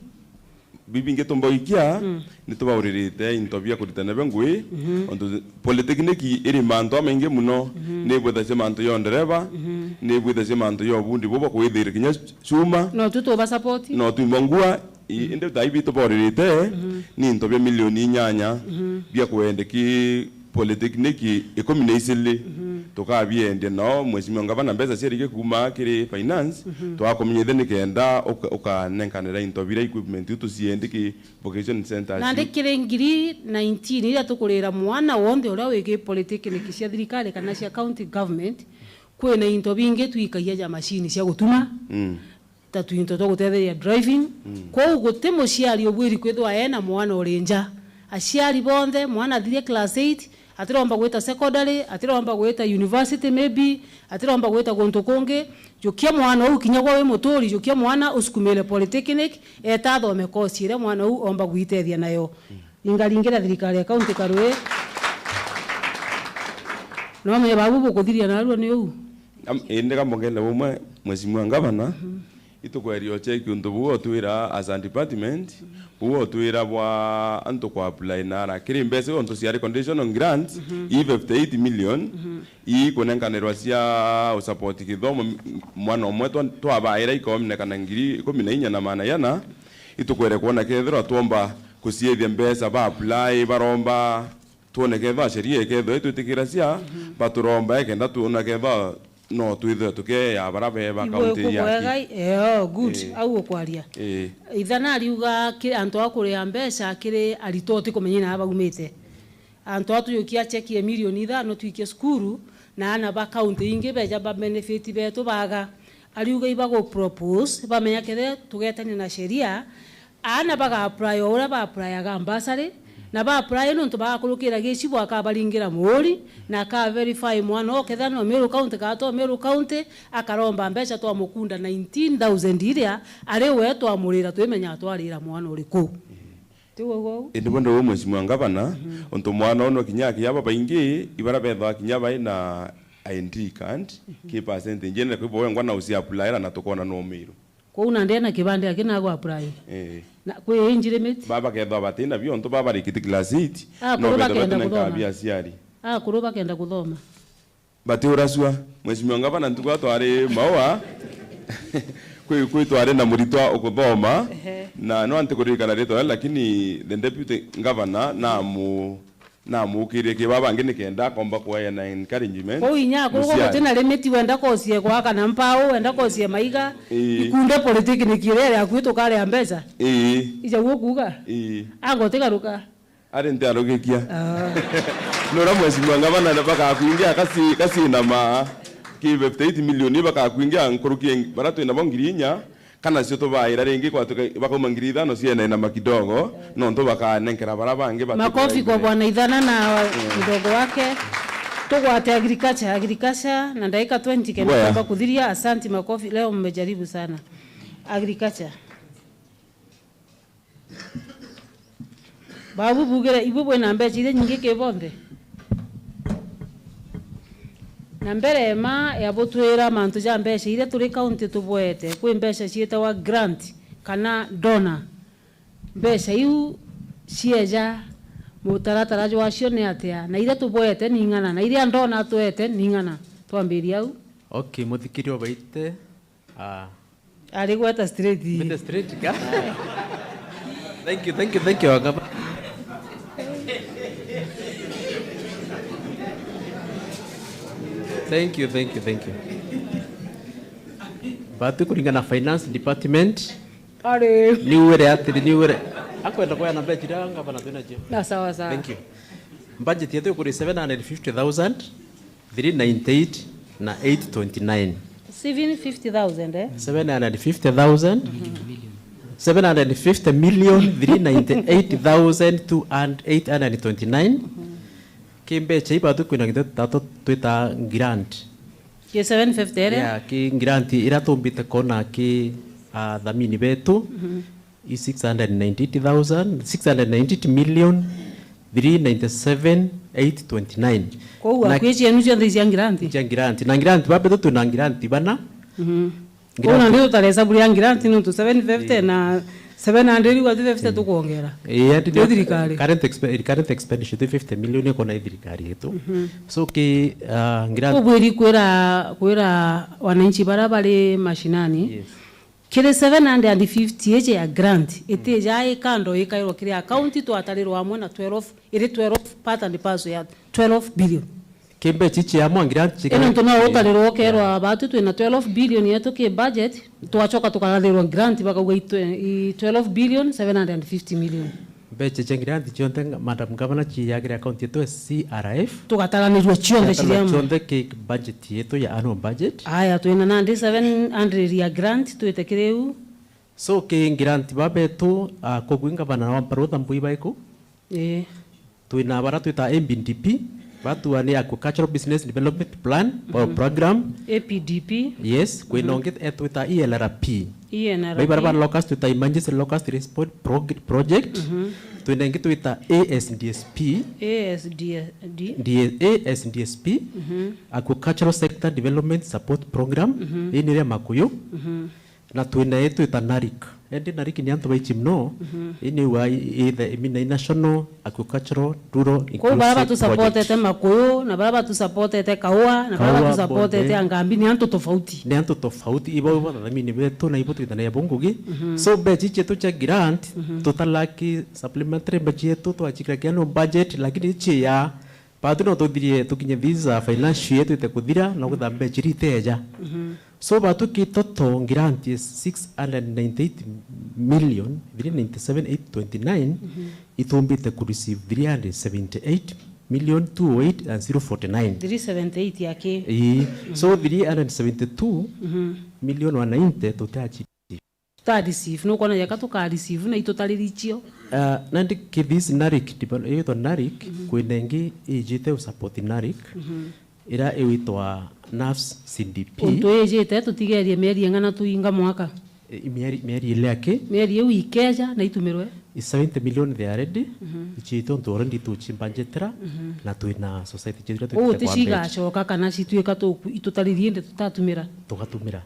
Bibingi tumba gwikia, mm, ni tubauririte into bia kuritana bia ngui, mhm, ontu polytechnic iri mantu amaingi muno, mhm, ni bwithacia mantu ya ndereba, mhm, ni bwithacia mantu ya ubundi bubwa kwithira kinya cuma. No tu tuba support? No tuimba ngua, i-, mm, indi tai bitu boririte, mhm, ni into bia milioni inyanya, mhm, bia kwendeki polytechnic ikumi na icili, mhm, tukabiendia nao, Mheshimiwa Ngavana, mbeca ciarike kuuma kiri finance, mhm, twakumenyithia nikenda uka-, ukanenkanira into biria equipment iu tuciendiki vocation centers. Nandi kiri ngiri nineteen iria tukurira mwana wonthe uria wiki polytechnic cia thirikari kana cia county government, kwina into bingi twikagia ja machine cia gutuma. Mm. Ta twinto twa gutetheria driving. Mm. Kwou guti muciari ubwiri kwithirwa ena mwana uri nja. Aciari bonthe, mwana athirie class eight, atiromba gwita secondary, atiromba gwita university maybe, atiromba gwita guntu kungi. Jukia mwana uu kinya gwa wi muturi, jukia mwana usukumire polytechnic, eta athome course iria mwana uu omba gwitethia nayo. Mm. Ingaringira thirikari ya county karui. No me babu bukuthiria narua ni uu. Am-, indi kamugene bumwe, Mheshimiwa Ngavana, mhm, itukweria ucheki untu buu otwira as a department, mhm, buu otwira bwa antu kwa apply nara. Kiri mbeca iu ontu ciari conditional grants, mhm, ii fifty eight million, mhm, ii kunenkanirwa cia usupport kithomo, m-, mwana umwe twa-, twabaira ikomineka na ngiri ikumi na inya na maana yana, itukwere kwona kethirwa twomba kuciethia mbeca ba apply, baromba, twone kethwa sheria ikethwa itwitikiracia, mhm, baturomba ekenda twona kethwa no twithwe tukeya bara beba. Ibwe kaunti ya kubwega, ki. Eo, good, eh, au ukwaria. Eh. Ithana ariuga ki-, antu a kuria mbeca kiri aritwa utikumenya na baumite. Antu a tujukia cheki ya milioni ithano twikie cukuru, na ana ba kaunti ingi beja ba benefit betu baga. Ariuga ibagu propose, bamenya kethira tugetania na sheria, aana baga apply o uria ba applyaga bursary, na ba apply nontu bagakurukira gicibu akabaringira muuri, na aka verify mwana oo kethira no Meru County kana to Meru County, akaromba mbeca twamukunda nineteen thousand iria ari we twamurira twimenyaga twarira mwana uriku. Ti uguo uu? Indi bwenda uu, Mheshimiwa Ngavana, mhm, untu mwana ono kinya akia babaingi, ibara bethwa kinya bai na I D card, mhm, ki percentage ene kwi bwengwa na uci applyira na tukona no Meru. Kwou nandi ena kibande aki na agwa apply. Eh. Na kwi age limit? Baba kethwa batina bio, ontu baba barikite class eight, ah, no kuru bethwa bakenda batunenka kuthoma. Bia aciari. Ah, kuru bakenda kuthoma. Batiuracua. Mheshimiwa Ngavana, ntuku aa twari Maua, Kwi, kwi twari na muritwa ukuthoma, ehe, na no antikuririkana ritwa riria, lakini the deputy governor namu-, namukirie ki baba bangi nikenda akomba kueana encouragement. Kwou inya akuru muciari. Guti na limit, wenda kosie gwaka na mpau, wenda kosie maiga, ii, ikunde politiki ni kiria riaku tukaria mbeca. Ii. Ija guo kuuga? Ii. Anga utigaruka? Ari ntiarugikia. Ah. Nura mheshimiwa ngavana bakakwingia kasi, kasi na ma ki fifty eight million bakakwingia nkuruki bara twina bo ngiri inya, kana cio tubaira ringi kwa tuka-, bakauma ngiri ithano ciene na makidogo, nontu bakanenkera bara bangi bati. Makofi kwa bwana Ithana na mdogo wake. Tugwate agriculture, agriculture na dakika twenty kenda. Mboya. Tuomba kuthiria. Asanti makofi, leo mmejaribu sana. Agriculture. Babu bugire, ibwe bwina mbeca iria nyingi ki bonthe? Na mbere ma ya butwira mantu ja mbeca iria turi kaunti tubwete, kwi mbeca ciitawa grant kana donor. Mbeca iu cieja, mutaratara jwacio ni atia? Na iria tubwete ni ing'ana, na iria donor atwete ni ing'ana? Twambirie au. Okay, muthikiria ubaite. Ah. Ari gweta straight. Mbite straight ka? Thank you, thank you, thank you, Wangaba. Thank you, thank you, thank you. Batu kuringana na finance department. Ari. Ni were atiri, ni were. Akwenda kwaya na mbeca iria ngavana twina cio. Na sawa sawa. Thank you. Budget yetu ikuri seven hundred fifty thousand. Three ninety-eight na eight twenty-nine. Seven fifty thousand, eh? Seven hundred fifty thousand, seven hundred fifty million, three ninety-eight thousand, two hundred, eight hundred twenty-nine. Ki mbeca iba tu kwina gitatu twita grant. Ki seven fifty ere? Yeah, ki grant ira tumbite kona ki, ah, athamini betu. I six hundred ninety-eight thousand, six hundred ninety-eight million, three ninety-seven, eight twenty-nine. Kwou na akwi cienu cionthe cia grant? Cia grant. Na grant, babetu twina grant bana. Mhm. Grant. Kwou na ndio tutaresabu ria grant nontu seven fifty na seven hundred, riu ati fifty tukwongera. Eh, ati ndio thirikari. Current expe-, current expenditure tu fifty million ikona i thirikari yetu. Mhm. So ki, ah, grant. Ubwiri kwira, kwira wananchi bara bari mashinani. Yes. Kiri seven hundred and fifty iji ya grant, itija i kando ikairwa kiri account, twatarirwa amwe na twelve, iri twelve, part and parcel ya twelve billion. Ki mbeca ici amwe grant. Ino ntu no utarirwa ukerwa, batu twina twelve billion yetu ki budget, twacoka tukarathirwa grant bakauga i twe-, i twelve billion seven hundred and fifty million. Mbeca cia grant cionthe, Madam Governor, ciagira account yetu ya C R F. Tugataranirua cionthe ciria amwe. Cionthe ki budget yetu ya annual budget. Aya, twina nandi seven hundred ya grant twite kiri u. So, ki grant babetu, ah, koguo ngavana wa Mbarutha Mbui baiku? Ii. Twina bara twita A B D P, batua ni Aquacultural Business Development Plan, or program. A P D P. Yes, kwina ungi etwita E L R P. E N R P. Bai bara ba locust twita Emergency Locust Response Prog-, Project. Mhm. Twina ingi twita A S D S P. A S D, D-, A S D S P, Aquacultural Sector Development Support Program, ii ni ria Makuyu. Na twina ii twita NARIC. Endi NARIC ni antu baichi mono, ii ni wa i-, ithe imina i National Aquacultural Rural Inclusive Project. Kwou bara batusapotete Makuyu, na bara batusapotete Kaua, na bara batusapotete Angambi, ni antu tofauti. Ni antu tofauti, ibo ibo athamini betu, na ibo twithanagia bo ngugi. So, mbeca ici cietu cia grant, tutalaki supplementary mbeca cietu, twachikira ki annual budget, lakini ici ya, batu no tuthirie tukinye this, uh, financial year twite kuthira, no kwithira mbeca iria iteja. So, batu ki total grant is six hundred ninety-eight million three ninety-seven eight twenty-nine, itumbite ku receive three hundred seventy-eight million two oh eight and zero forty-nine. Three seventy-eight ya ki? Ii. So, three hundred seventy-two million one ninety tutachi. Tuta receive, nukwona jaka tuka receive na itutariri icio. Ah, nandi ki this NARIC, devel-, yitwa NARIC, kwina ingi ijite u support NARIC, ira iwitwa NAFS C D P. Untu ijite, tutigerie mieri ing'ana tuinga mwaka? I, mieri, mieri ile aki? Mieri iu ikeja na itumirwe? I seventy million they are ready, ichite untu already tuchimbanjitira, na twina society chitira. Uu twikite ti kwa mbeca. Cigacoka kana cituika tuku-, itutariri indi tutatumira? Tugatumira.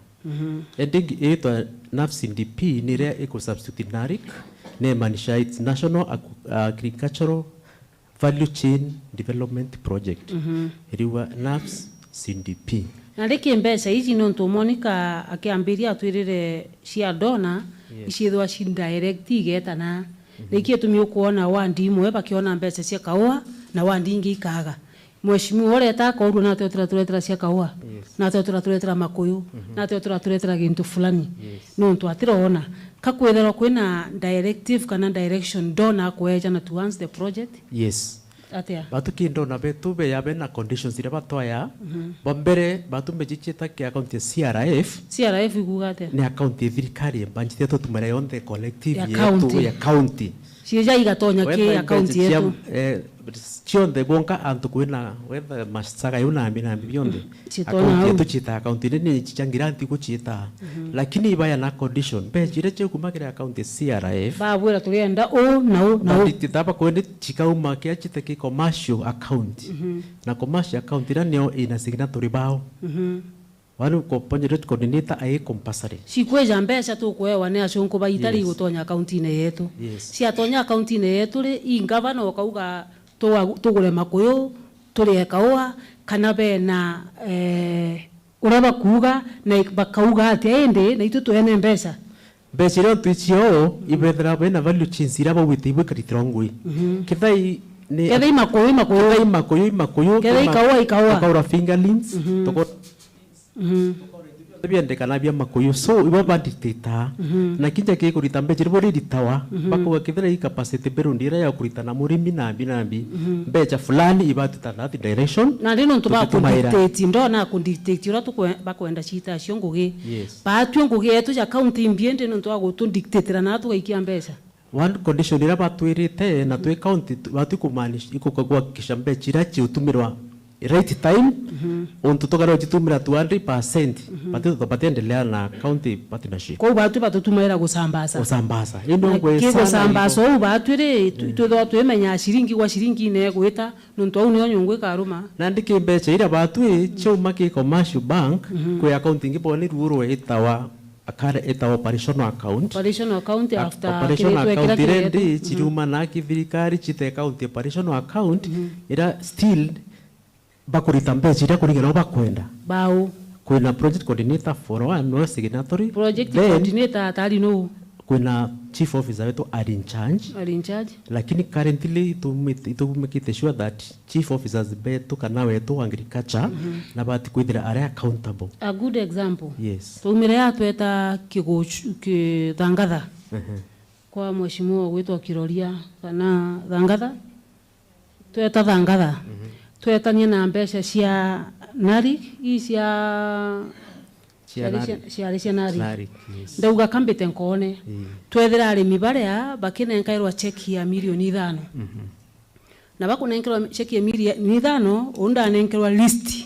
Indi ingi iitwa NAFS C D P ni iria iku substitute NARIC, ni imaanisha it's National Agri-, Agricultural Value Chain Development Project. Iriuga NAFS C D P. Na riki mbeca iji, nontu Monica akiambiria atwirire cia donor, yes, iciithirwa ci direct igeeta na. Mhm. Niki gitumi ukwona ward imwe bakiona mbeca cia kaua na ward ingi ikaga. Mheshimiwa ureta akorua nate utiraturetera cia kaua, yes, nate utiraturetera makuyu, mhm, nate utiraturetera gintu fulani. Yes. Nontu atirona. Kakwithirwa kwina directive kana direction donor akweejana towards the project? Yes. Atia? Batu ki ndona betu beya bena conditions iria batwaya. Mhm. Bwa mbere, batu mbeji ciita ki account ya C R F. C R F ikuuga atia? Ni account ya thirikari, mbanji tia tutumira yonthe collective ya yetu county, ya county. Ciija igatonya ki account yetu? Eh, cionthe bonka antu kwina wetha masaga yu na mbi na mbi bionthe. Ciitwa account nau. Yetu ciita account iri ni cicha ngiranti guciita. Mhm. Lakini ibaya na condition. Mbeca iria ciukumagira account ya C R F. Babwira turienda u na u na u. Banditi taba kwende cikauma kia cite ki commercial account. Mhm. Na commercial account ira nio ina signatory bao. Mhm. Wari uko budget coordinator ai compulsory. Cikweja mbeca tukuewa ni acunku baitari, yes, igutonya account-ini yetu. Yes. Ciatonya account-ini yetu ri, i ngavana ukauga tuwa-, tugure makuyu, turie kaua, kana bena, eh, uria bakuuga, na ik-, bakauga atia indi, na itu twene mbeca. Mbeca iria twicioo, ibethira bena value chains iria baugite ibwikaritira ngui. Mhm. Kethira i, ni kethira i makuyu, i makuyu. Kethira i makuyu, i makuyu. Kethira i kaua, i kaua. Tukaura fingerlings, mhm, tuko-, mhm, biendekana bia makuyu. So, ibo ba dictator. Mhm. Na kinja kikurita mbeca, ibo riritawa. Mhm. Bakuga kethira i capacity build iria ya kurita na murimi na mbi na mbi. Mhm. Mbeca fulani ibatuta that direction. Na ndi nontu ba ku dictate, ndona ku dictate uria tukwe-, bakwenda ciita cio ngugi. Yes. Baatue ngugi yetu ja county imbi indi nontu wa gutu dictatera na tugaikia mbeca. One condition iria batwirite, na twi county, tu-, batu kumaanish-, iku-, kuhakikisha mbeca iria ciutumirwa right time, mhm, untu tukarwa citumira two hundred percent, mhm, batu-, batiendelea na county partnership. Kwou batu batutumaira gusambaza. Gusambaza. Indi na ngwe ki sana gusambaza ibo. Uu batu ri, tu-, mm, twithwa twimenya ciringi gwa ciringi ine gwita, nontu au nio nyungu ikaruma. Nandi ki mbeca iria batu i, mm, ciauma ki commercial bank, mhm, kwi account ingi boni ruurwe itawa akare ita operational account. Operational account. A-, after operational kiritwe account kiria iria kiretwo ndi, mhm, chiriuma na kithirikari chite account operational account, mhm, ira still bakurita mbeca iria kuringana u bakwenda. Bau. Kwina project coordinator for one, no signatory. Project coordinator atari nu? Kwina chief officer wetu ari in charge. Ari in charge. Lakini currently itumite-, itumikite sure that chief officers betu kana wetu wa agriculture, mhm, na bati kwithira ari accountable. A good example. Yes. Twaumire ya tweta Kiguchu-, ki-, Thangatha. Mhm. Kwa mheshimiwa gwitwa Kiroria kana Thangatha. Tweta Thangatha. Mhm. Twetania na mbeca cia NARIC, ii cia, cia ciari cia, NARIC. Ciari cia NARIC. NARIC, yes. Ndauga kambite nkoone. Mm. Twethira arimi baria bakinenkairwa cheki ya milioni ithano. Mhm. Na bakunenkerwa cheki ya milioni ithano, uu ndanenkerwa list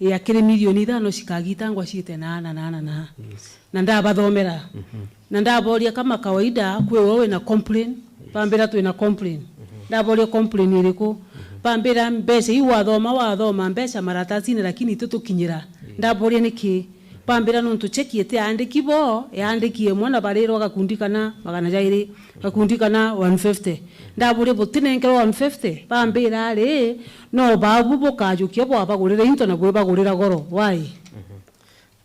ya kiri milioni ithano cikagitangwa ciite naa na naa na naa. Yes. Na ndabathomera. Mhm. Na ndaboria kama kawaida, kwi we wina complain? Yes. Bambira twina complain. Mhm. Ndaboria complain iriku? Mhm. Bambira mbeca iu wathoma, wathoma mbeca maratasine, lakini ititukinyira. Yes. Ndaboria niki? Bambira nontu cheki itiandiki bo, yaandiki imwe na barirwa gakundi kana magana jairi, gakundi kana one fifty. Ndaburia butinenkerwa one fifty? Bambira ari, no babu bukajukia bwabagurira into na bwibagurira goro. Why? Mhm.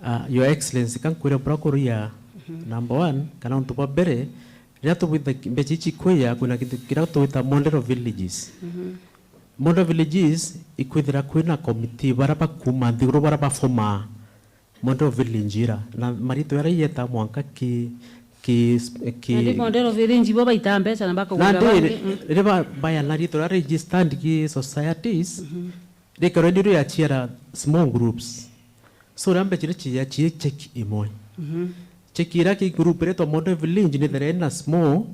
Ah, Your Excellency, ka nkwire bura kuruya, mhm, number one, kana untu bwa mbere, riria tubwitha ki-, mbeca ici ikwiya, kwina kintu kiria tugwita model villages. Mhm. Model villages ikwithira kwina committee, baria bakuuma nthiguru, baria bafomaa model village ira, na maritwa jaria iyeta mwanka ki, ki, ki. Nandi model village bo baitaa mbeca na bakagurira. Nandi bangi, mm, riria ba-, baya na ritwa ria registered ki societies, mhm, rikarwa ni ria ciara small groups. So, riria mbeca iria ciya ci check imwe. Mhm. Check iria ki group iretwa model village ni there na small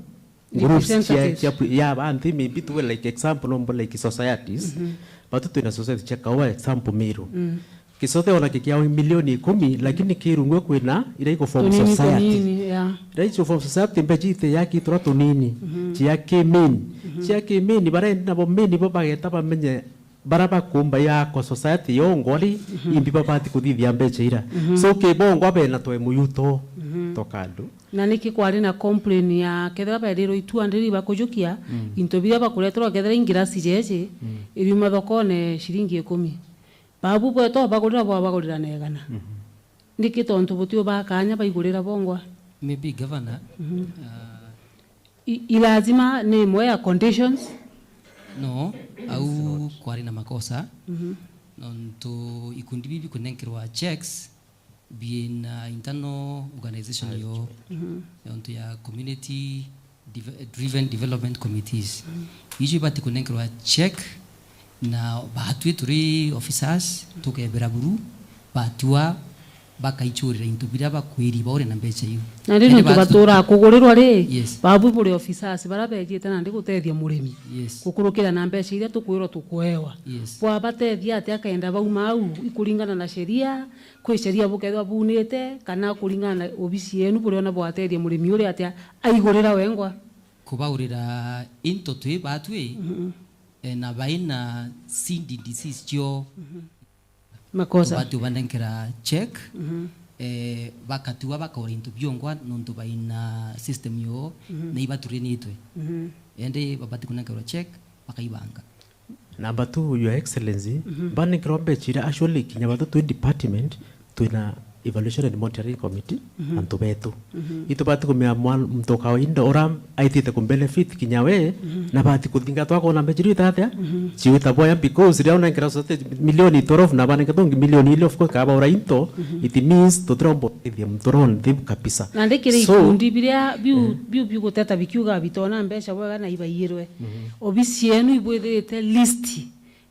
groups cia, representatives cia pri-, ya antu, maybe tuwe like example, no mbo like societies. Mhm. Batu twina society cia kaua example Meru. Mm. Kisociety ona kikiawa milioni ikumi, lakini kirungwe kwina iria iko form tunini, society. Tunini, yeah. Iria iko form society mbeca ite ya kitura tunini. Mhm. Cia ki main. Mhm. Cia ki main, barendi nabo main bo bageta bamenye bara bakumba ya kwa society yongwa ri, mhm, imbi babati kuthithia mbeca ira. Mhm. So, kibongwa bena twe muyuto, mhm, twa kadu. Na niki kwari na complain ya kethira berirwo itu andiri bakujukia, mm, into biria bakureterwa kethira ingirasi jeje, mm, iriuma thokone ciringi ikumi. Babu bweto bagurira bwa bagurira na igana. Mhm. Niki tontu butio ba kanya baigurira bongwa? Maybe governor, mhm, uh, I, i lazima ni imwe ya conditions. No, au kwari na makosa. Mhm. Nontu ikundi bibi kunenkerwa checks, biina internal organization yo, mhm, yontu ya community deve-, driven development committees. Mhm. Icio ibati kunenkerwa check, na batwi turi officers, tukebera buru, batua bakaichurira into biria bakwiri baure na mbecha iu. Na riu nontu batu- baturaa kugurirwa ri, yes, babu buri officers baria bejite nandi gutethia murimi, yes, gukurukira na mbecha iria tukwirwa tukuewa. Yes. Bwabatethia atia kenda bauma au ikuringana na sheria, kwi sheria bukethirwa bunite, kana kuringana na obisi yenu buriona bwatethia murimi uria atia aigurira wengwa? Kubaurira into twi batwi, mhm, eh, na baina seed disease cio. Mhm. Makosa. Tubati ubanenkera check, mhm, eh, bakatua bakaura into biongwa nontu baina system yo, mhm, na ibaturinitwe. Mhm. Ende babati kunenkerwa check, bakaibanga. Number two, Your Excellency, mhm, banenkerwa mbecha iria actually kinya batu twi department, twina evaluation and monitoring committee, mhm, antu betu. Mhm. Itubati kumenya mwan-, muntu wa kawaida ura aitite ku benefit kinya we, mhm, na bati kuthinga twakwona mbecha iu itatia, mhm, ciwita boya, because riria unenkera society milioni twelve na banenke tungi milioni ili, of course, kaba ura into, mhm, it means tutiromba uteithia muntu ura on leave kabisa. Na ndikiri. So, ikundi biria biu, eh, biu biguteta bikiuga bitona mbecha bwega na ibaiyirwe. Mhm. Obisi yenu ibwithirite list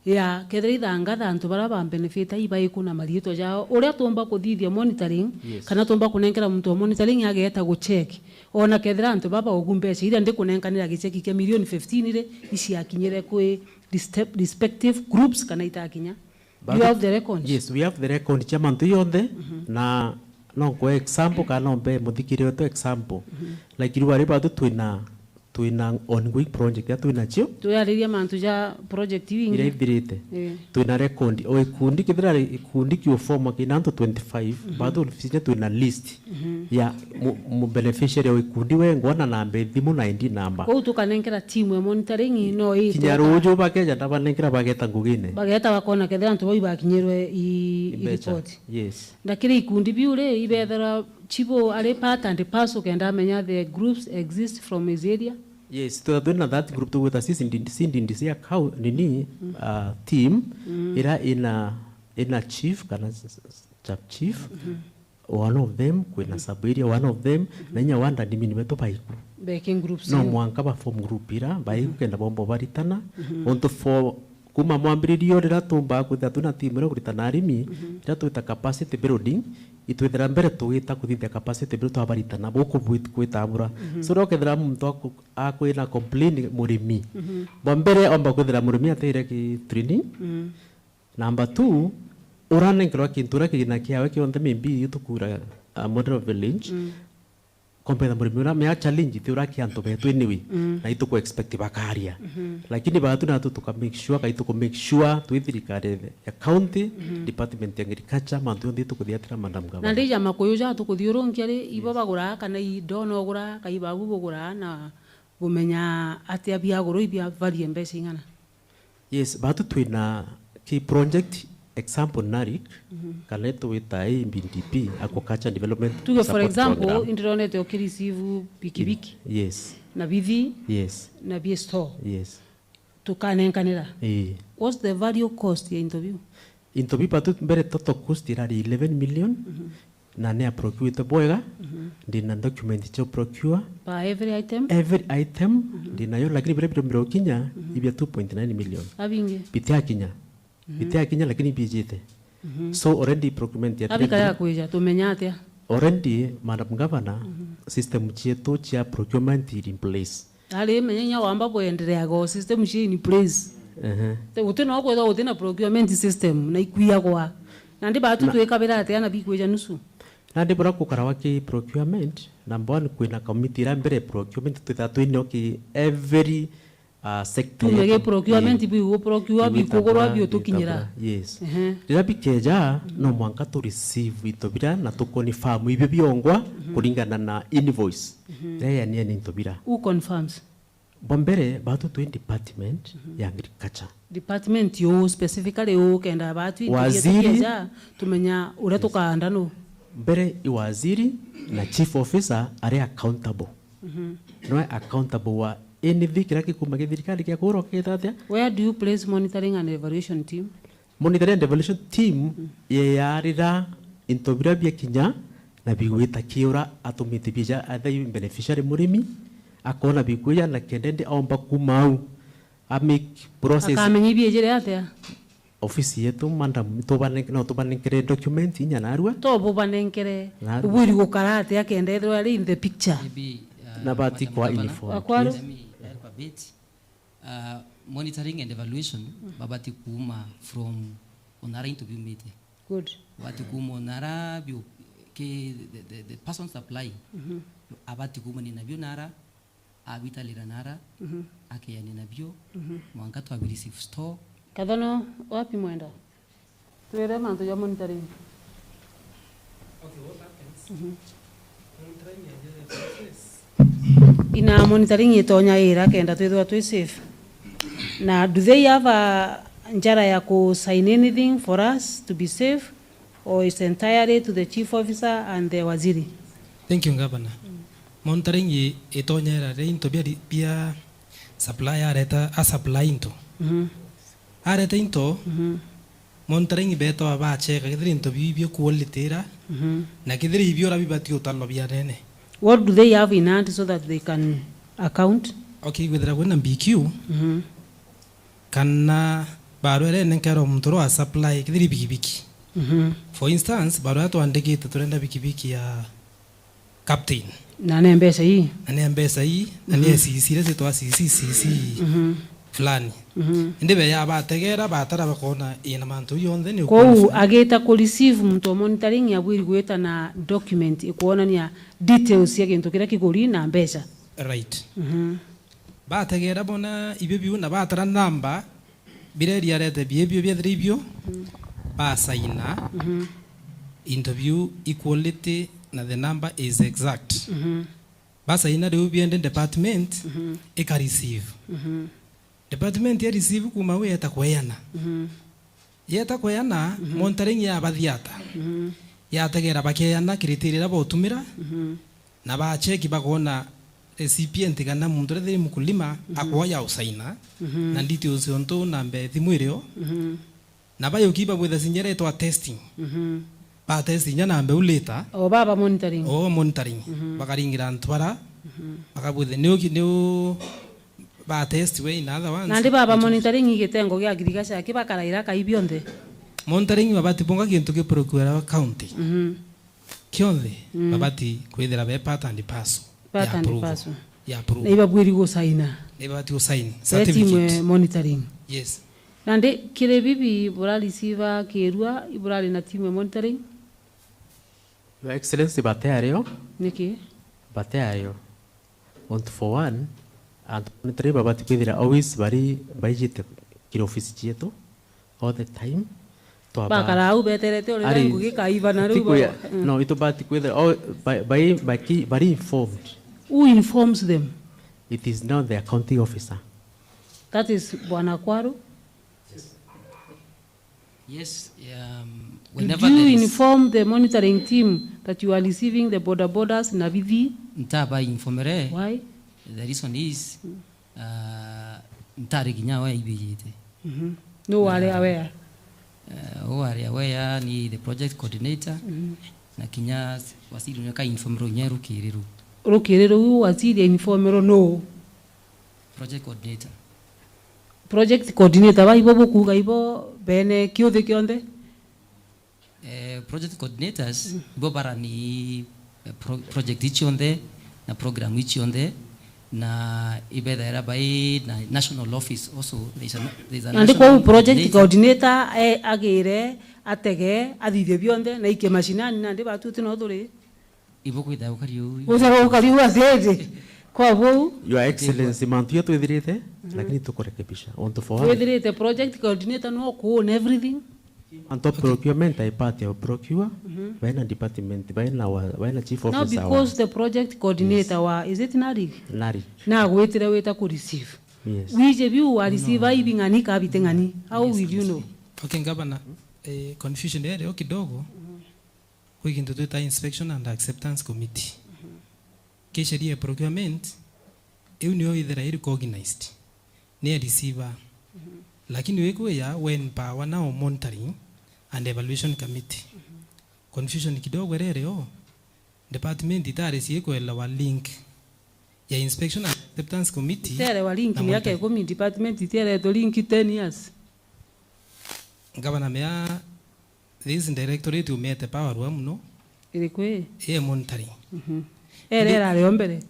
ya kethira ithangatha antu baria ba benefit ibaiku na mariitwa jao, uria tumba kuthithia monitoring, yes, kana tumba kunenkera muntu wa monitoring ageeta gucheck, ona kethira antu baba ugu mbecha iria ndikunenkanira gicheki kia milioni fifteen ri, iciakinyire kwi reste-, respective groups kana itakinya. You have the record? Yes, we have the record cia mantu jonthe, mhm, na no nkwe example kana no mbe muthikiri wetu example. Mhm. Like, riu ari batu twina twina ongoing project iria twinacio. Tuyariria mantu ja project iu ingi iria ithirite. Eh. Twina record. O ikundi, kethira ri-, ikundi kiu form kina antu twenty-five, mhm, bado ofisi twina list, mhm, ya mu-, mu beneficiary o ikundi wengwa na namba ya thimu na I D number. Kou tukanenkera timu ya monitoring, no i kinya ruju bakeja ndabanenkera bageta ngugine. Bageta bakona kethira antu bau ibakinyirwe i, i mbecha, report. Yes. Ndakiri ikundi biu ri, ibethera chibo ari part and parcel kenda amenya the groups exist from his area? Yes, twethira twina that group tugwita si sindindi, sindindi cia kau, nini, mm, uh, team, mm, ira ina, ina chief kana s-, s-, sub chief, mhm, one of them, kwina, mm, sub area, one of them, mhm, na inya wanda ndimi ni betu baiku. Beke groups. No mwanka ba form group ira, baiku, mhm, kenda bombo baritana, mhm, onto for Kuma mwambiririo riria tumbaa kwithira twina timu iria kuritana arimi, mhm, iria twita capacity building, itwithira mbere tugita kuthithia capacity building twabaritana buku bwit-, kwitabura. Mhm. So riria ukethira muntu aku-, akwina complain murimi, mhm, bwa mbere omba kwithira murimi ateire ki training. Mhm. Number two, uranenkerwa kintu uria kigina kiawe kionthe maybe itukura, uh, model village. Mm. Kompetha murimi uria mea challenge ti uria kia antu betu anyway, mm, na ituku expect bakaria. Mhm. Lakini batu natu tuka make sure, kai tuku make sure twi thirikari ya county, mhm, department ya agriculture, mantu yonthe itukuthiatira, Madam Governor. Na ndija makuyu ja tukuthiurunkia ri, ibo, yes, baguraa kana i ndona uguraa, kai babu buguraa na bumenya atia biagurwa ibia barie mbeca ing'ana? Yes, batu twina ki project example NARIC, mhm, kana itwita A B D P, Aquaculture Development Support Program. Tuge for example, indironete uki receive pikipiki. Yes. Na bithi. Yes. Na bi store. Yes. Tukanenkanira. Ii. What's the value cost ya into biu? Into biu batu mbere total cost irari eleven million. Mhm. Na ni a procurete bwega, mhm, ndina document cia procure. Per every item? Every item, mhm, ndinayo, lakini biria biro mbiro kinya, mhm, ibia two point nine million. Abingi? Bitiakinya. Mhm. Bitiakinya, lakini biijite. Mhm. So already procurement ya abika ya kwija, tumenya atia? Already, Madam Governor, mhm, system cietu cia procurement iri in place. Ari menya inya wamba bwendereaga o system cia in place. Ehe. Te, guti no kwethwa guti na procurement system na ikwiyagwa. Nandi batu na twikabira atia na bikwija nusu? Nandi buria gukarawa ki procurement, number one, kwina committee iria mbere procurement twithaa twinio ki every, uh, sector. Tuge yetu. Ki procurement, ii, biu procure, bikugurwa, biutukinyira. Yes. Ehe. Riria bikeja, no mwanka tu receive into biria na tu confirm ibio biongwa, mhm, kuringana na invoice. Mhm. Riria yaniani into biria. Who confirms? Bwa mbere, batu twi department ya agriculture. Department uu specifically uu kenda batu interview Waziri. Tukieja tumenya uria tukaanda nu. Mbere i waziri na chief officer ari accountable. Noe accountable wa anything kiria gikuma githirikari gia kugurwa kigita atia. Where do you place monitoring and evaluation team? Monitoring and evaluation team yeyarira into biria biakinya na bigwita kiura atumite bieja, either i beneficiary murimi akona bikuja na kenda indi aomba kuma au a make process. Akamenya ibiejire atia? Ofisi yetu, madam, tubanenke-, no tubanenkere document inya narua. To bubanenkere. Narua. Ubwiri gukara atia kenda ethirwa ari in the picture? Maybe, uh, Na bati Madam kwa Governor, informed, Akwaru? yes. Let me help a bit. Uh, monitoring and evaluation babati kuuma from onara into biumite. Good. Babati kuuma onara bio ki the, the, the person supplying. Abati kuumania nabio nara, abitalira nara, akeania nabio, mwanka twabi receive store. Kathono, wapi mwenda? Twire mantu ja monitoring. Okay, what happens? Monitoring ya the process. Ina monitoring itonya ira kenda twithwa twi safe. Na do they have a njara ya ku sign anything for us to be safe, or it's entirely to the chief officer and the waziri? Thank you, Governor. Monitoring i-, itonyera ri into bia ri-, bia supplier areta, a supply into. Areta into, monitoring betwa bacheka kethira into biu ibio quality ira, na kethira ibio ura bibati utalwa bia nene. What do they have in hand so that they can account? Okay, kwithira kwina B Q, kana barua iria inenkerwa muntu uria wa supply kethira i bikibiki. For instance, barua iria twandikite turenda bikibiki ya captain. Na ne mbeca ii? Na ni mbeca ii, na ni C C, iria citwa C C, C C fulani. Indi beya bategera, batara bakona ina mantu jonthe ni Kwou ukwona. Agita ku receive muntu wa monitoring abwiri gwita na document ikwonania details cia gintu kiria kiguri na mbeca. Right. Bategera bona ibio biu na batara namba biria riarete biebio biethira ibio, basaina into biu equality na the number is exact. Basaina riu biende department ika receive. Department ya receive kuma au yeta kweana. Yeta kweana, monitoring yabathiata. Yategera bakeana criteria iria bautumira, na bacheki bakona recipient kana muntu uria thiri mkulima akwoya usaina, na details cionthe namba ya thimu irio, na bayuki babwitha sinya iria itwa testing. Ba test inya namba u later. O baba monitoring. O monitoring. Bakaringira antu bara, bakabwitha ni uki-, ni u-, ba test we in other words. Nandi baba monitoring igitengo gia agriculture ki bakaraira kai bionthe? Monitoring babati bonga gintu ki procure county. Kionthe, babati kwithira be part and parcel. Part and parcel. Ya approval. Na ibabwiri gusaina. Na ibabati gusain. Be timu e certificate. Monitoring. Yes. Nandi kiri bibi bura receive kirua, iburari na timu e monitoring? Your Excellency, bateario. Niki? Bateario. Ontu for one, antu monitoring babati kwithira always bari baijite kiri ofisi cietu all the time. Twaba- Bakara au beterete uria ari ngugi kaiba na riu tiku ya- ba- no, itubati kwithira all by, by, by ki-, bari informed. Who informs them? It is now the accounting officer. That is Bwana Kwaru. Yes, um, Did you inform the monitoring team that you are receiving the boda bodas na bithi? Ntaba informere. Why? The reason is, uh, ntari kinya we ibijite. Mhm. No wari aware? Uh, o wari aware ni the project coordinator. Mhm. Na kinya waziri neka informero nya rukiri ru. Rukiri ru waziri informero no? Project coordinator. Project coordinator ba ibo bukuuga ibo bene kiuthi kionthe? Eh, project coordinators ibo barani, eh, pro-, project icionthe na program icionthe, na ibethaira bai na national office also. There is a na-, there is a nandi national kwou project coordinator. Coordinator, eh, agire atege athithie bionthe na ike mashinani nandi batuti no thuri. Ibukwitha ukari uu. Witha ukari uu atiri. Kwa buu. Your Excellency, mantu ya twithirite, lakini tukurekebisha. Ontu for one. Twithirite project coordinator no ku own everything. Anto procurement ai part ya procure, baina department, baina wa, baina chief officer wa because the project coordinator wa, is it NARIC? NARIC. Nagwitire wita ku receive. Yes. Wije biu wa receive ai bing'ani ka biti ng'ani? How will you know? Okay, ngavana, eh, confusion ere o kidogo. Kwi gintu twita inspection and acceptance committee. Ki sheria ya procurement, iu nio ithira i recognized ni a receiver. Lakini wikwija when power now monitoring and evaluation committee. Confusion kidogo erere o. Department itari ciikuelewa link ya inspection and acceptance committee. Iteelewa link na miaka monitoring. Ikumi, department itieretwe link ten years. Ngavana mea, this directorate umiete power rua muno. Iriku ii? Ii monitoring. Mhm. Ere irari o mbere.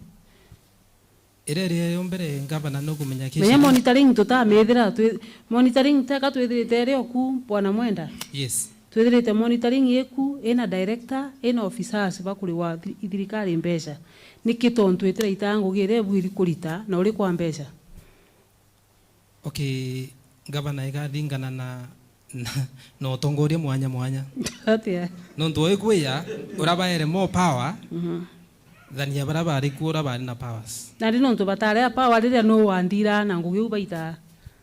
Ira iri yo mbere, ngavana nukumenya ki menya sheria. Monitoring tutamithira, twi-, monitoring teka twithirite iri o ku, Bwana Mwenda? Yes. Twithirite monitoring iku, ina director, ina officers bakuriwa thi-, thirikari mbeca. Niki tontu itira itaa ngugi iria ibwiri kurita na uri kwa mbeca? Okay, ngavana igathingana na, na, na utongoria mwanya mwanya. Atia? Nontu ukwija, ura baere more power, mhm, than ya bara bari ku ura bari na powers. Nandi nontu batari a power riria nu wandira na ngugi u baita?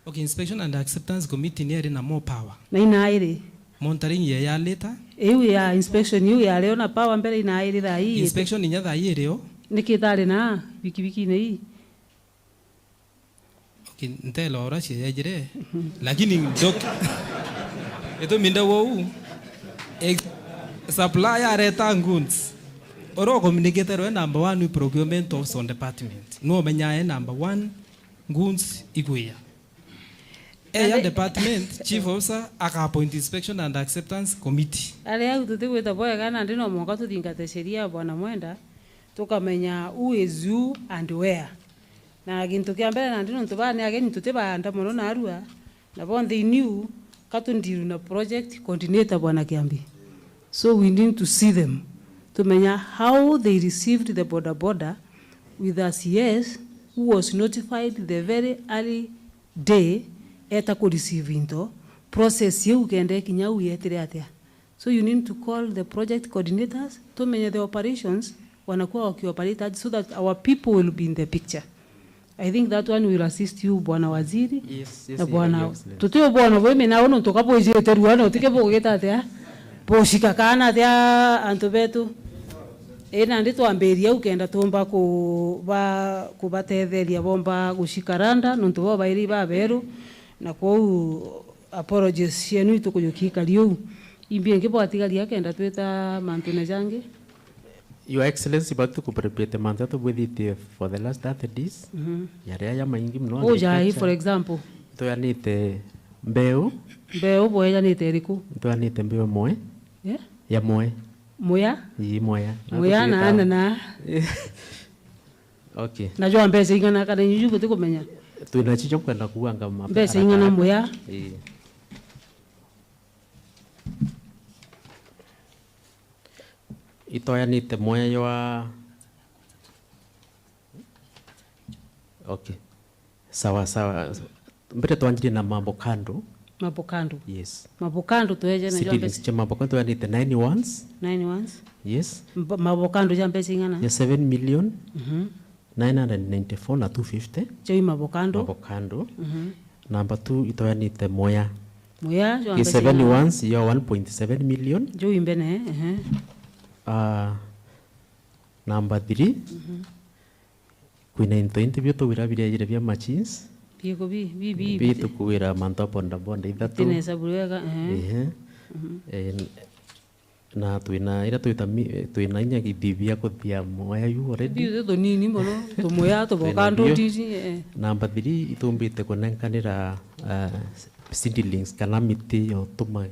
Okay, inspection and acceptance committee ni iri na more power. Na inairi? Monitoring ye ya later. Iu ya inspection iu yari o na power mbere, inairi thaa ii? Inspection inya thaa ii iri o. Niki itari na bikibikine ii? Okay, ntela ura ciejire, lakini ndoki. Itumi ndauga uu, ex-, supplier areta goods. Ura ucommunicator we number one wi procurement officer on department. Nu umenyaa e number one goods ikwija. Eya department, chief officer, aka appoint inspection and acceptance committee. Ari au tutigwita bwega, nandi no mwanka tuthingate sheria ya Bwana Mwenda, tukamenya who is who and where. Na gintu kia mbere, nandi nontu baa ni ageni, tutibaanda mono narua, na bonthe they knew ka tu deal na project coordinator Bwana Kiambi. So we need to see them, tumenya how they received the boda boda with a C S who was notified the very early day eta ku receive into, process iu kenda ikinya au yetire atia. So you need to call the project coordinators, tumenye the operations wanakuwa wakioperate aje, so that our people will be in the picture. I think that one will assist you, Bwana Waziri. Yes, yes, na Bwana, yes, yes. Tutio bwana bwe mina uno tukabwijite ruana utike bugita atia? Bushika kana atia antu betu? Ii, nandi twambiria au kenda tumba kuba-, kubatetheria bomba gushika randa, nontu bo bairi baberu, na kwou apologies cienu itukujukia ikari uu. Imbi ingi bwatigaria kenda twita mantune jangi? Your Excellency, batu kuprepare mantu tubwithitie for the last thirty days. Mhm. Yari aya maingi muno. Ujai, agriculture, for example? Tuyanite mbeu. Mbeu bwejanite iriku? Tuyanite mbeu mwe. Eh? Ya mwe. Muya? Ii, mwea. Muya na anana. Okay. Na jwa mbeca ing'ana kana inyu buti kumenya? Twina chicho kwenda kuanga mapera. Mbeca ing'ana muya? Ii. Itoyanite mwea jwa, okay. Sawa, sawa. Mbere twanjirie na mavocado. Mavocado. Yes. Mavocado tweje na jwa mbeca. Seedlings cia mavocado twanjite nine ones. Nine ones. Yes. Mb-, mavocado ja mbeca ing'ana? Ya seven million. Mhm. Nine hundred ninety-four na two fifty. Joi mavocado. Mavocado. Mhm. Number two itweanite muya. Muya, jwa mbeca seven ing'ana? Ones, yo one point seven million. Joi mbene, ehe. Ah, number three. Mhm. Kwina into into bio tugwira birejire bia machines. Biku bi, bi, bi, bi, bi tukuwira mantu a boda boda ithatu. Tine hesabu wega, ehe. Ehe. Mhm. Eh, n-, na twina, ira twita mi-, twina inya githibia kuthia moya yu already. Biu tunini mono, tumuya, tuboka ndutiti, eh. Number three, itumbite kunenkanira, eh, seedlings kana miti ya utuma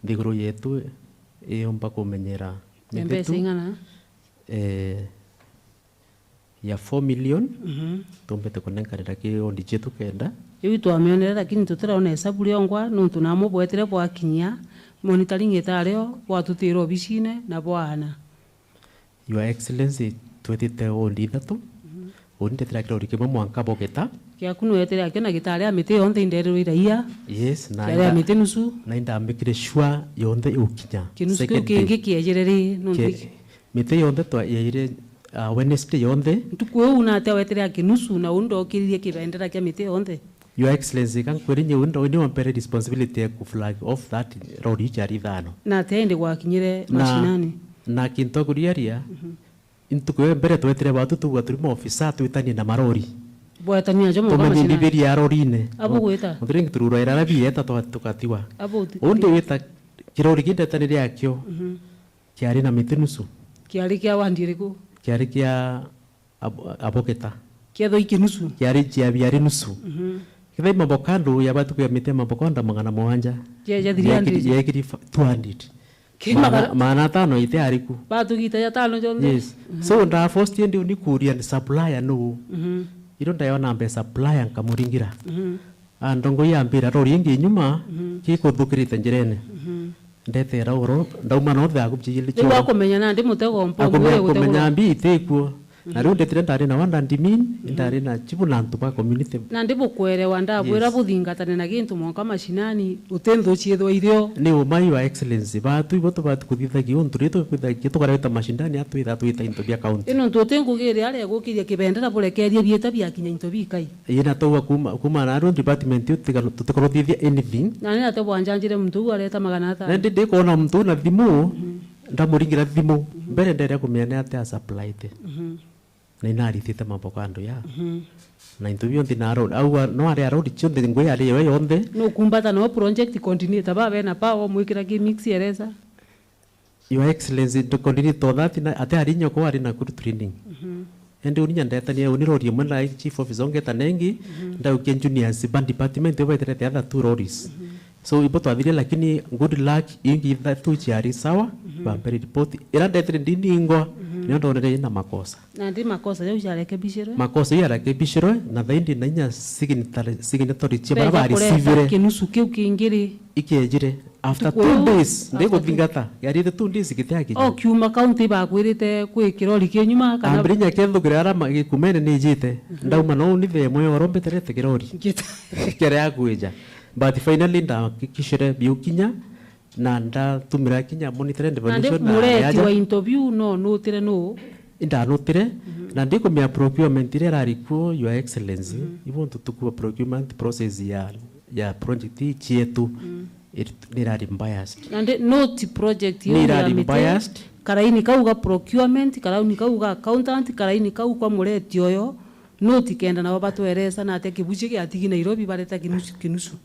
nthiguru yetu iyomba kumenyera miti tu. Mbeca ing'ana? Eh, ya four million, mhm, tumbite kunenkanira ki ondi cietu kenda. Iu twamionere, lakini tutirona hesabu riongwa, nontu namwe bwetire bwakinyia, monitoring itario, bwatutira obicine, na bwaana. Your Excellency, twetite ondi ithatu, mhm, ondi ndetira kirori kimwe mwanka bogeta, Kiaku nwetere akio na gitari a miti yonthe inderirwe iraia. Yes, na kiari a inda-, miti nusu. Na indambikire sure yonthe igukinya. Kinusu kiu kingi kiejire ri, nontu ki-, miti yonthe twa-, yaire, uh, Wednesday yonthe. Ntuku iu nate wetere a kinusu na uu ndokiririe kibendera kia miti yonthe? Your Excellency, ka nkwire nye uu ndo-, ni wampere responsibility ya ku flag off that rori iu ciari ithano. Nate indi gwakinyire na mashinani? Na kintu akuriaria, mhm. Ntuku ya mbere twetire batu tugwa turi maofisa twitanie na marori. Bwetania ajo mauga tumenye mashinani. Ndibiri ya rorine. Abo gwita. Muthiringi turura irara bieta twa-, tukatiwa. Abo uti-, undi wita kirori kindetanire akio. Mhm. Kiari na miti nusu. Kiari kia wandi iriku? Kiari kia abo-, aboketa. Kiethwa iki nusu. Kiari kia biari nusu. Mhm. Kithai mabokando ya batu ya miti ya mabokonda magana mwanja. Kia, kia three hundred. Yekiri, yekiri fa-, two hundred. Ki magana, magana atano ite ariku. Batugita ya tano jonthe. Yes. Mhm. So, nda first ndi unikuria ni supplier nu. Mhm. Iro ndayona mbe supplier nkamuringira. Mhm. A ndongo ya mbira rori ingi nyuma, mhm, kikuthukirite njirene. Mhm. Ndetera oro, ndauma no the akubjijili. Riu akumenya nandi mutego mpo. Akumenya, akumenya mbi itikuo. Na riu ndetire ndari na wanda ndimin, mhm, ndari na chibu na antu ba community. Nandi bukwerewa ndabwira, yes, buthingatane na gintu mwanka mashinani, uti nthu ciithwa irio. Ni uma, Your Excellency, batu ibo tubati kuthithagia untu ri tukwithagia tukareta mashinani atwitha twita into bia county. Ino ntu uti ngugi iria aria gukiria kibendera burekerie bieta biakinya into bikai. Ii na twauga kuma, kuma na aru department iu tutika-, tutikurutithia anything. Na ni ate bwanjanjire muntu uu areta magana atano. Na ndi ndikona muntu uu na thimu, mhm, ndamuringira thimu. Mhm. Mbere ndere kumenya ni ate a supplyte. Mhm. Na inaritite maboko andu ya. Mhm. Na into bionthe na road. Au a-, no ari a road cionthe ngui ari yo yonthe. Nukumbata no project coordinator ba bena power mwikira ki mix eresa. Your Excellency, the coordinator that na, ate ari nyoko ari na good training. Mhm. Ende uni nyandetania uni rori imwe na chief officer ongeta nengi, mhm, ndaukia juniors ba department yo beterete other two lorries. Mhm. So, ibo twathirie, lakini good luck, ingi ithatu ciari sawa, mhm, bampere report. Ira ndetire ndiningwa, mhm, nio ndonere ina makosa. Nandi makosa jau jarekebishirwe? Makosa jau yarekebishirwe, na thaindi na inya signatory, signatory cia bara barisivire. Beja kureta kinusu kiu kingi ri? Ikejire. After two days, ndiguthingata. Yarite two days gitiakinya. O kiuma county bakwirite kwi kirori kinyuma kana? Ambirinya kethukira ara ma-, gikumene nijite. Mhm. Ndauma no ni the mwe oro mbeterete kirori. Ngita. Kere akwija. But finally ndahakikishire biukinya, na ndatumira kinya monitor and evaluation na mureti yaja. Nandi mureti wa into biu no nutire nu? Indanutire, mhm, na ndikumia procurement iria irari kuo, Your Excellency, mhm, ibo ntutukua procurement process ya, ya project ii cietu, mhm, it-, nirari biased. Nandi noti project iu nirari ya miti, biased. Karaini kau ga procurement, karaini kau ga accountant, karaini kau kwa mureti oyo, noti kenda nabo batweresa na ate kibuchi giatigi Nairobi bareta kinusu, kinusu.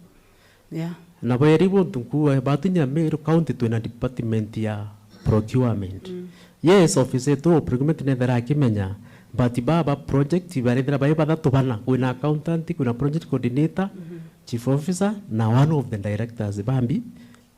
Yeah. Na beri buntu nkuuga, batu inya Meru County twina department ya procurement. Mm. Yes, office yetu procurement nethera akimenya, but baba project barethera bai bathatu bana, kwina accountant, kwina project coordinator, mhm, chief officer, na one of the directors bambi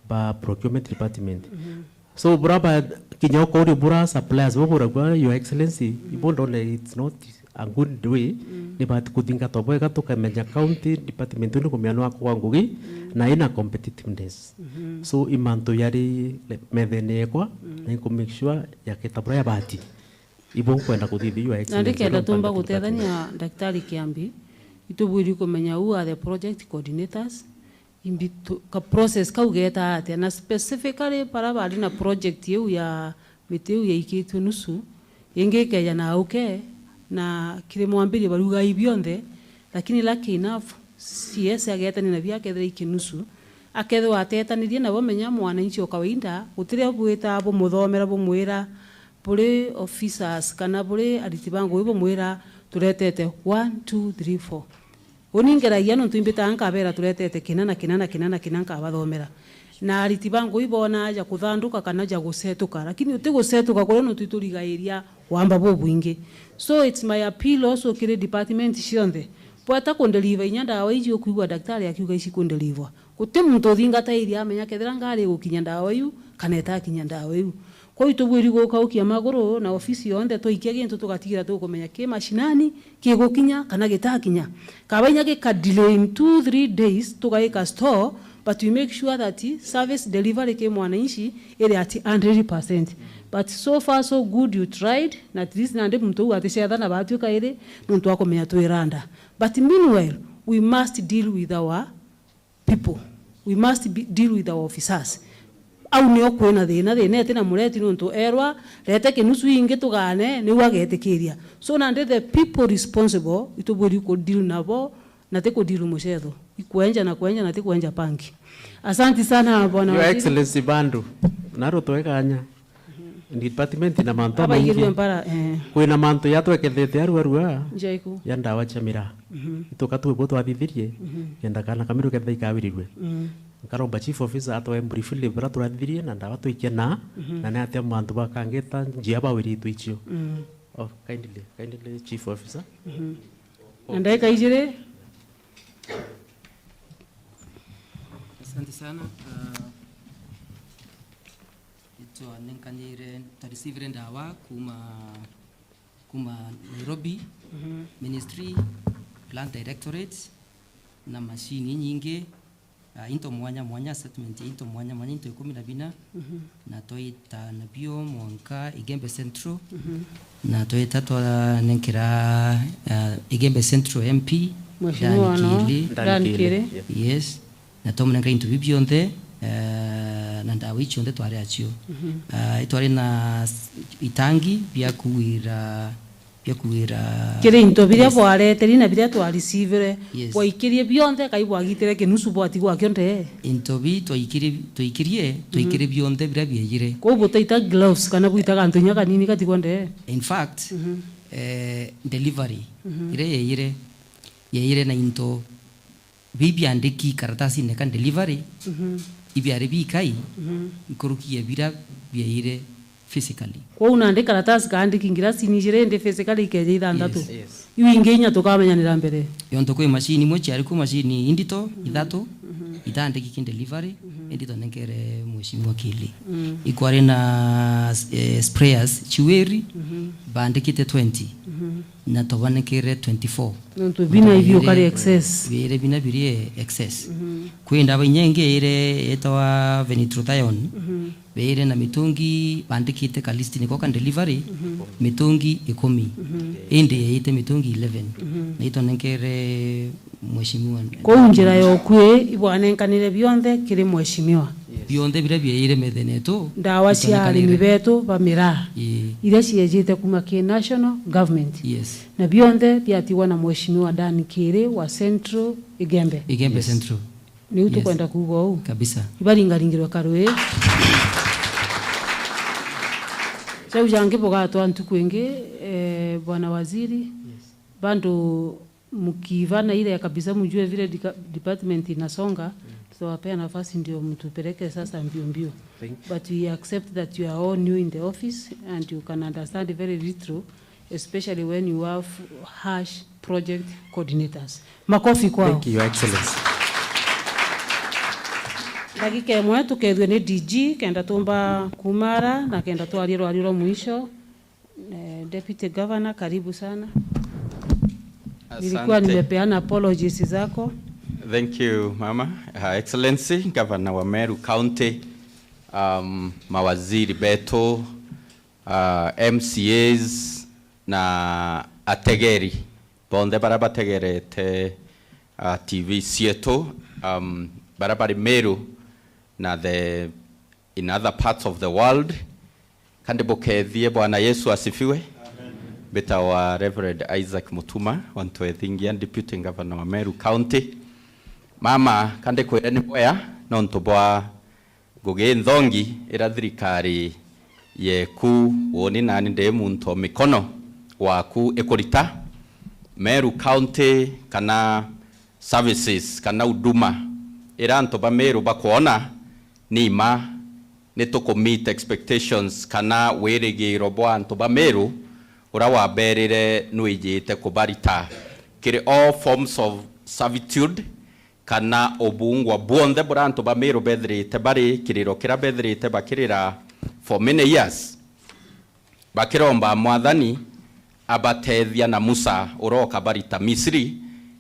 ba procurement department. Mhm. So, bura ba, kinya ukauria bura suppliers bo buragua, Your Excellency, mm, ibo ndone it's not a good way, mm, ni bati kuthingatwa bwega, tukamenya county department ni kumenya nwa kwa ngugi, mm, na ina competitiveness. Mhm. So, i mantu yari, like, methene yekwa, mm, na iku make sure yaketa bura yabati. Ibo nkwenda kuthithia, Your Excellency, nandi kenda tumba gutethania Daktari Kiambi, itubwiri kumenya who are the project coordinators, imbi tu-, ka process kau geeta atia, na specifically bara bari na project iu ya miti iu yaikitue nusu, ingi ikeja na auke, na kiri mwambirio baruga i bionthe, lakini lucky enough, C S ageetania nabio akethira i kinusu, akethirwa ateetanirie nabo, menya mwananchi o kawaida, gutiria bwita bumuthomera bumwira, buri officers kana buri ariti ba ngugi bumwira, turetete one, two, three, four. Uni ngeragia nontu imbitaga nkabera turetete kina na kina na kina na kina nkabathomera. Na ariti ba ngugi boonaa ja kuthanduka kana ja gusetuka, lakini uti gusetuka kuria nontu iturigairia wamba bubwingi. So it's my appeal also kiri department cionthe. Bweta kundeliva inya ndawa iji ukwigua daktari akiuga ici kundelivwa. Guti muntu uthingatairie amenya kethira ngari igukinya ndawa iu kana itakinya ndawa iu. Kwou itubwiri gukaukia maguru na ofisi yonthe twaikia gintu tugatigira tukumenya ki mashinani, kigukinya kana gitakinya. Kaba inya gika delay in two, three days, tugaika store, but we make sure that service delivery ki mwananchi iri at hundred percent. But so far so good, you tried, na at least nandi muntu uu aticetha na baatwi kairi, nontu akumenya twiranda. But meanwhile, we must deal with our people. We must be, deal with our officers. Au nio kwina thina, thina iti na mureti nontu erwa, "Rete kinusu ingi tugane," niu agetikiria. So nandi the people responsible, itubwiri ku deal nabo, na ti ku deal mucetho. Ikwenja na kwenja na ti kwenja panki. Asanti sana, Bwana Your Waziri. Excellency, bandu, naro twekanya. Department na mantu Abaigirwe amaingi. Mpara, eh. Kwina mantu yatwekethete arua arua Njaiku. Ya ndawa cia miraa. Mhm. Ituka tu bo twathithirie, Mhm. Kenda kana kamiru ketha ikawirirwe. Mm. Nkaromba chief officer atwe briefly bara turathithirie na ndawa twikia na, Mhm. Na ni atia mantu bakangeta njia bawiritwe icio. Mm. Oh, kindly, kindly chief officer. Mhm. Na ndagika ijiri. Asante sana. Ah, itwanenkanire, twarecivire ndawa kuma, kuma Nairobi, Mhm. Ministry, Plant Directorate, na machine inyingi, ah, into mwanya mwanya, statement ya into mwanya mwanya, into ikumi na bina, Mhm. Na twaita nabio mwanka Igembe Central, Mhm. Na twaita twanenkera, ah, Igembe Central M P, Mheshimiwa Dan no, Kili. Dan Dan Kili. Kili. Yes. Na twamunenka into biu bionthe, eh, na ndawa icio nthe twari acio. Mhm. Ah, itwari na s-, itangi bia kuwira, bia kuwira Kiri into biria waste. Bwareteri na biria twaricivire, Yes. Bwaikirie bionthe, kai bwagitire kinusu bwatigwa kio ndee? Into bi twaikirie, twaikirie, Mhm. Twaikirie bionthe biria biaiyire. Kwou butaita gloves kana bwitaga antu inya kanini gatigwa ndee? In fact, Mhm. Eh, delivery, Mhm. Iria yaiyire, yaiyire na into biu biandiki karatasine ka delivery, Mhm. Ibiari bikai, Mhm. Nkuruki ya biria biaiyire physically. Kwou nandi karatasi kaandiki ngirasini ijiri indi physically ikeja ithanthatu. Yes. Yes. Iu ingi inya tukamenyanira mbere. Yonto kwi machine imwe ciari ku machine indito, Mhm. Ithatu, Mhm. Itandiki ki delivery, Mhm. Indi twanenkere Mheshimiwa Kili. Mm. Ikwari na, eh, sprayers, chiwiri, Mhm. Baandikite twenty. Mhm. Na twabanekere twenty-four. Nontu bina ibiu kari excess. Biire bina biri excess. Mhm. Kwi ndawa inya ingi ire yetawa venitruthyon. Mhm. Biire na mitungi bandikite ka list niko ka delivery, Mhm. Mitungi ikumi. Mhm. Indi yaite mitungi eleven. Mhm. Na itwanenkere Mheshimiwa. Kwou njira ya ukui ibwanenkanire bionthe kiri Mheshimiwa. Bionthe biria biaire methene yetu. Ndawa cia arimi betu ba miraa. Ii. Iria ciejite kuma ki national government. Yes. Na bionthe biatigwa na Mheshimiwa Dan Kiri wa Central Igembe. Igembe Yes. Central. Niu Yes. Tukwenda kuuga uu. Kabisa. Ibaringaringirwe karui. Jau jangi bugatwa ntuku ingi, eh, Bwana Waziri. Yes. Bandu mkiva na ile kabisa, mjue vile dika-, department inasonga, Mm. Tutawapea nafasi ndio mtupeleke sasa mbio mbio. Thank you. But we accept that you are all new in the office and you can understand very little, especially when you have harsh project coordinators. Makofi kwao. Thank you, Your Excellency. Ndagika imwe tukethue ni D G, kenda tumba kumara na kenda twarie rwario rwa mwisho. Eh, Deputy Governor, karibu sana. Nilikuwa Asante. Nimepeana apologies zako. Thank you, Mama. Her Excellency, Governor wa Meru County, um, mawaziri betu, uh, M C As na ategeri bonthe baria bategerete, uh, T V cietu, um, baria bari Meru na the, in other parts of the world. Kandi bukethie. Bwana Yesu asifiwe. Amen. Mbitawa Reverend Isaac Mutuma wa Ntwethingia, Deputy Governor wa Meru County. Mama, kandi kwire ni bwea nontu bwa ngugi nthongi ira thirikari yeku, woni nani ndi muntu o mikono waku ikurita. Meru County kana services kana huduma ira antu ba Meru bakwona ni ima ni tuku meet expectations kana wirigiro bwa antu ba Meru uria waberire nwijite kubarita kiri all forms of servitude kana ubungwa bwonthe buria antu ba Meru bethirite bari kiriro kiria bethirite bakirira for many years. Bakiromba Mwathani abatethia na Musa uroka barita Misiri,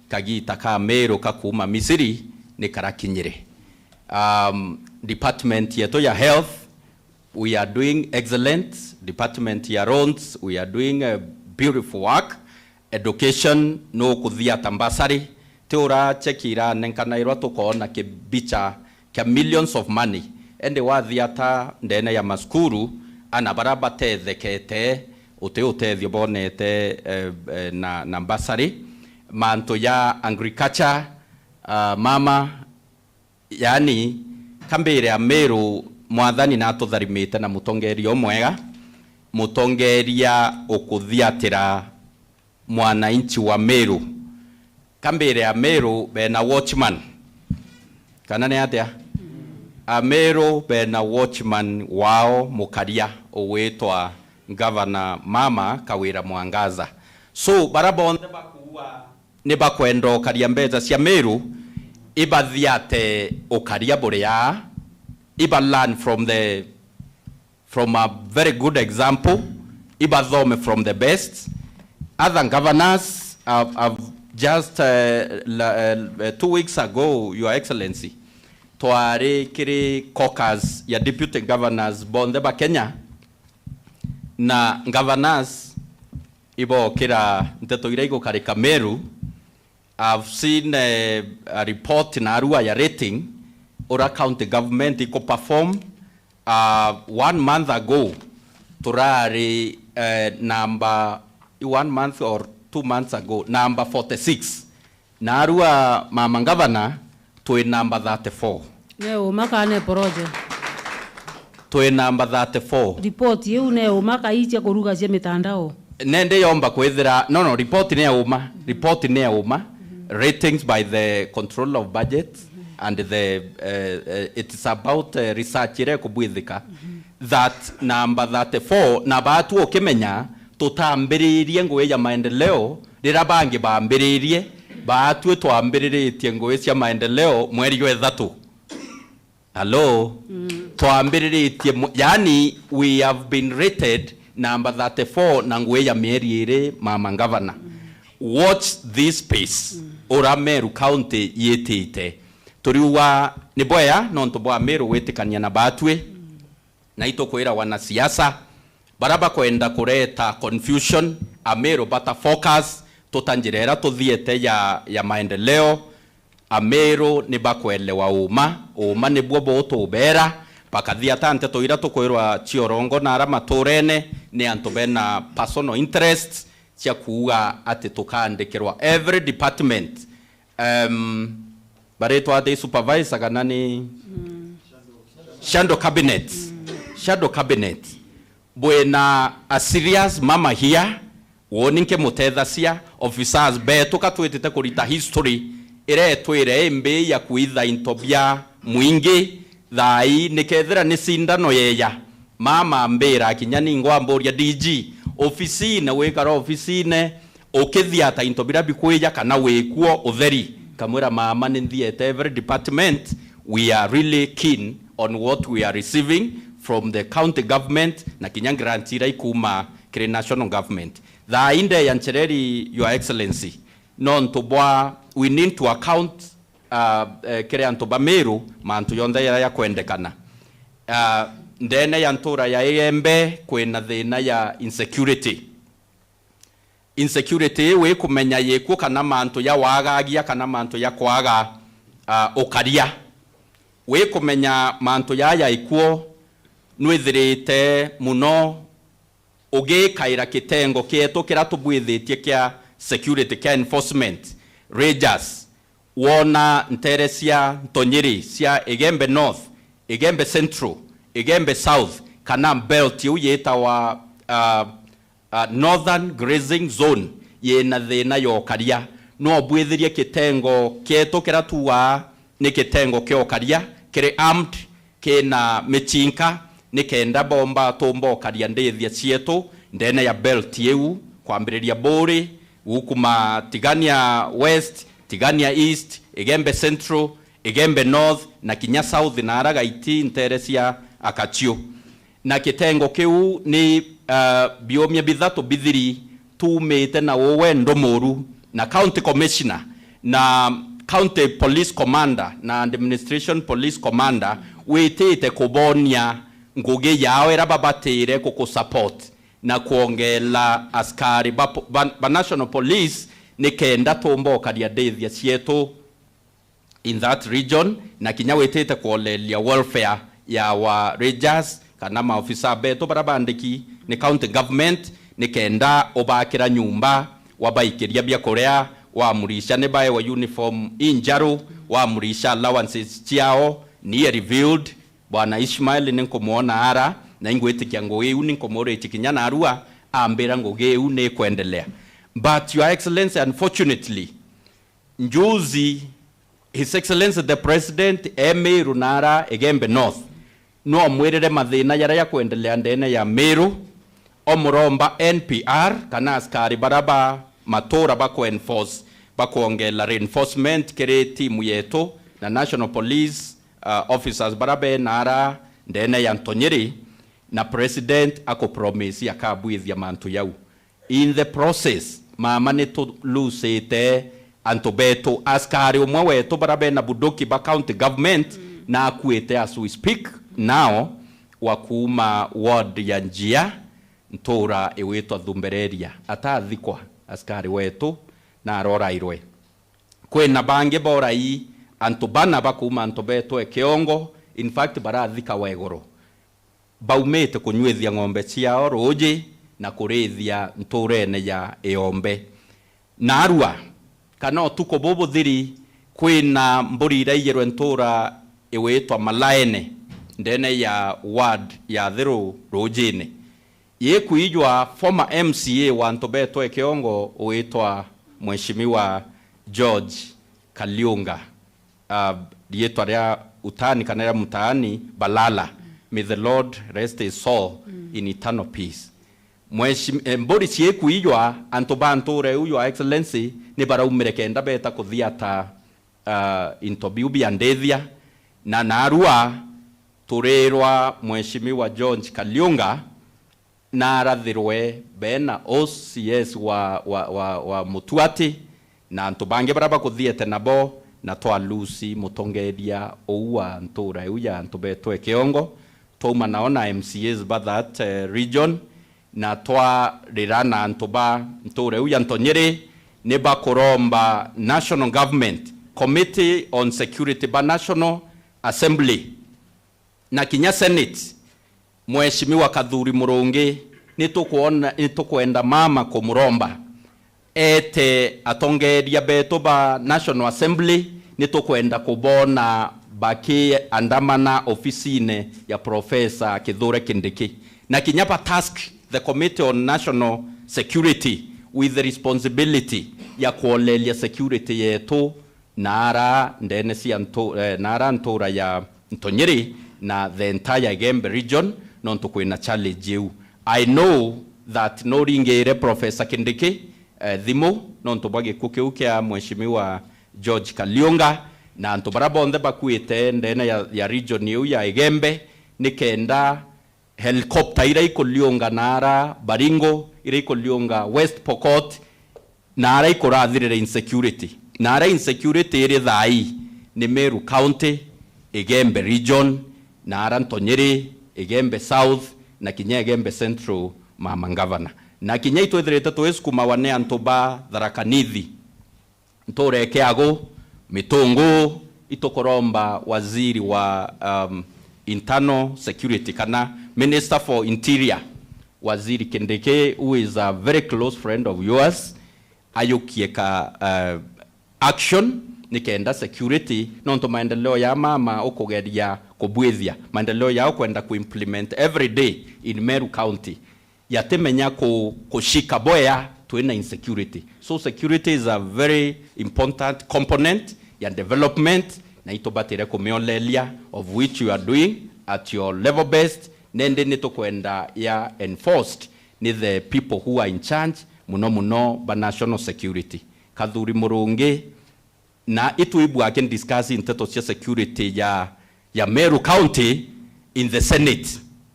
kagita ka Meru ka kuuma Misiri ni karakinyire. Um, department yetu ya health, We are doing excellent. Department ya roads, we are doing a beautiful work. Education, no kuthia ta bursary. Ti uracheki iranenkanairwa tukoona kibicha kia millions of money. Ende wathia ta ndene ya masukuru, ana bara batethekete, uti utethio bonete, eh, eh, na, na bursary. Mantu ya agriculture, ah, mama, yani, kambire Amiru, Mwathani natutharimite na mutongeria umwega, mutongeria ukuthiatira mwananchi wa Meru. Kambire Amiru bena watchman. Kana ni atia? Amiru bena watchman wao mukaria ugwitwa Governor Mama Kawira Mwangaza. So, bara bonthe bakuua ni bakwenda ukaria mbeca cia Meru, ibathiate ukaria buria, iba learn from the, from a very good example, ibathome from the best. Other governors have, have just, uh, la, uh, two weeks ago, Your Excellency, twari kiri caucus ya deputy governors bonthe ba Kenya, na governors ibokira nteto iria igukarika Meru. I've seen, eh, a report na arua ya rating ura county government iko perform. Uh, one month ago turari, eh, number, one month or two months ago, number forty-six. Na arua mama ngavana, twi namba thirty-four. Ne uma kana ne porojo? Twi namba thirty-four. Report iu ne uma kai cia kuruga cia mitandao? Nende yomba kwithira, no, no, report ne ya uma. Report ne ya uma. Ratings by the Controller of Budget and the, uh, uh, it's about, uh, research ire kubwithika that number thirty-four, na batu ukimenya tutambiririe ngugi ya maendeleo rira bangi bambiririe, baatue twambiriritie ngugi cia maendeleo mweri jwa ithatu. Hello? Mm. Twambiriritie mu-, yani, we have been rated number thirty-four na ngugi ya mieri iri, mama ngavana. Mm. Watch this space. Mm. Ura Meru County yitite. Turiuga ni bwea nontu bwa Meru gwitikania na batwi. Mm. Na itukwira wanasiasa bara bakwenda kureta confusion, Amiru bata focus tuta njira ira tuthiete ya, ya maendeleo. Amiru ni bakwelewa uma, uma nibuo butubera, bakathia ta nteto ira tukwirwa cia urongo na ara maturene ni antu bena personal interest cia kuuga ati tukaandikirwa every department. Um, baritwa ati supervisor kana ni shadow cabinet. Shadow cabinet. Bwina a serious mama here, woni nkimutethacia, officers betu ka twitite kurita history iretwire imbi ya kwitha into bia mwingi, thaa ii nikethira ni cindano yeya. Mama ambira kinya ningwa amburia D G, ofisine, wikara ofisine, ukithiata into bira bikwija kana wikuo utheri? Kamwira, mama, ni nthiete every department, we are really keen on what we are receiving from the county government na kinya grant ira ikuma kiri national government. Thaa ii ndeya nchereri, Your Excellency, nontu bwa we need to account, uh, eh, kiri antu ba Meru mantu yonthe yara yakwendekana. Uh, ndene ya ntura ya Igembe kwina thina ya insecurity. Insecurity iu ikumenya yikuo kana mantu ya wagagia kana mantu ya kwaga, uh, ukaria. Wikumenya mantu yaya ikuo, nwithirite muno ugikaira kitengo kietu kira tubwithitie kia security, kia enforcement, Rangers, wona ntere cia Ntonyiri, cia Igembe North, Igembe Central, Igembe South, kana belt iu yitawa, uh, uh, Northern Grazing Zone, yina thina ya ukaria. No bwithirie kitengo kietu kira tuugaa ni kitengo kia ukaria kiri armed, kina michinka, nikenda bomba tumba ukaria ndithia cietu ndene ya belt iu, kwambiriria Buuri, gukuma Tigania West, Tigania East, Igembe Central, Igembe North, na kinya South na ara gaiti ntere cia Akachiu. Na kitengo kiu ni, uh, biumia bithatu bithiri tuumite na uwe Ndumuru, na County Commissioner na County Police Commander na Administration Police Commander witite kubonia ngugi yao ira babatire kukusupport na kwongela askari ba, ba, ba National Police, nikenda tumba ukaria ndithia cietu in that region, na kinya witite kwoleria welfare ya wa rangers kana maofisa betu bara bandiki ni county government, nikenda ubakira nyumba, wabaikiria bia kuria, wamurisha ni baewa uniform injaru, wamurisha allowances ciao, ni revealed. Bwana Ishmael ni nkumwona ara, na ingwitikia ngugi iu ni nkumuritie kinya narua, ambira ngugi iu ni ikwendelea. But, Your Excellency, unfortunately, njuzi, His Excellency the President e Meru nara Igembe North, no mwirire mathina jaria jakwendelea ndene ya Meru, omuromba N P R kana askari bara ba matura ba kuenforce, bakwongela reinforcement kiri timu yetu na National Police, uh, officers bara be nara ndene ya Ntonyiri, na President akupromise akabwithia mantu jau. In the process, mama, ni tulusite antu betu. Askari umwe wetu bara bena bunduki ba county government, mm, na akuite as we speak now, wa kuuma ward ya Njia, ntura iwitwa Thumbereria. Atathikwa, askari wetu, na arorairwe. Kwina bangi borai antu bana bakuuma antu betu e Kiongo, in fact, barathikawa iguru. Baumite kunyuithia ng'ombe ciao ruuji na kurithia nturene ya Iombe. Narua, kana utuku bubuthiri, kwina mburi iraiyirwe ntura iwitwa Malaene, ndene ya ward ya Thiru Ruujine. Yikuijwa former M C A wa antu betu e Kiongo witwa Mheshimiwa George Kaliunga, uh, riitwa ria utani kana ria mtaani Balala. May the Lord rest his soul in eternal peace. Mheshim-, eh, mburi ciikuijwa, antu ba ntura iu, Your Excellency, ni baraumire kenda beta kuthiata, uh, into biu bia ndithia, na narua turirwa Mheshimiwa George Kaliunga narathirwe bena O C S wa, wa, wa, wa Mutuati, na antu bangi bara bakuthiete nabo, na twalusi mutongeria uu wa ntura iu ya antu betu e Kiongo. Twauma nao na M C As ba that, eh, region, na twarira na antu ba ntura iu ya Ntonyiri, ni bakuromba National Government, Committee on Security ba National Assembly, na kinya Senate, Mheshimiwa Kathuri Murungi, nitukwona, nitukwenda mama kumuromba ete atongeria betu ba National Assembly, nitukwenda kubona bakiandamana ofisine ya Professor Kithure Kindiki, na kinya ba task the Committee on National Security with the responsibility ya kwoleria security yetu nara ndene cia ntu-, eh, nara ntura ya Ntonyiri na the entire Igembe region, nontu kwina challenge iu. I know that no ringire Professor Kindiki, eh, thimu, nontu bwa gikuu kiu kia Mheshimiwa George Kaliunga, na antu bara bonthe bakuite ndene ya, ya region iu ya Igembe, nikenda helicopter ira ikuliunga nara Baringo, ira ikuliunga West Pokot, nara ikurathirira insecurity. Nara insecurity iri thaai ni Meru County, Igembe region, nara Ntonyiri, Igembe South, na kinya Igembe Central, mama ngavana. Na kinya itwithirite tuisukumawa ni antu ba Tharaka Nithi. Ntura e Kiagu, Mitungu, itukuromba waziri wa, um, internal security kana Minister for Interior, Waziri Kindiki, who is a very close friend of yours, ayukie ka, uh, action nikenda security, nontu maendeleo ya mama ukugeria kubwithia, maendeleo ya ukwenda kuimplement every day in Meru County. Yatimenya ku-, kushika boya twina insecurity. So security is a very important component ya development, na itubatire kumioleria, of which you are doing at your level best, nende nitukwenda ya enforced ni the people who are in charge, muno muno ba national security. Kathuri Murungi, na itwibwa akidiscuss nteto cia security ya, ya Meru County in the Senate.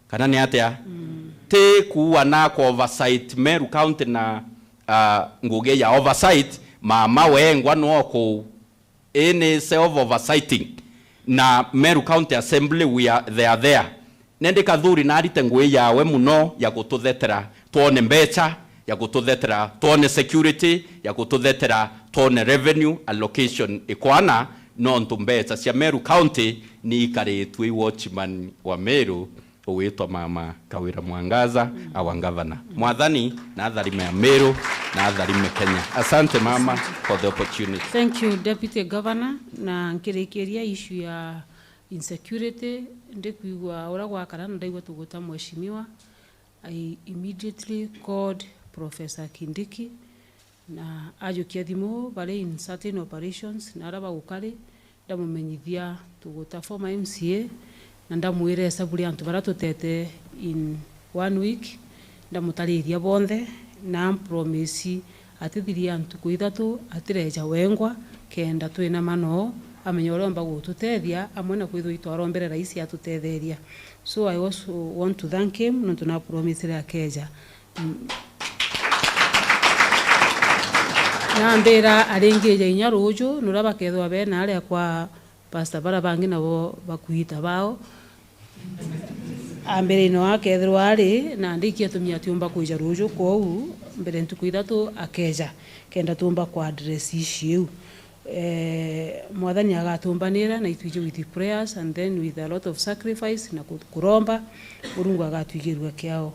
Kana ni atia? Mm. Ti kuua na ku oversight Meru County na, ah, ngugi ya oversight, mama wengwa no ku ini self oversighting. Na Meru County Assembly, we are, they are there. Nendi Kathuri narite ngui yawe muno ya gututhetera twone mbecha, ya gututhetera twone security, ya gututhetera twone revenue allocation ikwana, nontu mbecha cia Meru County ni ikaritue i watchman wa Meru ugwitwa Mama Kawira Mwangaza, our governor. Mwathani na atharime Meru, na atharime Kenya. Asante mama for the opportunity. Thank you, Deputy Governor. Na nkirikiria issue ya insecurity, ndikwigua uria gwakara na ndaigua tuguta mheshimiwa. I immediately called Professor Kindiki na ajukia thimu bari in certain operations na aria bagukari, ndamumenyithia tuguta former M C A na ndamwira esabu ria antu baria tutete in one week, ndamutariria bonthe na ampromise atithiria ntuku ithatu atireja wengwa, kenda twinama noo amenye uria omba gututethia, amwe na kwithirwa itwarombere raisi atutetheria. So I also want to thank him nontu napromisire akeja. Mm. Nambira aringija inya ruju nuria bakethirwa bena aria kwa pastor bara bangi nabo bakuita bao. Ambire no akethirwa ari na ndikia tumia tiumba kwija ruju, kwou mbere ntuku ithatu akeja kenda tumba kwa address issue iu. Eh, Mwathani agatumbanira na itwiji with prayers and then with a lot of sacrifice na ku-, kuromba, Murungu agatwigirua kiao.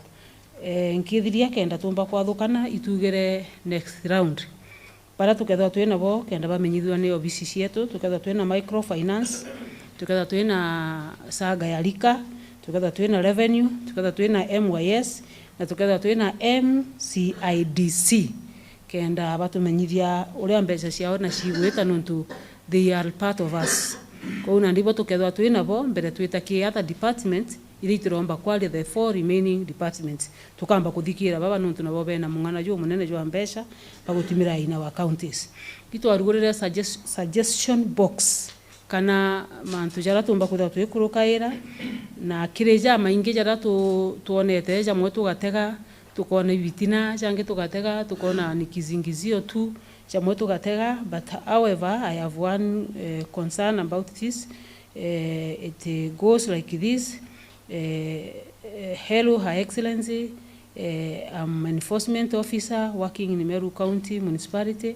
Eh, nkithiria kenda tumba kwathukana itugire next round. Baria tukethirwa twi nabo kenda bamenyithua ni obisi cietu, tukethirwa twi na microfinance, tukethirwa twi na saga ya rika, tukethirwa twi na revenue, tukethirwa twi na M Y S, na tukethirwa twi na M C I D C. Kenda batumenyithia uria mbeca ciao na cigwita, nontu they are part of us. Kwou nandi bo tukethirwa twi nabo mbere twita ki other department, iria itiromba kwaria the four remaining departments. Tukamba kuthikira baba nontu nabo bena mung'ana jumunene jwa mbeca bagutumira in our counties. Itwarugurire suggest-, suggestion box kana mantu jaria tumba kwithirwa twikurukaira, na kiri jamaingi jaria tu-, twonete, jamwe tugatega, tukona ibitina, jangi tugatega, tukona ni kizingizio tu, jamwe tugatega, but however, I have one, eh, concern about this. Eh, it goes like this. Eh, eh, hello, Her Excellency. Eh, I'm enforcement officer working in Meru County Municipality.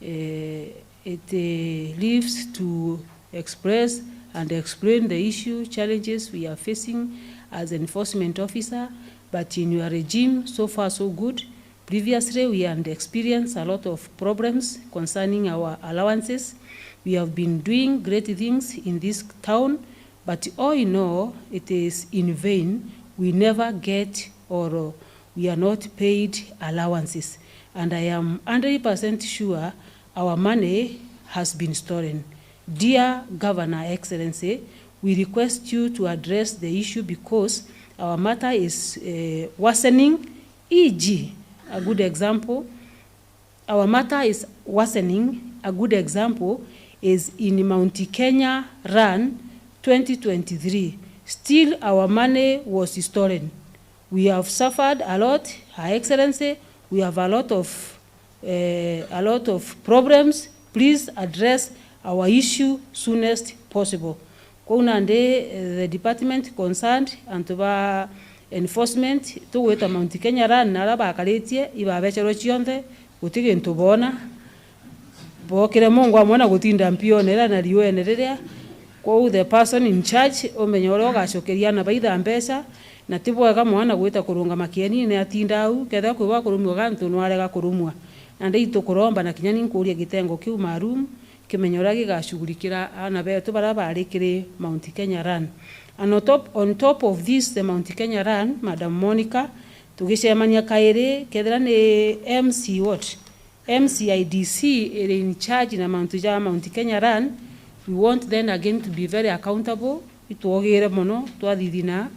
Eh, it, eh, lives to express and explain the issue, challenges we are facing as enforcement officer, but in your regime, so far so good. Previously, we had experienced a lot of problems concerning our allowances. We have been doing great things in this town, but all in all, it is in vain. We never get or we are not paid allowances. And I am hundred percent sure our money has been stolen. Dear Governor Excellency, we request you to address the issue because our matter is, eh, worsening. E G, a good example, our matter is worsening. A good example is in Mount Kenya Run twenty twenty-three. Still, our money was stolen. We have suffered a lot, Her Excellency. We have a lot of, eh, a lot of problems. Please address our issue soonest possible. Kwou nandi, eh, the department concerned, antu ba enforcement, tugwita Mount Kenya Run, na aria bakaritie, ibabecerwe cionthe, guti gintu boona. Bookire Mungu amwe na gutinda mpione iria na riuene riria. Kwou the person in charge, umenye uria ugacokeria ana baitha mbeca, na ti bwega mwana gwita kurungama kienine atinda au, kethira kwi gwa kurumua gantu nwarega kurumua. Nandi itukuromba na kinya ni nkuuria gitengo kiu maalum, kimenye uria gigacugurikira aana betu baria bari kiri Mount Kenya Run. And on top, on top of this, the Mount Kenya Run, Madam Monica, tugicemania kairi, kethira ni M C what? M C I D C iri in charge na mantu ja Mount Kenya Run, we want then again to be very accountable, itwogire mono, twathithina,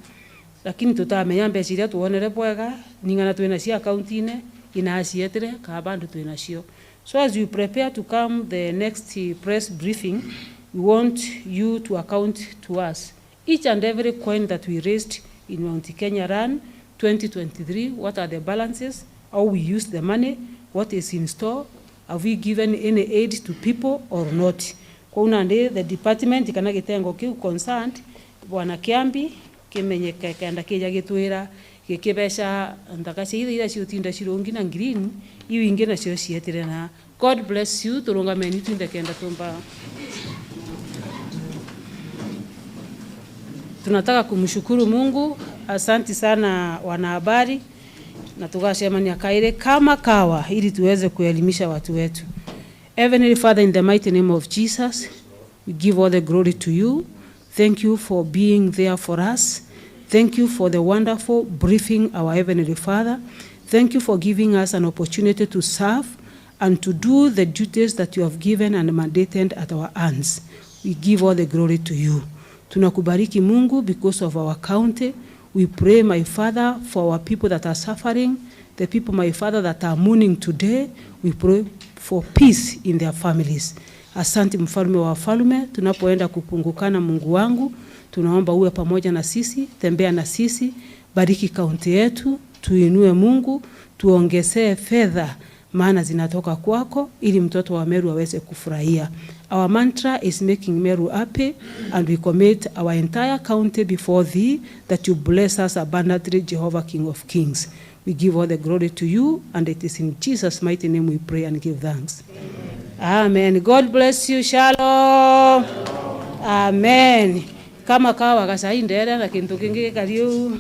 lakini tutamenya mbeca iria twonere bwega, ning'ana twinacio accountine, inacietire, kaa bado twinacio. So as we prepare to come the next press briefing, we want you to account to us. Each and every coin that we raised in Mount Kenya Run twenty twenty-three, what are the balances? How we use the money? What is in store? Have we given any aid to people or not? Kwou nandi the department kana gitengo kiu concerned, Bwana Kiambi, kimenyeke kenda kija gitwira gikibeca nthaka cia ithe iria ciutinda cirungi na green, iu ingi nacio cietire na. God bless you. Turungameni twinthe kenda tumba. Tunataka kumshukuru Mungu. Asanti sana wanahabari, na tugacemania kairi kama kawa ili tuweze kuelimisha watu wetu. Heavenly Father, in the mighty name of Jesus, we give all the glory to you. Thank you for being there for us. Thank you for the wonderful briefing, our Heavenly Father. Thank you for giving us an opportunity to serve and to do the duties that you have given and mandated at our hands. We give all the glory to you. Tunakubariki Mungu because of our county. We pray, my Father, for our people that are suffering, the people, my Father, that are mourning today. We pray for peace in their families. Asante Mfalme wa wafalme, tunapoenda kupungukana, Mungu wangu, tunaomba uwe pamoja na sisi, tembea na sisi, bariki kaunti yetu, tuinue Mungu, tuongezee fedha, maana zinatoka kwako, ili mtoto wa Meru aweze kufurahia. Our mantra is making Meru happy, and we commit our entire county before thee, that you bless us abundantly, Jehovah, King of Kings. We give all the glory to you, and it is in Jesus' mighty name we pray and give thanks. Amen. God bless you. Shalom. Amen. Kama kawa gacai ndere na kintu kingi gikari uu.